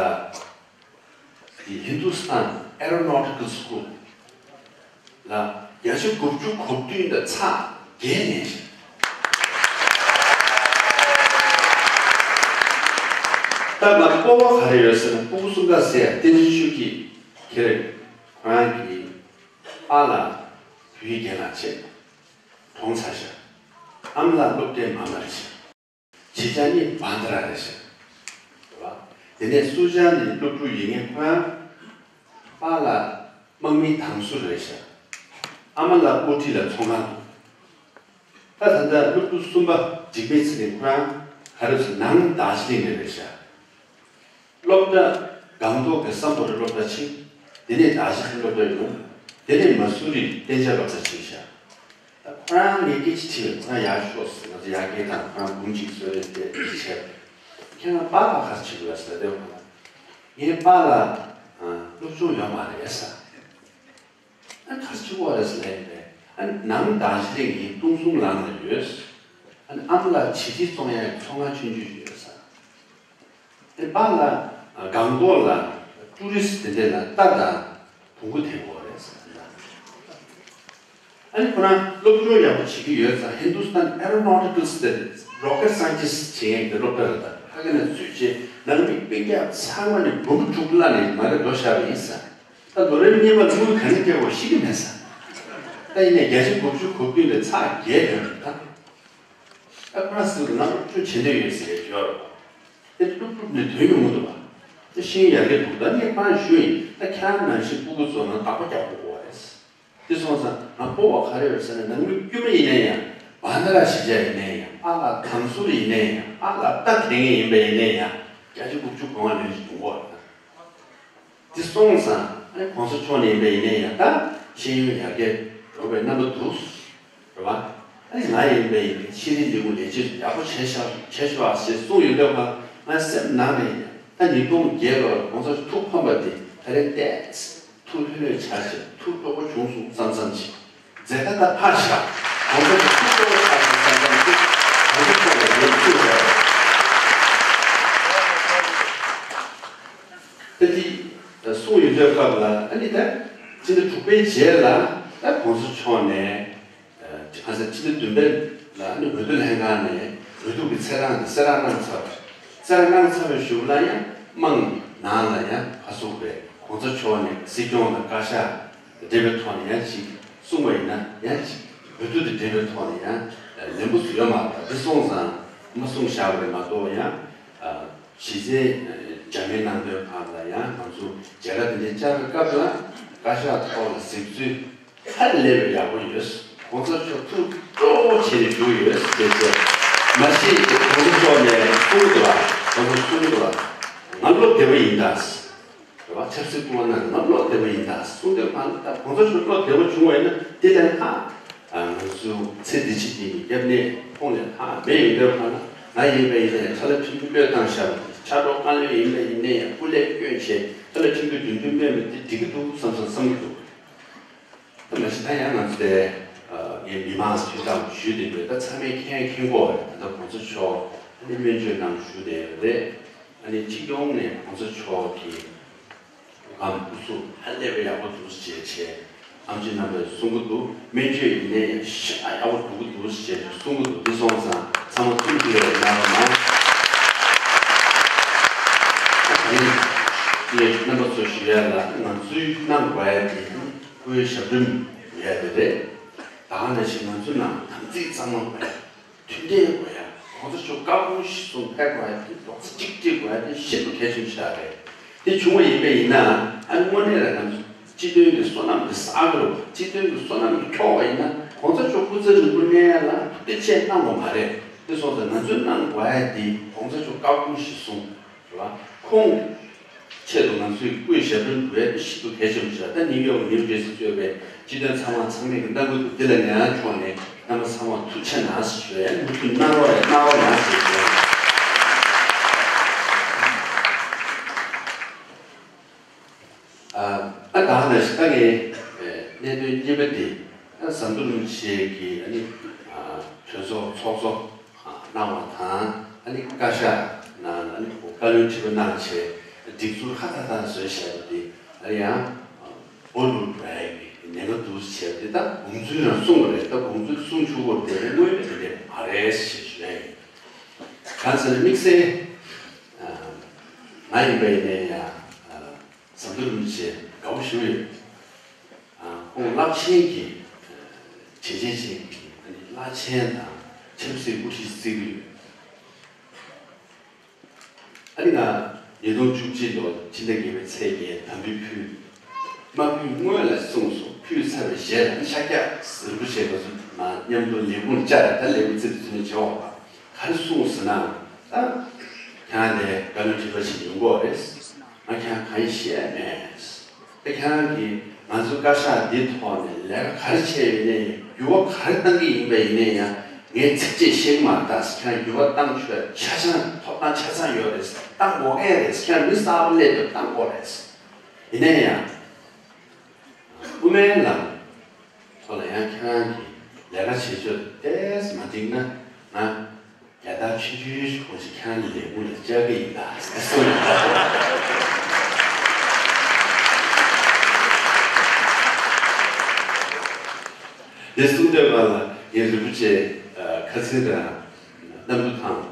དེ་Hindustan Aeronautical School ལ་བརྒྱ་ཆ་དགུ་བཅུ་གོ་བདུན་དང་ཚེག་བརྒྱད་ལོན་ཤག། ད་ང་སྤོབས་པ་ག་རེ་ཡོད་ཟེར་ན། སྤུ་གུ་གསུམ་ཀ་ཟེར་ཡ་བསྟན་འཛིན་ཆོས་སྐྱིད་ཁྱེད་རང་ཁོ་རང་གི་པཱ་ལགས་བོད་ཡིག་རྒན་ལགས་བྱས་གྲོངས་ཚར་ཤག། ཨ་མ་ལགས་སློབ་གྲྭའི་མ་མ་རེད་ཤག། གཅིག་ཅར་གཉིས་བན་དྷ་ར་རེད་ཤག། རེད་བ། དེ་ནས་སུ་ཇཱ་ནི་སློབ་ཕྲུག་ཡིན་ངེས་ཁོ་རང་། པཱ་ལགས་དམག་མིའི་དམ་ཟུར་རེད་ཤག། ཨ་མ་ལགས་ཨོ་ཊི་ལ་ཚོང་ཁང་འདུག། ད་ད་ལྟ་སློབ་ཕྲུག་གསུམ་པ་འཇིགས་མེད་ཚེ་རིང་ཁོ་རང་ག་རེ་ཟེར་ནང་རྡོ་རྗེ་གླིང་ནས་རེད་ཤག། སློབ་གྲྭ་སྒང་ཏོག་གི་སམ་བྷོ་ཊ་སློབ་གྲྭ་ཕྱིན། དེ་ནས་རྡོ་རྗེ་གླིང་སློབ་གྲྭ་ཡོང་། དེ་ནས་མ་སུ་རི་གཏན་འཇགས་སློབ་གྲྭ་ཕྱིན་ཤག། ད་ཁོ་རང་ངས་སྐད་ཆ་དྲིས་པས། ཁོ་རང་ཡར་ཤོག་ཟེར། ང་ཚོ་ཡར་སྐད་བཏང་། ཁོ་རང་འབུམ་གཅིག་གསོལ་རས་བཏབ་བྱས། ཁྱེད་རང་པཱ་ལགས་ག་རེ་བྱེད་ཀྱི་ཡོད་ཟེར་དུས། ཁོ་རང་ངའི་པཱ་ལགས་སློབ་སྦྱོང་ཡོད་མ་རེད་ཟེར། ཨ་ག་རེ་བྱེད་ཀྱི་ཡོད་རེད་ཟེར་ལབ་པས། ཨ་ནང་རྡོ་རྗེ་གླིང་གི་སྟོང་སུམ་ལམ་ལ་ཡོད། ཨ་ནི་ཨ་མ་ལགས་བྱི་ཁྲི་བཙོང་ཡག་ཚོང་ཁང་ཆུང་ཆུང་ཞིག་ཡོད་ཟེར། ཨེ་པཱ་ལགས་སྒང་ཏོག་ལ་ཊུ་རི་སི་ཊི་དེ་འདྲ་ལ་རྟ་དང་བོང་གུ་འཐེན་གྱི་ཡོད་རེད་ཟེར། ཨ་ནི་ཁོ་རང་སློབ་སྦྱོང་ཡག་པོ་བྱེད་ཀྱི་ཡོད་ཙང་། Hindustan Aeronautical Studies, Rocket Scientist བྱེད་ཡག་གི་སློབ་གྲྭ་རེད། ད་ཕ་གི་ནས་ཚུད་རྗེས་ནང་མི་སྤུན་ཀྱག་ཚང་མ་ནས་འབུམ་དྲུག་བླངས་ནས་མ་གི་འགྲོ་བཞག་པ་ཡིན་ཟེར། ད་ལོ་རིམ་གཉིས་པ་ལ་དངུལ་ག་ནས་སྤྲད་དགོས་ཤེས་ཀྱི་མེད་ཟེར། ད་ཡིན་ནའི་བརྒྱ་ཆ་དགུ་བཅུ་གོ་བདུན་ལས་ཚེག་བརྒྱད་ལོན་རེད་ད། ད་ཁོ་རང་ཟེར་བ་ང་སློབ་སྦྱོང་བྱེད་འདོད་ཡོད་ཟེར་ཡ་ཡོད་རེད་བ། དེ་སློབ་ཕྲུག་ནས་ཐོན་ཡོང་གི་འདུག་བ། ཤེས་ཡོན་ཡར་རྒྱས་འདུག་ད་ངས་ཁོ་རང་ཞུ་ཡིན། ད་ཁྱེད་རང་ནང་བཞིན་སྤུ་གུ་ཚོ་ནང་བདག་པོ་རྒྱག་དགོས་པ་རེད། དེ་སོང་ཙང་ང་སྤོབས་པ་ག་རེ་ཡོད་ཟེར་ན། ནང་མི་དཀྱུས་མ་ཡིན་ན་ཡང་། བ་ན་ར་ཞི་བྱ་ཡིན་ན་ཡང་། ཨ་ལ་དམ་ཟུར་ཡིན་ན་ཡང་། ཨ་ལ་རྟ་དེ་ངེས་ཡིན་པ་ཡིན་ན་ཡང་། བརྒྱ་ཆ་དགུ་བཅུ་གོ་ལྔ་ལོན་ཞིག་ཡོང་གི་ཡོད་རེད། དེ་སོང་ཙང་ཨ་ནི་གོང་ས་མཆོག་ནས་ཡིན་པ་ཡིན་ན་ཡང་། ད་ཤེས་ཡོན་ཡར་རྒྱས་འགྲོ་བའི་རྣམ་པ་འདུག་རེད་པ། ཨ་ནི་ང་ཡིན་པ་ཡིན་ན་ཕྱི་རིག་ལས་ཁུངས་ལས་བྱེད་ཡག་པོ་བྱས་ཤག་བྱས་ཤག་ཞེས་གསུངས་ཡོང་དུས་ང་སེམས་ནང་ནས་ཡང་། ད་ཉིས་སྟོང་བརྒྱད་ལོར་གོང་ས་མཆོག་ཐུགས་ཕམ་པ་དེ་ད་རེས་བལྟས། ཐུགས་ལྷོད་ལྷོད་ཆགས་བྱས། ཐུགས་སྤྲོ་པོ་བྱུང་སོང་བསམ་བསམ་བྱས། མཛད་ཁ་ད་ཕར་བཞག་གོང་ས་མཆོག་ཐུགས་སྤྲོ་པོ་ཆགས་སོང་བསམ་བསམ་བྱས། གོང་ས་མཆོག་ལ་ཡོད་ཚུལ་རེད། ད་འདི་གསུངས་ཡོང་དུས་སྐབས་ལ། ཨ་ནི་ད་ཕྱི་ཟླ་དྲུག་པའི་རྗེས་ལ་ད་གོང་ས་མཆོག་ནས། ཨ་ཟེར། ཕྱི་ཟླ་བདུན་པའི་ལ་ནི་འོས་བསྡུ་ལྷན་ཁང་ནས་འོས་བསྡུ་གི་ཚེས་གྲངས་དེ་གསལ་བསྒྲགས་གནང་ཚར་བ་རེད། གསལ་བསྒྲགས་གནང་ཚར་བའི་གཞུག་ལ་ཡང་དམངས་ནང་ལ་ཡང་ཕར་ཚུར་བས་གོང་ས་མཆོག་ནས་སྲིད་སྐྱོང་དང་བཀའ་ཤག་འབྲེལ་བའི་ཐོག་ནས་ཡང་ཅིག་གསུངས་པ་ཡིན་ན། ཡང་ཅིག་འོས་བསྡུ་དང་འབྲེལ་བའི་ཐོག་ནས་ཡང་ལན་པོ་ཞིག་ཡོད་མ་རེད། དེ་སོང་ཙང་མ་གསུངས་བཞག་པ་རེད་མ་གཏོགས། ཡང་གཞི་རྩའི་བཅར་མིན་གནང་དོན་ཁག་ལ་ཡང་ང་ཚོ་མཇལ་ཁ་དེ་འདྲའི་བཅར་བའི་སྐབས་ལ་བཀའ་ཤག་ཐོག་ལ་གཟིགས་ཚུལ། ཧ་ལས་པའི་ཡག་པོ་ཡོད། གོང་ས་མཆོག་ཐུགས་སྤྲོ་བོ་བྱས་ནས་བཞུགས་ཡོད་ཟེར་བྱས། མ་གཞི་གོང་ས་མཆོག་ནས་གསུངས་འདུག་ལ། གོང་ས་གསུངས་འདུག་ལ། ང་བློ་བདེ་པོ་ཡིན་ད། རེད་བ། ཆབ་སྲིད་སྐུ་དབང་གནང་ན་ང་བློ་བདེ་པོ་ཡིན་ད་གསུངས་དུས་ང་ད་གོང་ས་མཆོག་བློ་བདེ་པོ་བྱུང་བ་ཡིན་ན། དེ་ལས་ལྷག་ང་ཚོ་ཚེ་འདི་ཕྱི་གཉིས་ཀྱི་སྐྱབས་གནས་ཁོང་ལས་ལྷག་མེད་ཡོང་དུས་ང་ཡིན་པ་ཡིན་ན་ཡང་ཁྲ་ལ་ཁྲིམས་ཀྱི་བློས་བཏང་བཞག་པ་དེ། ཕྱག་རོགས་བཀའ་བློན་ཡིན་པ་ཡིན་ན་ཡང་སྐུ་ལས་བསྐྱོན་བྱས་ཁྲ་ལ་ཁྲིམས་ཀྱི་མདུན་དུ་སྨོན་པ་དེ་འགྲིག་གི་འདུག་བསམ་བསམ་བསམ་གྱི་འདུག་ད་མ་གཞི་ད་ཡང་ང་ཚོ་དེ་ངས་མི་མང་ལ་ཐུགས་དམ་ཞུས་བསྡད་ཡོད། ད་ཚང་མས་མཁྱེན་མཁྱེན་གྱི་ཡོད་རེད། ད་ལྟ་གོང་ས་མཆོག་ཨ་ནི་སྨན་བཅོས་གནང་བཞུགས་བསྡད་ཡོད་རེད། ཨ་ནི་སྤྱི་ཡོངས་ནས་གོང་ས་མཆོག་གི་སྒོམ་སྐུ་གཟུགས་ཧ་ལས་པའི་ཡག་པོ་འདུག་ཅེས་བྱས། ཨེམ་ཆི་རྣམ་པས་གསུང་གི་འདུག་སྨན་བཅོས་ཡིན་ནའི་ཡང་ཞེ་དྲག་ཡག་པོ་འགྲོ་གི་འདུག་ཅེས་གསུང་གི་འདུག་འདི་སོང་ཙང་ཚང་མ་ཐུགས་རྗེ་ཆེ་གནང་རོགས་གནང་། ད་ཡིན་ངས་རྣམ་པ་ཚོ་ཞུ་ཡ་ལ། ང་ཚོའི་གནང་དགོས་ཡ་དེ་སྐུའི་ཞབས་རིམ་ཡོད་ཡ་དེ་རེད། ད་ག་ནང་བཞིན་ང་ཚོའི་ནང་དམ་ཚིག་གཙང་མ་དགོས་ཡ། མཐུན་སྒྲིལ་དགོས་ཡ། གོང་ས་མཆོག་བཀའ་དགོངས་གཞིར་བཟུང་ཕེབས་དགོས་ཡ་དེ། རྡོག་རྩ་གཅིག་སྒྲིལ་དགོས་ཡ་དེ་ཤིན་ཏུ་གལ་ཆེན་པོ་ཞིག་རེད། དེ་བྱུང་བ་ཡིན་པ་ཡིན་ན། ཨ་ནི་དངོས་གནས་ལ་ང་ཚོ་སྤྱི་དོན་གྱི་བསོད་ནམས་དེ་བསགས་དགོས་རེད། སྤྱི་དོན་གྱི་བསོད་ནམས་དེ་འཁྱོག་པ་ཡིན་ན་གོང་ས་མཆོག་སྐུ་ཚེ་རིང་པོ་གནས་ཡ་ལ་ཐུགས་རྗེ་ཆེ་གནང་བ་མ་རེད། དེ་སོང་ཙང་ང་ཚོས་གནང་དགོས་ཡ་དེ་གོང་ས་མཆོག་བཀའ་དགོངས་གཞིར་བཟུང་། རེད་བ། ཁོང་ཆེད་དུ་ང་ཚོས་སྐུའི་ཞབས་རིམ་འབུལ་ཡ་དེ་ཤིན་ཏུ་གལ་ཆེན་པོ་ཞིག་རེད། ད་ནིའུ་ཡོག་ནིའུ་ཇེར་སི་གཙོས་པའི་སྤྱི་མཐུན་ཚང་མ་ཚང་མས་ཀྱི་གནང་གི་འདུག་འདི་ལ་ངའི་ཕྱོགས་ནས་རྣམ་པ་ཚང་མ་ཐུགས་རྗེ་གནང་ཞེས་ཞུ་ཡ། མུ་མཐུད་གནང་རོགས་ཡ། གནང་རོགས་གནང་ཞེས་ཞུ་ཡ། ཨ་ད་ནང་བཞིན་ད་ངས་གནད་དོན་གཉིས་པ་དེ། ཨ་ཟམ་གདོང་རིན་པོ་ཆེ་གི་ཨ་ནི་གྲོས་ཚོགས་ཚོགས་གཙོ་གནང་བ་དང་། ཨ་ནི་བཀའ་ཤག་ནང་ཨ་ནི་བཀའ་བློན་ཁྲི་པ་གནང་བྱས་སྒྲིག་འཛུགས་ཧ་ཐག་ཐག་བཟོས་བཞག་པ་དེ་ཨ་ནི་ཡང་སྦོ་ལུག་འགྲོ་ཡ་གི་ཉེན་ཁ་འདུག་བྱས་པ་དེ། ད་དགོངས་ཚུལ་རང་གསུངས་པ་རེད། ད་དགོངས་ཚུལ་གསུང་ཆོག་གི་རེད། དེ་ནི་དངོས་ཡོད་དེ་འདྲ་མ་རེད་ཞེས་ཞུ་ཡ་ཡིན། གང་ཟེར་ན་དམིགས་བསལ་ང་ཡིན་པ་ཡིན་ནའི་ཡང་། ཟམ་གདོང་རིན་པོ་ཆེ་དགའ་པོ་ཞེ་པོ་ཡོད། ཨ་ཁོང་རླབས་ཆེན་གྱི་བྱས་རྗེས་ཅན་གྱི་ཨ་ནི་བླ་ཆེན་དང་ཆབ་སྲིད་དབུ་ཁྲིད་བརྩི་གི་ཡོད། ཨ་ནི་ང་ཉིས་སྟོང་བཅུ་གཅིག་ལོ་ཕྱི་ཟླ་བརྒྱད་པའི་ཚེས་བརྒྱད་དམ་འབུལ་ཕུལ། མ་ཕུལ་སྔོན་ལ་གསུངས་སོང་། ཕུལ་ཚར་བའི་ཞལ་ལ་ཤཱཀྱ་རིན་པོ་ཆེ་ང་ཚོ་མཉམ་དུ་ལས་ཁུངས་བཅར། ད་ལས་ཁུངས་རྩིས་སུ་ཚུད་ནས་བྱེད་འོག་པ། ག་རེ་གསུངས་ཟེར་ན། ད་ཁྱེད་རང་དེ་བཀའ་བློན་ཁྲི་པ་ཞིག་ཡོང་གི་ཡོད་རེད། ང་ཁྱེད་རང་གང་ཡིན་ཤེས་ཡ་མེད། ད་ཁྱེད་རང་གིས་ང་ཚོ་བཀའ་ཤག་འདི་ཐོག་ནས་ལས་ཀ་ག་རེ་བྱས་ཡོད་ནའི་འགྱུར་བ་ག་རེ་བཏང་གི་ཡིན་པ་ཡིན་ནའི་ཡང་ངས་ཚིག་གཅིག་ཤེས་ཀྱི་མ་རེད། ད་ཁྱེད་རང་འགྱུར་བ་བཏང་ཆོག་ཆ་ཚང་ཐོབ་ཐང་ཆ་ཚང་ཡོད་རེད། བཏང་དགོས་ངེས་རེད། ཁྱེད་རང་མི་གསར་པ་སླེབས་དུས་བཏང་དགོས་རེད། ཡིན་ནའི་ཡང་། དབུ་མའི་ལམ་ཐོག་ལ་ཡང་ཁྱེད་རང་གིས་ལས་ཀ་བྱེད་ཕྱོགས་ཏོག་ཙམ་མ་འགྲིག་ན། ང་རྒྱལ་དར་ཆུང་ཆུང་ཞིག་གོན་བྱས་ཁྱེད་རང་ལས་ཁུངས་ལ་བཅར་གི་ཡིན་ད་ཟེར་གསུངས་ཡོད། དེ་གསུང་དུས་སྒང་ལ་ངས་རིན་པོ་ཆེ་ཁ་སང་རང་གནམ་གྲུ་ཐང་།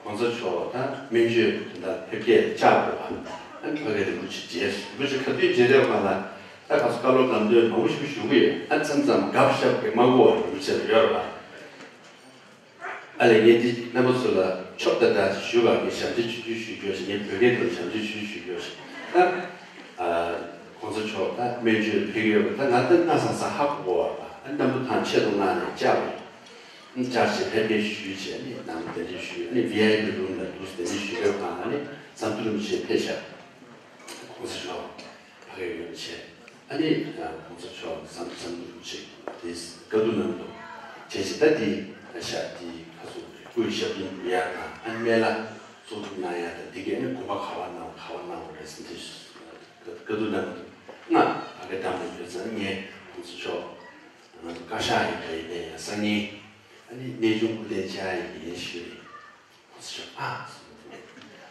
གོང་ས་མཆོག་ད་སྨན་བཅོས་དོན་དག་ཕེབས་སྐྱེལ་བཅར་དགོས་པ། ཨ་ནི་ཕ་གིར་རིན་པོ་ཆེ་མཇལ་སོང་། རིན་པོ་ཆེ་ག་དུས་མཇལ་དུས་སྒང་ལ་ད་ག་ཚོད་བཀའ་སློབ་ལམ་སྟོན་མང་པོ་ཞིག་ཞུ་གི་ཡོད། ཨ་མཚམས་མཚམས་སྐབས་ཤོར་གྱི་མ་གོ་བ་རིན་པོ་ཆེ་ལ་ཡོད་རེད་པ། ཨ་ལས་ངས་འདི་རྣམ་པ་ཚོ་ལ་ ཆོབ་དང་འདྲ་ཅིག་ཞུ་བ་གི་ཞབས་ཕྱི་ཆུ་ཆུ་ཞུ་རྒྱུ་ཞིག་ངས་བོད་སྐད་དུ་ཞབས་ཕྱི་ཆུ་ཆུ་ཞུ་རྒྱུ་ཞིག་ད་ཨ་གོང་ས་མཆོག་ད་སྨན་བཅོས་ཕེབས་ཡོད་པ་ད་ང་ད་སྣ་ས་ས་ཧ་གོ་བ་ཨ་གནམ་གྲུ་ཐང་ཆེད་དུ་མངགས་ནས་བཅར་བ་བཅར་ཞེས་ཕེབས་སྐྱེལ་ཞུས་བྱས་ནས་ནང་གདན་འདྲེན་ཞུས་ནས་ཝི་ཨའི་པི་རུམ་ལ་འདུག་གདན་འདྲེན་ཞུས་པའི་སྒང་ལ་ནས་ཟམ་གདོང་རིན་པོ་ཆེ་ཕེབས་ཤག་གོང་ས་མཆོག་ཕ་གི་ཡོད་ཆེ། ཨ་ནི་གོང་ས་མཆོག་ཟམ་ཟམ་ཆེ་དེ་བཀའ་བསྡུ་གནང་འདུག་བྱས་ཅི་ད་དེ་ཤ་དེ་ཁ་སོ་སྐུའི་ཞབས་བརྟན་འབུལ་ཡག་དང་ཨ་ནི་སྨན་བླ་གཙོ་སྒྲུབ་གནང་ཡག་དང་དེ་གའི་ཨ་ནི་དགོན་པ་ག་བ་གནང་ག་བ་གནང་བ་རེད་ཟེར་དེ་བཀའ་བསྡུ་གནང་འདུག་ང་ཕ་གི་འགྲམ་ལ་ཡོད་ཙང་ངས་གོང་ས་མཆོག་ང་ཚོ་བཀའ་ཤག་ཡིན་པ་ཡིན་ནའི་ཡང་སང་ཉིན་ཨ་ནི་གནས་ཆུང་སྐུ་རྟེན་བཅར་ཡག་ཡིན་ཞུས་རེད། ཁོ་ཚོ་ཨ་སོང་དེ་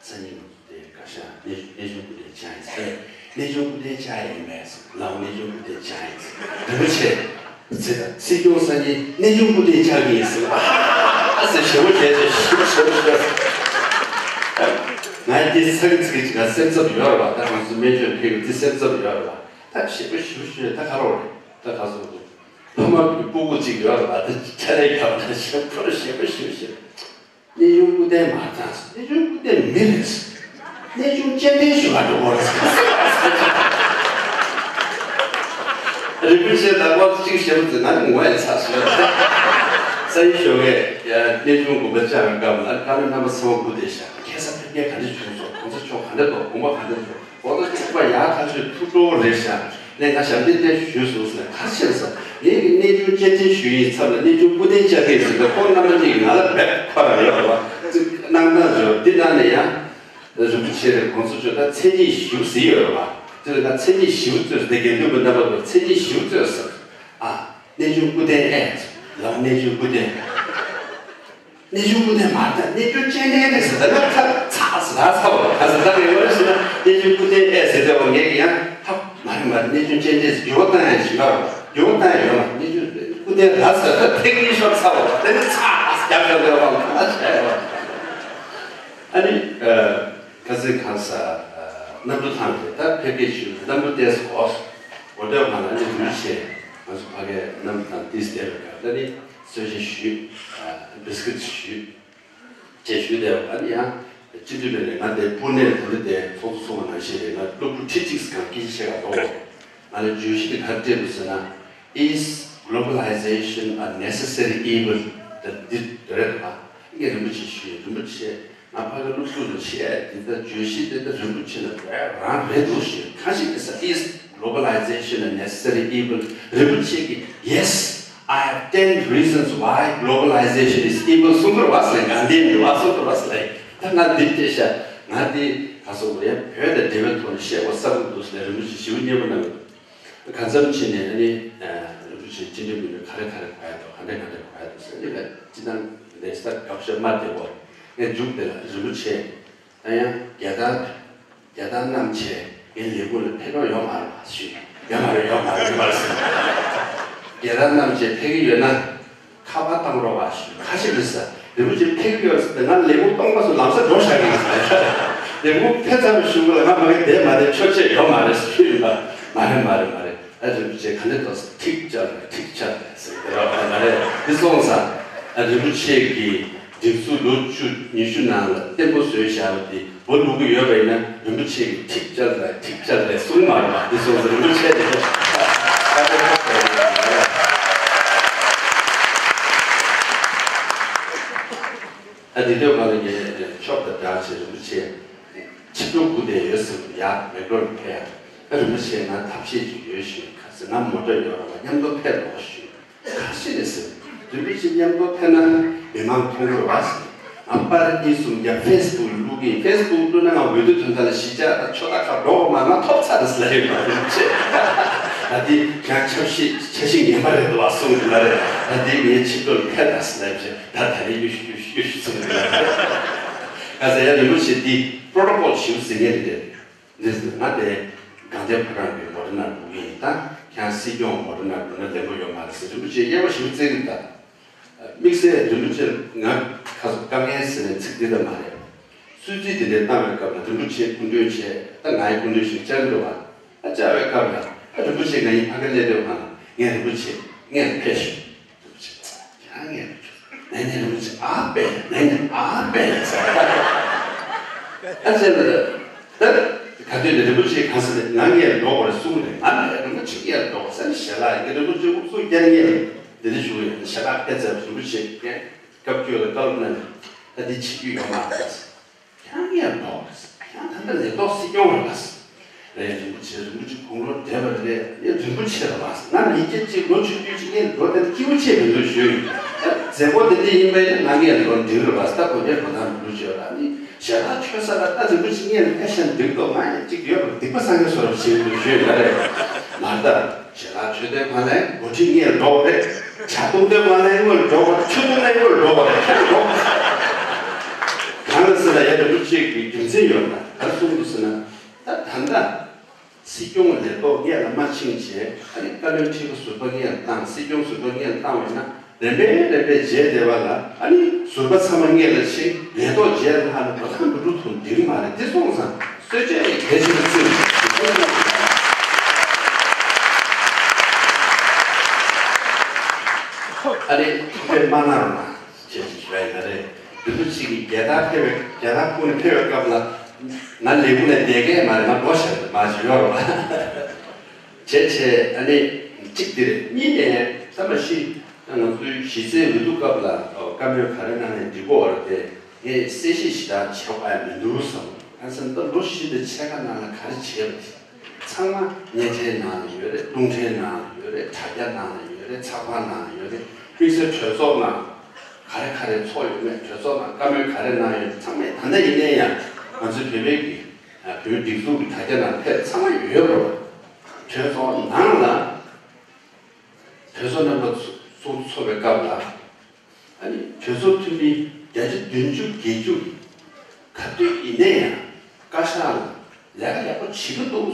ས་ཉིན་དེ་བཀའ་ཤག་གནས་གནས་ཆུང་སྐུ་རྟེན་བཅར་ཡིན་ཟེར། གནས་ཆུང་སྐུ་རྟེན་བཅར་ཡིན་མེད་ཟེར། ལའོ་གནས་ཆུང་སྐུ་རྟེན་བཅར་ཡིན་ཟེར། རིན་པོ་ཆེ་ཟེར་ད་སྲིད་སྐྱོང་སང་ཉིན་གནས་ཆུང་སྐུ་རྟེན་བཅར་གི་ཡིན་ཟེར། ཨ་ཟེར་ཞེ་པོ་བྱས་ཟེར་ཞེ་པོ་ཞེ་པོ་ཞེ་པོ། ང་དེ་ས་གི་ཚིག་གི་ཅིག་ང་སེམས་འཚབ་ཡོད་རེད་བ། ད་ང་ཚོ་སྨན་བཅོས་ཕེབས་གི་དེ་སེམས་འཚབ་ཡོད་རེད་བ། ད་ཞེ་པོ་ཞེ་པོ་ཞེ་པོ་ད་ག་རོགས་རེད། ད་ག་སོང་འདུག་ཕ་མ་གི་སྤུ་གུ་གཅིག་ཡོད་རེད་བ། ད་ཆ་ལས་ཁྱབ་ན་ཞེ་པོ་ཞེ་པོ་ཞེ་པོ་ཞེ་པོ། གནས་ཆུང་སྐུ་རྟེན་མ་བཏང་། གནས་ཆུང་སྐུ་རྟེན་མི་རེད། གནས་ཆུང་སྤྱན་འདྲེན་ཞུ་བར་འགྲོ་དགོས་རེད། རིན་པོ་ཆེ་ད་བར་གཅིག་བཤད་པ་ཚོས་ང་ནི་ངོ་ཡ་ཚ་ཞེས། ས་ཡི་ཞོགས་ཀས་གནས་ཆུང་དགོན་པ་བཅར་བའི་སྐབས་ལ་བཀའ་བློན་རྣམ་པ་ཚེ་དབང་སྐུ་བདེ་ཤག་ཁ་སང་ཕེབས་མཁན་ག་འདྲ་བྱུང་སོང་། གོང་ས་མཆོག་ག་འདྲ་འདུག་དགོངས་པ་ག་འདྲ་འདུག་གོང་ས་མཆོག་པ་ཡག་ཐག་ཆོད་ཐུགས་སྤྲོ་བོ་རེད་ཤག་ནས་ང་ཞབས་འདེགས་ཞུས་སོང་ཟེར་ནས་ག་རེ་བྱས་ཟེར། ངེད་ཀྱི་གནས་ཆུང་སྤྱན་འདྲེན་ཞུ་ཡིན་ཚབ་ལ་གནས་ཆུང་སྐུ་རྟེན་བཅར་མཁན་ཟེར་ཏེ་ཁོང་རྣམ་པ་གཉིས་ཀྱིས་ང་ལ་རྦད་ཁོ་རང་ཡོད་རེད་བ། གནང་སྟངས་བྱོས་འདི་ནང་ནས་ཡང་རིན་པོ་ཆེ་རེད། གོང་ས་མཆོག་ད་མཚན་ཉིད་ཞུ་ཟིན་ཡོད་རེད་བ། དེ་ལ་ང་མཚན་ཉིད་ཞུ་བཙོས་ཟེར་ཏེ་དགེ་འདུན་པ་རྣམ་པ་ཚོ་མཚན་ཉིད་ཞུ་བཙོས་ཟེར། ཨ་གནས་ཆུང་སྐུ་རྟེན་ཨེ་ལ་གནས་ཆུང་སྐུ་རྟེན། གནས་ཆུང་སྐུ་རྟེན་མ་རེད། གནས་ཆུང་སྤྱན་འདྲེན་རེད་ཟེར་ད་ལབ་ཐབས་ཚ་ཟེར་ད་ཚ་བ་ག་ཟེར་ད་རེད་བ་ཟེར་ན་གནས་ཆུང་སྐུ་རྟེན་ཨེ་ཟེར་ད་བ་ངས་ཀྱི་ཡང་ཧ་མ་རེད་མ་རེད། གནས་ཆུང་སྤྱན་འདྲེན་ཟེར་འགྱུར་བ་བཏང་ཡང་ཞིག་ཡོད་རེད། འགྱུར་བ་བཏང་ཡང་ཡོད་མ་རེད། གནས་ཆུང་སྐུ་རྟེན་ར་ཟེར་ད་ཐེག་ནི་ཤོར་ཚ་བ་དེ་ནི་ཚ་ཟེར་རྒྱབ་རྒྱབ་རེད་བ་ང་ལ་བྱས་བ། ཨ་ནི་ཁ་སང་གང་ས་གནམ་གྲུ་ཐང་དེ་ད་ཕེབས་སྐྱེལ་ཞུས་གནམ་གྲུ་ཏེས་འོ་འོ་དེ་བ་ང་ལ་ཨ་ནི་རིན་པོ་ཆེ་ང་ཚོ་ཕ་གའི་གནམ་གྲུ་ཐང་ཏིས་དེ་རེད་ད་ནི་གསོལ་ཇ་ཞུས། བིས་ཀིཊ་ཞུས། ཅེས་ཞུས་ཏེ་ཨ་ནི་ཡང་སྤྱི་འཐུས་ལས་ནས་ང་དེ་པུ་ནེ་དེ་འདྲ་དེ་ཚོགས་གཙོ་གསུངས་པ་ནང་བཞིན་རེད། ང་སློབ་ཕྲུག་ཁྲི་གཅིག་སྒང་སྐད་ཆ་བཤད་ག་འགྲོ། ང་ལ་བརྗོད་གཞི་དེ་ག་རེ་སྤྲད་འདུག་ཟེར་ན། Is globalization a necessary evil? ད་འདི་རེད་པ། ངས་རིན་པོ་ཆེ་ཞུས། རིན་པོ་ཆེ་ང་ཕ་གི་སློབ་ཕྲུག་ལ་བཤད་འདི་ལྟར་བརྗོད་གཞི་དེ་ད་རིན་པོ་ཆེ་ལ་རང་རེད་འདུག་ཞུས། གང་ཞིག་དེ་ས་Is globalization a necessary evil? རིན་པོ་ཆེ་གིས་Yes, I have ten reasons why globalization is evil གསུང་གི་རེད་བ་ཟེར། གང་དེ་འདྲ་བ་གསུང་གི་རེད་བ་ཟེར། ད་ང་འདི་བལྟས་ཤག་ང་འདི་ག་སོང་བ་ཡ་བོད་དང་འབྲེལ་བའི་ཐོག་ནས་བཤད་དགོས་བསམ་གི་འདུག་ཟེར་ནས་རིན་པོ་ཆེ་ཞེ་པོ་མཉེས་པོ་གནང་གི་འདུག་གང་འཚམ་ཕྱིན་ནས་ཨ་ནི་རིན་པོ་ཆེ་ཅི་འདྲ་མི་འདྲ་ག་རེ་ག་རེ་གོ་ཡ་འདུག་ག་འདྲ་ག་འདྲ་གོ་ཡ་འདུག་ཟེར་ནས་ཅི་ནང་ལས་ས་དགའ་ཤ་མ་བདེ་བོ་ངས་མཇུག་དེ་ལ་རིན་པོ་ཆེ་ཨ་ཡང་རྒྱལ་དར་རྒྱལ་དར་བསྣམས་བྱས་ངའི་ལས་ཁུངས་ལ་ཕེབས་རོགས་ཡོང་མ་རེད་པ་ཞུས། ཡོད་མ་རེད་ཡོད་མ་རེད་ཡོད་མ་རེད་ཟེར། རྒྱལ་དར་བསྣམས་བྱས་ཕེབས་ཀྱི་ཡོད་ན་ཁ་པར་བཏང་རོགས་པ་ཞུས། ཁ་ཤས་ཀྱིས་ཟེར་རིན་པོ་ཆེ་ཕེབས་ཀྱི་ཡོད་ཟེར་ཏེ་ང་ལས་ཁུངས་སྟོང་པ་སུ་ལམ་སེང་འགྲོ་བཞག་གི་ཡིན་ཟེར། ལས་ཁུངས་ཕེབས་ཚར་བའི་གཞུག་ལ་ང་མ་གི་བསྡད་མ་བསྡད་ཆོག་ཆེད་ཡོད་མ་རེད་ཞུས་ཡིན་པ། མ་རེད་མ་རེད་མ་རེད། ཨ་རིན་པོ་ཆེ་ག་འདྲ་འདུག་ཟེར། ཁྲིག་ཅར་ཁྲིག་ཅར་ཟེར་དེ་ར་བ་མ་རེད། འདི་སོང་ཙང་ཨ་རིན་པོ་ཆེ་གི་སྒྲིག་འཛུགས་ལོ་བཅུ་ཉི་ཤུ་ནང་ལ་བརྟན་པོ་བཟོས་བཞག་པ་དེ་འབུ་བླུག་གི་ཡོད་པ་ཡིན་ན་རིན་པོ་ཆེ་གི་ཁྲིག་ཅར་རེད་ཁྲིག་ཅར་རེད་གསུང་མ་རེད་པ། འདི་སོང་ཙང་རིན་པོ་ཆེ་དེ་ཨ་དེ་དུས་ག་ལ་ངས་ཆོབ་དང་འདྲ་ཞིག་རིན་པོ་ཆེ་ཕྱི་དྲོ་སྒུག་བསྡད་ཡོད་ཟེར་ཡ་མེག་ལོར་ཕེབས་ཡ། ཨ་རིན་པོ་ཆེ་ང་ཐབས་ཤེས་ཅིག་ཡོད་ཞུས། ག་ཟེར་ང་མོ་ཊ་ཡོད་རེད་པ། མཉམ་དུ་ཕེབས་རོགས་ཞུས། ཁ་ཤས་ནས་ཟེར། རིན་པོ་ཆེ་མཉམ་དུ་ཕེབས་ན་མི་མང་མཐོང་གི་རེད་པ་ཟེར། ང་པར་གཉིས་གསུམ་བརྒྱབ་ཕེ་སི་བུག་བླུག་གིན། ཕེ་སི་བུག་བླུག་ན་ང་འོས་བསྡུ་དོན་དག་ལ་གཞིས་ཆགས་དང་ཆོལ་ཁ་ཁག་འགྲོ་དགོས་མ་ང་ཐོབ་ཚར་ཟེར་ལབ་ཡོད་པ་རིན་པོ་ཆེ། ད་དེ་ཡང་ཆབ་སྲིད་འཆར་གཞི་ངན་པ་རེད་འདུག་བ་གསུངས་ཡོད་མ་རེད། ད་དེ་ངའི་ཆིབས་བསྒྱུར་ཕེབས་དང་ཟེར་ལབ་བྱས་ད་ད་རེས་གཡུ་ཞུ་གཡུ་ཞུ་གཡུ་ཞུ་གསུངས་ཡོད་མ་རེད། ག་ཟེར་ཡང་རིན་པོ་ཆེ་འདི་པྲོ་ཊོ་ཀོལ་ཞིག་ཟེར་མཁན་རེད། འདི་ཟེར་ང་དེ་གངས་ཅན་ཕོ་བྲང་གི་མོ་ཊ་ནང་འགྲོ་གི་ཡིན། ད་ཁྱེད་སྲིད་སྐྱོང་མོ་ཊ་ནང་འགྲོ་ན་ལེགས་པོ་ཡོད་མ་རེད་ཟེར། རིན་པོ་ཆེ་དབྱེ་བ་ཞིབ་བཙལ་གི་ད། དམིགས་བསལ་རིན་པོ་ཆེར་ང་ཁ་སོ་དཀའ་ངལ་ཟེར་ནས་ཚིག་འདི་ལྟ་མ་རེད། གསོལ་ཚིགས་དེ་འདྲའི་བཏང་བའི་སྐབས་ལ་རིན་པོ་ཆེའི་སྐུ་མདུན་བྱས་ད་ངའི་སྐུ་མདུན་ཞིག་བཅར་གི་འདུག་བ། ཨ་བཅར་བའི་སྐབས་ལ་ཨ་རིན་པོ་ཆེ་ང་ཡིན་ཕ་གི་སླེབས་དུས་ང་ལ་ངས་རིན་པོ་ཆེ་ངས་ཕེབས་ཤོག་རིན་པོ་ཆེ་ཡང་ངས་ཕེབས་ཤོག་ནས་ནས་རིན་པོ་ཆེ་ཨ་པས་ནས་ནས་ཨ་ ཨ་ཅེ་ལ། ད་ག་དུས་ནས་རིན་པོ་ཆེ་གང་ཟེར་ནས་ང་ངས་འགྲོ་བར་གསུངས་རེད། ང་ནས་རིན་པོ་ཆེ་ངས་འགྲོ་བར་ཟེར་ནས་ཞལ་ལག་ཡིན་གྱི་རིན་པོ་ཆེ་དབུ་གཙུག་རྒྱན་ངས་འདི་འདྲ་ཞུ་གི་ཡོད། ཞལ་ལག་ཕེབས་ཚར་རིན་པོ་ཆེ་སྐབས་བཅོལ་ལ་བཀའ་སློབ་གནང་ནས་ད་འདི་བྱེད་རྒྱུ་ཡོད་མ་རེད། ཁྱེད་རང་ངས་འགྲོ་བར་ཟེར། ཁྱེད་རང་ད་ལྟ་ལས་ཐོག་སྲིད་སྐྱོང་རེད་པ། རེད། རིན་པོ་ཆེ་རིན་པོ་ཆེ་དགུང་ལོ་བགྲེས་པ་རེད། ངས་རིན་པོ་ཆེ་རེད་པ། ང་མི་སྐྱ་གཅིག་ལོ་ཆུང་ཆུང་གཅིག་ངས་འགྲོ་དེར་སྐྱིད་པོ་ཆེ་མི་འདུག་ཞུས་ཡིན། ད་མཛད་སྒོ་དེ་འདྲ་ཡིན་པ་ཡིན་ན་ང་ངས་འགྲོ་འགྲིག་རེད་པ། ད་གོ་རྒྱ་འགྲོ་དང་འགྲོ་ཞུས་ཡོད་ལ་ནི་ཞལ་ལག་མཆོད་ས་ལ་ད་རིན་པོ་ཆེ་ངས་ལ་ཕེབས་ཤག་འགྲིག་འདུག་ང་ཡང་གཅིག་ཡོད་པ་སྡིག་པ་བསགས་མཁན་བཟོ་འདྲ་བྱེད་ཀྱི་འདུག་ཞུས་ཡོད་རེད། མ་རེད་ད། ཞལ་ལག་མཆོད་དོན་གང་ལ་འགོ་ཁྲིད་ངས་འགྲོ་བ་རེད། ཇ་བཏུང་དོན་གང་ལ་སྔོན་འགྲོ་བ་རེད། ཆུ་བཏུང་ལ་སྔོན་འགྲོ་བ་རེད། ཁྱེད་འགྲོ། གང་ལ་ཟེར་ན་ཡ་རིན་པོ་ཆེ་གི་རྒྱུ་མཚན་ཡོད་ན་ག་རེ་གསུངས་འདུག་ཟེར་ན། ད་ད་ལྟ་སྲིད་སྐྱོང་ལས་ཐོག་ངས་ལ་མ་ཕྱིན་བྱས་ཨ་ནི་བཀའ་བློན་ཁྲི་པ་ཟུར་པ་ངས་ལ་བཏང་། སྲིད་སྐྱོང་ཟུར་པ་ངས་ལ་བཏང་བས་ན། རིམ་པས་རིམ་པས་རྗེས་འདེད་པ་ལ་ཨ་ནི་ཟུར་པ་ཚང་མ་སྔོན་ལ་ཕྱིན། ལས་ཐོག་རྗེས་ལ་ལྷག་ནས་འགྲོ་ཐང་འགྲོ་འགྲོ་ཐུང་འགྲིག་མ་རེད། དེ་སོང་ཙང་གསོལ་ཇ་ཡི་གལ་ཆེན་པོ་བརྩི་རེད། ཨ་རེ་ཐུགས་ཕན་མ་གནང་རོགས་གནང་ཅེས་ཞུ་ཡ་ཡིན་ན་རེད། དུས་ཚོད་གཅིག་གི་རྒྱལ་དར་ཕེབས་པའི་རྒྱལ་དར་ཁུར་ནས་ཕེབས་པའི་སྐབས་ལ་ང་ལས་ཁུངས་ནས་བསྡད་མཁན་མ་རེད། ང་སྒོ་ཕྱེ་རེད། མ་ཞིག་ཡོད་རེད་པ། བྱས་བྱས་ཨ་ནི་གཅིག་དེ་རེད། གཉིས་ནས་བསམ་པ་ཤི་ང་ཚོའི་གཞི་རྩའི་འོས་བསྡུ་སྐབས་ལ་བཀའ་མོལ་ག་རེ་གནང་ནས་འགྲིག་གོ་བ་རེད་དེ། ངས་གསལ་བཤད་ཞེ་དྲག་བྱེད་དགོས་ཡ་མི་འདུག་བསམ། ཨ་ཙི་ད་ལོ་བཞི་དང་ཕྱེད་ཀ་ནང་ལ་ག་རེ་བྱས་པ་དེ་ཚང་མ་བརྙན་འཕྲིན་ནང་ལ་ཡོད་རེད། རླུང་འཕྲིན་ནང་ལ་ཡོད་རེད། དྲ་རྒྱ་ནང་ལ་ཡོད་རེད། ཚགས་པར་ནང་ལ་ཡོད་རེད། དམིགས་བསལ་གྲོས་ཚོགས་ནང་ག་རེ་ག་རེ་ཚོགས་ཡོད་མེད། གྲོས་ཚོགས་ནང་བཀའ་མོལ་ག་རེ་གནང་ཡོད་ཚང་མས། ད་ལྟ་ཡིན་ན་ཡང་ང་ཚོའི་བོད་པའི་གི་བོད་སྒྲིག་འཛུགས་ཀྱི་དྲ་རྒྱ་ནང་ཕེབས་ཚང་མ་ཡོད་རེད་པ། གྲོས་ཚོགས་ནང་ལ་གྲོས་ཚོགས་རྣམ་པ་ཚོ་ཚོགས་པའི་སྐབས་ལ་ཨ་ནི་གྲོས་ཚོགས་འཐུས་མི་བརྒྱ་ཆ་བདུན་ཅུ་བརྒྱད་ཅུ་ག་དུས་ཡིན་ན་ཡང་བཀའ་ཤག་ལ་ལས་ཀ་ཡག་པོ་བྱེད་ཀྱི་འདུག་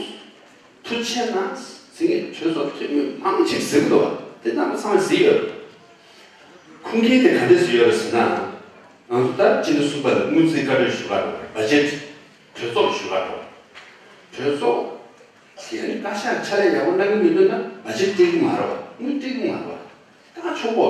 ཐུགས་རྗེ་ཆེ་གནང་ཟེར་མཁན་གྲོས་ཚོགས་འཐུས་མི་མང་ཆེ་ཟེར་གྱི་འདུག་བ། དེ་རྣམ་པ་ཚང་མས་ཟེར་ཡོད། ཁུངས་སྐྱེལ་དེ་ག་འདྲས་ཟེར་ཡོད་རེད་ཟེར་ན། ང་ཚོ་ད་སྤྱི་ཟླ་གསུམ་པ་ལ་དངུལ་རྩིས་བཀའ་འཁྲོལ་ཞུ་ག་འགྲོ་བ་རེད། བ་ཇེཊ་གྲོས་ཚོགས་ཞུ་ག་འགྲོ་བ་རེད། གྲོས་ཚོགས་དེ་ནི་བཀའ་ཤག་ཕྱག་ལས་ཡག་པོ་གནང་གི་མི་འདུག་ན་བ་ཇེཊ་སྤྲད་ཀྱི་མ་རེད་བ། དངུལ་སྤྲད་ཀྱི་མ་རེད་བ། བཀག་ཆོག་གོ།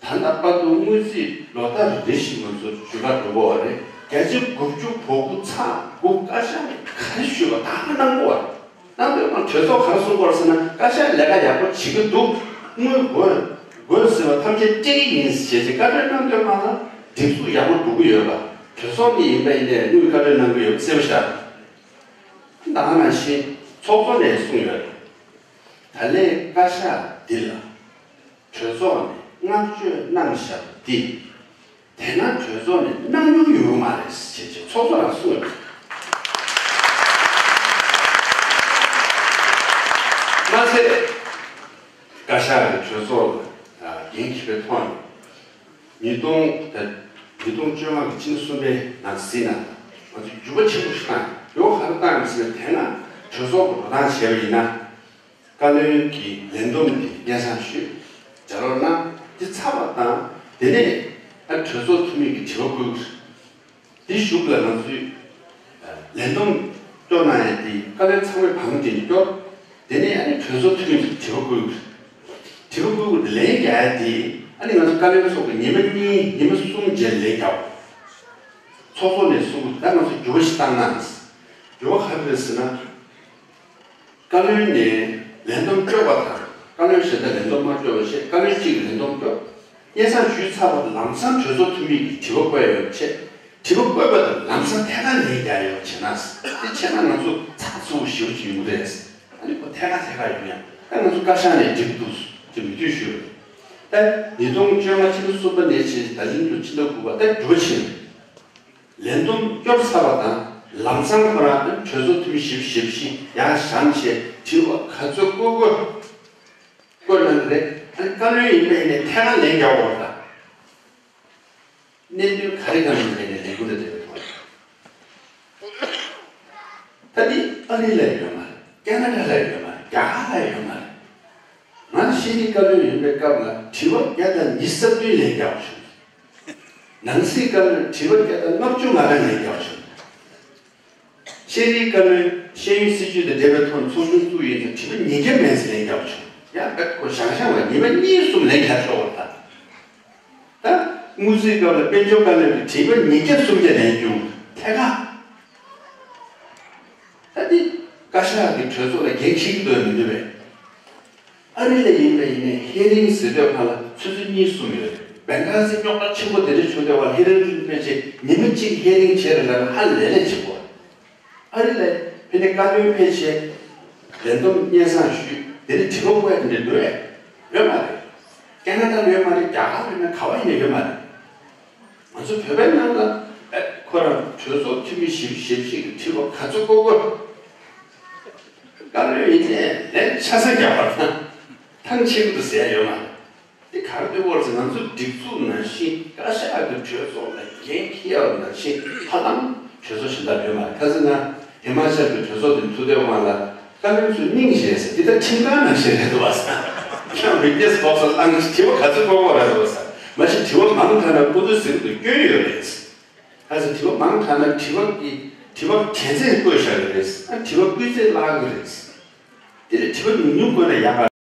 ད་ལྟ་བར་དུ་དངུལ་རྩིས་ལོ་ལྟར་རེ་བཞིན་ང་ཚོ་ཞུ་ག་འགྲོ་གོ་བ་རེད། བརྒྱ་ཆ་དགུ་བཅུ་གོ་དགུ་ཚེག་དགུ་བཀའ་ཤག་ནས་ག་རེ་ཞུས་པ་ད་ག་གནང་གོ་བ་རེད། གནང་དུས་ང་གྲོས་ཚོགས་ག་རེ་གསུང་གོ་རེད་ཟེར་ན། བཀའ་ཤག་ལས་ཀ་ཡག་པོ་བྱེད་ཀྱི་འདུག་དངུལ་དགོས་དགོས་ཟེར་བ་ཐམས་ཅད་སྤྲད་ཀྱི་ཡིན་ཞེས་བཀའ་འཁྲོལ་གནང་དུས་ང་ལ་སྒྲིག་འཛུགས་ཡག་པོ་འགྲོ་གི་ཡོད་པ། གྲོས་ཚོགས་ནས་ཡིན་པ་ཡིན་ནའི་དངུལ་བཀའ་འཁྲོལ་གནང་གི་ཡོད་པ་གསལ་པོ་ཤར། ད་ག་ནང་བཞིན་ཚོགས་གཙོ་ནས་གསུངས་ཡོད་རེད། ད་ལན་བཀའ་ཤག་འདི་ལ་གྲོས་ཚོགས་ནས་བསྔགས་བརྗོད་གནང་བཞག་པ་འདི། དེ་སྔ་གྲོས་ཚོགས་ནས་གནང་མྱོང་ཡོད་མ་རེད་ཅེས་ཅེས་ཚོགས་གཙོ་ལ་གསུངས་ཡོད། མ་ཟད་བཀའ་ཤག་གི་གྲོས་ཚོགས་ལ་འགན་འཁྱེར་བའི་ཐོག་ནས་ཉིས་སྟོང་ཉིས་སྟོང་བཅོ་ལྔ་གི་ཕྱི་ཟླ་གསུམ་པའི་ནང་གཟིགས་ན་ང་ཚོས་འགྱུར་བ་ཆེན་པོ་ཞིག་བཏང་ཡོད། ག་རེ་བཏང་ཡོད་ཟེར་ན། དེ་སྔ་གྲོས་ཚོགས་ཀྱི་འགྲོ་སྟངས་བྱས་པ་ཡིན་ན། བཀའ་བློན་གྱི་ལས་བསྡོམས་དེ་སྙན་སེང་ཞུས། ལྗགས་རོགས་གནང་། དེ་ཚར་བ་དང་དེ་ནས་ཨ་གྲོས་ཚོགས་འཐུས་མི་གི་དྲི་བ་བཀོད་དགོས། དེ་གཞུག་ལ་ང་ཚོས་ལས་བསྡོམས་སྐྱོར་གནང་ཡ་དེ་བཀའ་བློན་ཚང་མས་བང་བསྒྲིགས་ནས་སྐྱོར། དེ་ནས་ཨ་ནི་གྲོས་ཚོགས་འཐུས་མི་གི་དྲི་བ་བཀོད་དགོས། དྲི་བ་བཀོད་དགོས་དེ་ལན་རྒྱག་ཡ་དེ་ཨ་ནི་ང་ཚོ་བཀའ་བློན་ཚོགས་ཀྱི་ཉི་མ་གཉིས་ཉི་མ་གསུམ་རྗེས་ལན་རྒྱག་དགོས། ཚོགས་གཙོ་ནས་གསུང་དགོས། ད་ང་ཚོ་འགྱུར་བ་ཞིག་བཏང་ན། འགྱུར་བ་ག་རེ་རེད་ཟེར་ན། བཀའ་བློན་ནས་ལས་བསྡོམས་སྐྱོར་བ་དང་། བཀའ་བློན་གཞན་དག་ལས་བསྡོམས་མ་སྐྱོར་བ་བྱས། བཀའ་བློན་གཅིག་གིས་ལས་བསྡོམས་སྐྱོར། སྙན་སེང་ཞུས་ཚར་བ་ལམ་སང་གྲོས་ཚོགས་འཐུས་མི་གིས་དྲི་བ་བཀོད་ཡོད་པ་བྱས། དྲི་བ་བཀོད་པ་དང་ལམ་སང་ཐད་ཀར་ལན་རྒྱག་ཡོད་པ་བྱས་ན། དེ་བྱས་ན་ང་ཚོ་ཚགས་ཚུད་པོ་ཞེ་པོ་ཅིག་ཡོང་གི་རེད། ཨ་ནི་ཁོ་ཐད་ཀར་ཐད་ཀར་ཡོང་ཡ། ད་ང་ཚོ་བཀའ་ཤག་ནས་འགྲིག་འདུག་ཅེས་མོས་མཐུན་ཞུས་པ་རེད། ད་ཉིས་སྟོང་བཅོ་ལྔ་ཕྱི་ཟླ་གསུམ་པ་ནས་བྱས་ད་ལན་དུ་ཕྱི་ཟླ་དགུ་པ་ད་འགྱུར་བ་ཕྱིན། ལས་བསྡོམས་སྐྱོར་ཚར་བ་དང་ལམ་སང་ཁོ་རང་གྲོས་ཚོགས་འཐུས་མི་བཞི་བཅུ་ཞེ་བཞི་ཡར་བཞེངས་བྱས་དྲི་བ་ག་ཚོད་བཀོད་དགོས་བཀོད་གནང་གི་རེད། ཨ་ནི་བཀའ་བློན་ཡིན་པ་ཡིན་ནའི་ཐད་ཀར་ལན་རྒྱག་དགོས་རེད་ད། གནད་དོན་ག་རེ་གང་ཡིན་པ་ཡིན་ནའི་ལས་འགུལ་ལ་འབྲེལ་བའི་ཐོག་ནས། ད་འདི་ཨ་རི་ལ་ཡོད་མ་རེད། ཀེ་ན་ཌ་ལ་ཡོད་མ་རེད། རྒྱ་གར་ལ་ཡོད་མ་རེད། ང་ཤེས་རིག་བཀའ་བློན་ཡིན་པའི་སྐབས་ལ་དྲི་བ་བརྒྱ་དང་ཉི་ཤུ་རྩ་བདུན་ལན་རྒྱག་བྱུང་། ནང་སྲིད་བཀའ་བློན་དྲི་བ་བརྒྱ་དང་ལྔ་བཅུ་ང་ལྔ་ལན་རྒྱག་བྱུང་། ཤེས་རིག་བཀའ་བློན་ཤེས་ཡོན་སྲིད་བྱུས་དང་འབྲེལ་བའི་ཐོག་ནས་ཚོགས་ཆུང་བཙུགས་ཡིན་ཙང་དྲི་བ་ཉིས་བརྒྱ་མན་ཙམ་ལན་རྒྱག་བྱུང་། ཡང་ད་ཁོ་བཞེངས་བཞེངས་ལ་ཉི་མ་གཉིས་གསུམ་ལན་རྒྱག་ཆོག་པ་རེད་ད། ད་ དངུལ་རྩིས་སྐབས་ལ་དཔལ་འབྱོར་བཀའ་བློན་གྱིས་བྲིས་པ་ཉིས་བརྒྱ་སུམ་བརྒྱ་ལེན་རྒྱུ་ཐད་ཀ། ད་འདི་བཀའ་ཤག་གི་གྲོས་ཚོགས་ལ་འགན་འཁྱེར་གྱི་འདུག་མི་འདུག་པས། ཨ་རི་ལ་ཡིན་པ་ཡིན་ནའི་ཧེ་རིང་ཟེར་དུས་སྒང་ལ་ཆུ་ཚོད་གཉིས་གསུམ་ཡོད་རེད། བེང་ཀ་ཙི་རྙོག་དྲ་ཆེན་པོ་དེ་འདྲ་བྱུང་དུས་སྒང་ལ་ཧེ་རིང་རིན་པོ་ཆེ་ཉི་མ་གཅིག་ཧེ་རིང་བྱས་རེད་ལབ་ན་ཧ་ལས་ལས་བྱེད་དགོས། ཨ་རི་ལ་ཕན་ནས་བཀའ་བློན་ཕེབས་བྱས་ལས་བསྡོམས་སྙན་སེང་ཞུས། དེ་ནས་དྲི་བ་བཀོད་དེ་འདྲ་འདུག་ཡོད་མ་རེད། ཀེ་ན་ཌ་ལ་ཡོད་མ་རེད། རྒྱ་གར་ལ་ཡོད་མ་རེད། ག་བ་ཡིན་ན་ཡོད་མ་རེད། ང་ཚོ་བོད་པའི་ནང་ལ་ཨེ་ཁོ་རང་གྲོས་ཚོགས་འཐུས་མི་ཞེ་པོ་ཞེ་པོ་ཞིག་གིས་དྲི་བ་ག་ཚོད་བཀོད་དགོས། བཀའ་བློན་ཡིན་ནའི་ལན་ཆ་ཚང་རྒྱག་པ་དང་ཐང་ཆད་ཀྱི་འདུག་ཟེར་ཡ་ཡོད་མ་རེད། འདི་ག་རེ་འདུག་ཟེར་ན། ང་ཚོ་སྒྲིག་འཛུགས་ནང་བཞིན་བཀའ་ཤག་གི་གྲོས་ཚོགས་ལ་འགན་འཁྱེར་ཡག་ནང་བཞིན་ཧ་ལམ་གྲོས་ཚོགས་གཞན་དག་ཡོད་མ་རེད། ཁ་སང་ང་ཧི་མ་ཅལ་གྱི་གྲོས་ཚོགས་དེ་ཐུག་དུས་སྒང་ལ་བཀའ་བློན་ཚོས་སྙིང་རྗེ་ཟེར། འདི་ལྟར་ཁྲིམས་ཁང་ནང་བཞིན་རེད་འདུག་བ་ཟེར། ཁྱེད་རང་ཝིཊ་ནེ་སི་བོག་སི་ལ་ལངས། དྲི་བ་ག་ཚོད་བཀོད་དགོས་རེད་འདུག་བ་ཟེར། མ་གཞི་དྲི་བ་མང་དྲགས་ན་ཁོ་ཚོའི་ཟུར་དུ་སྐྱོན་ཡོད་རེད། ཁ་སང་དྲི་བ་མང་དྲགས་ན་དྲི་བ་གི་དྲི་བ་གྲལ་ཚད་བཀོད་བཞག་གི་རེད། ཨ་དྲི་བ་སྐུལ་ཚད་བརླག་གི་རེད། དེ་ལས་དྲི་བ་ཉུང་ཉུང་བཀོད་ན་ཡག་པ།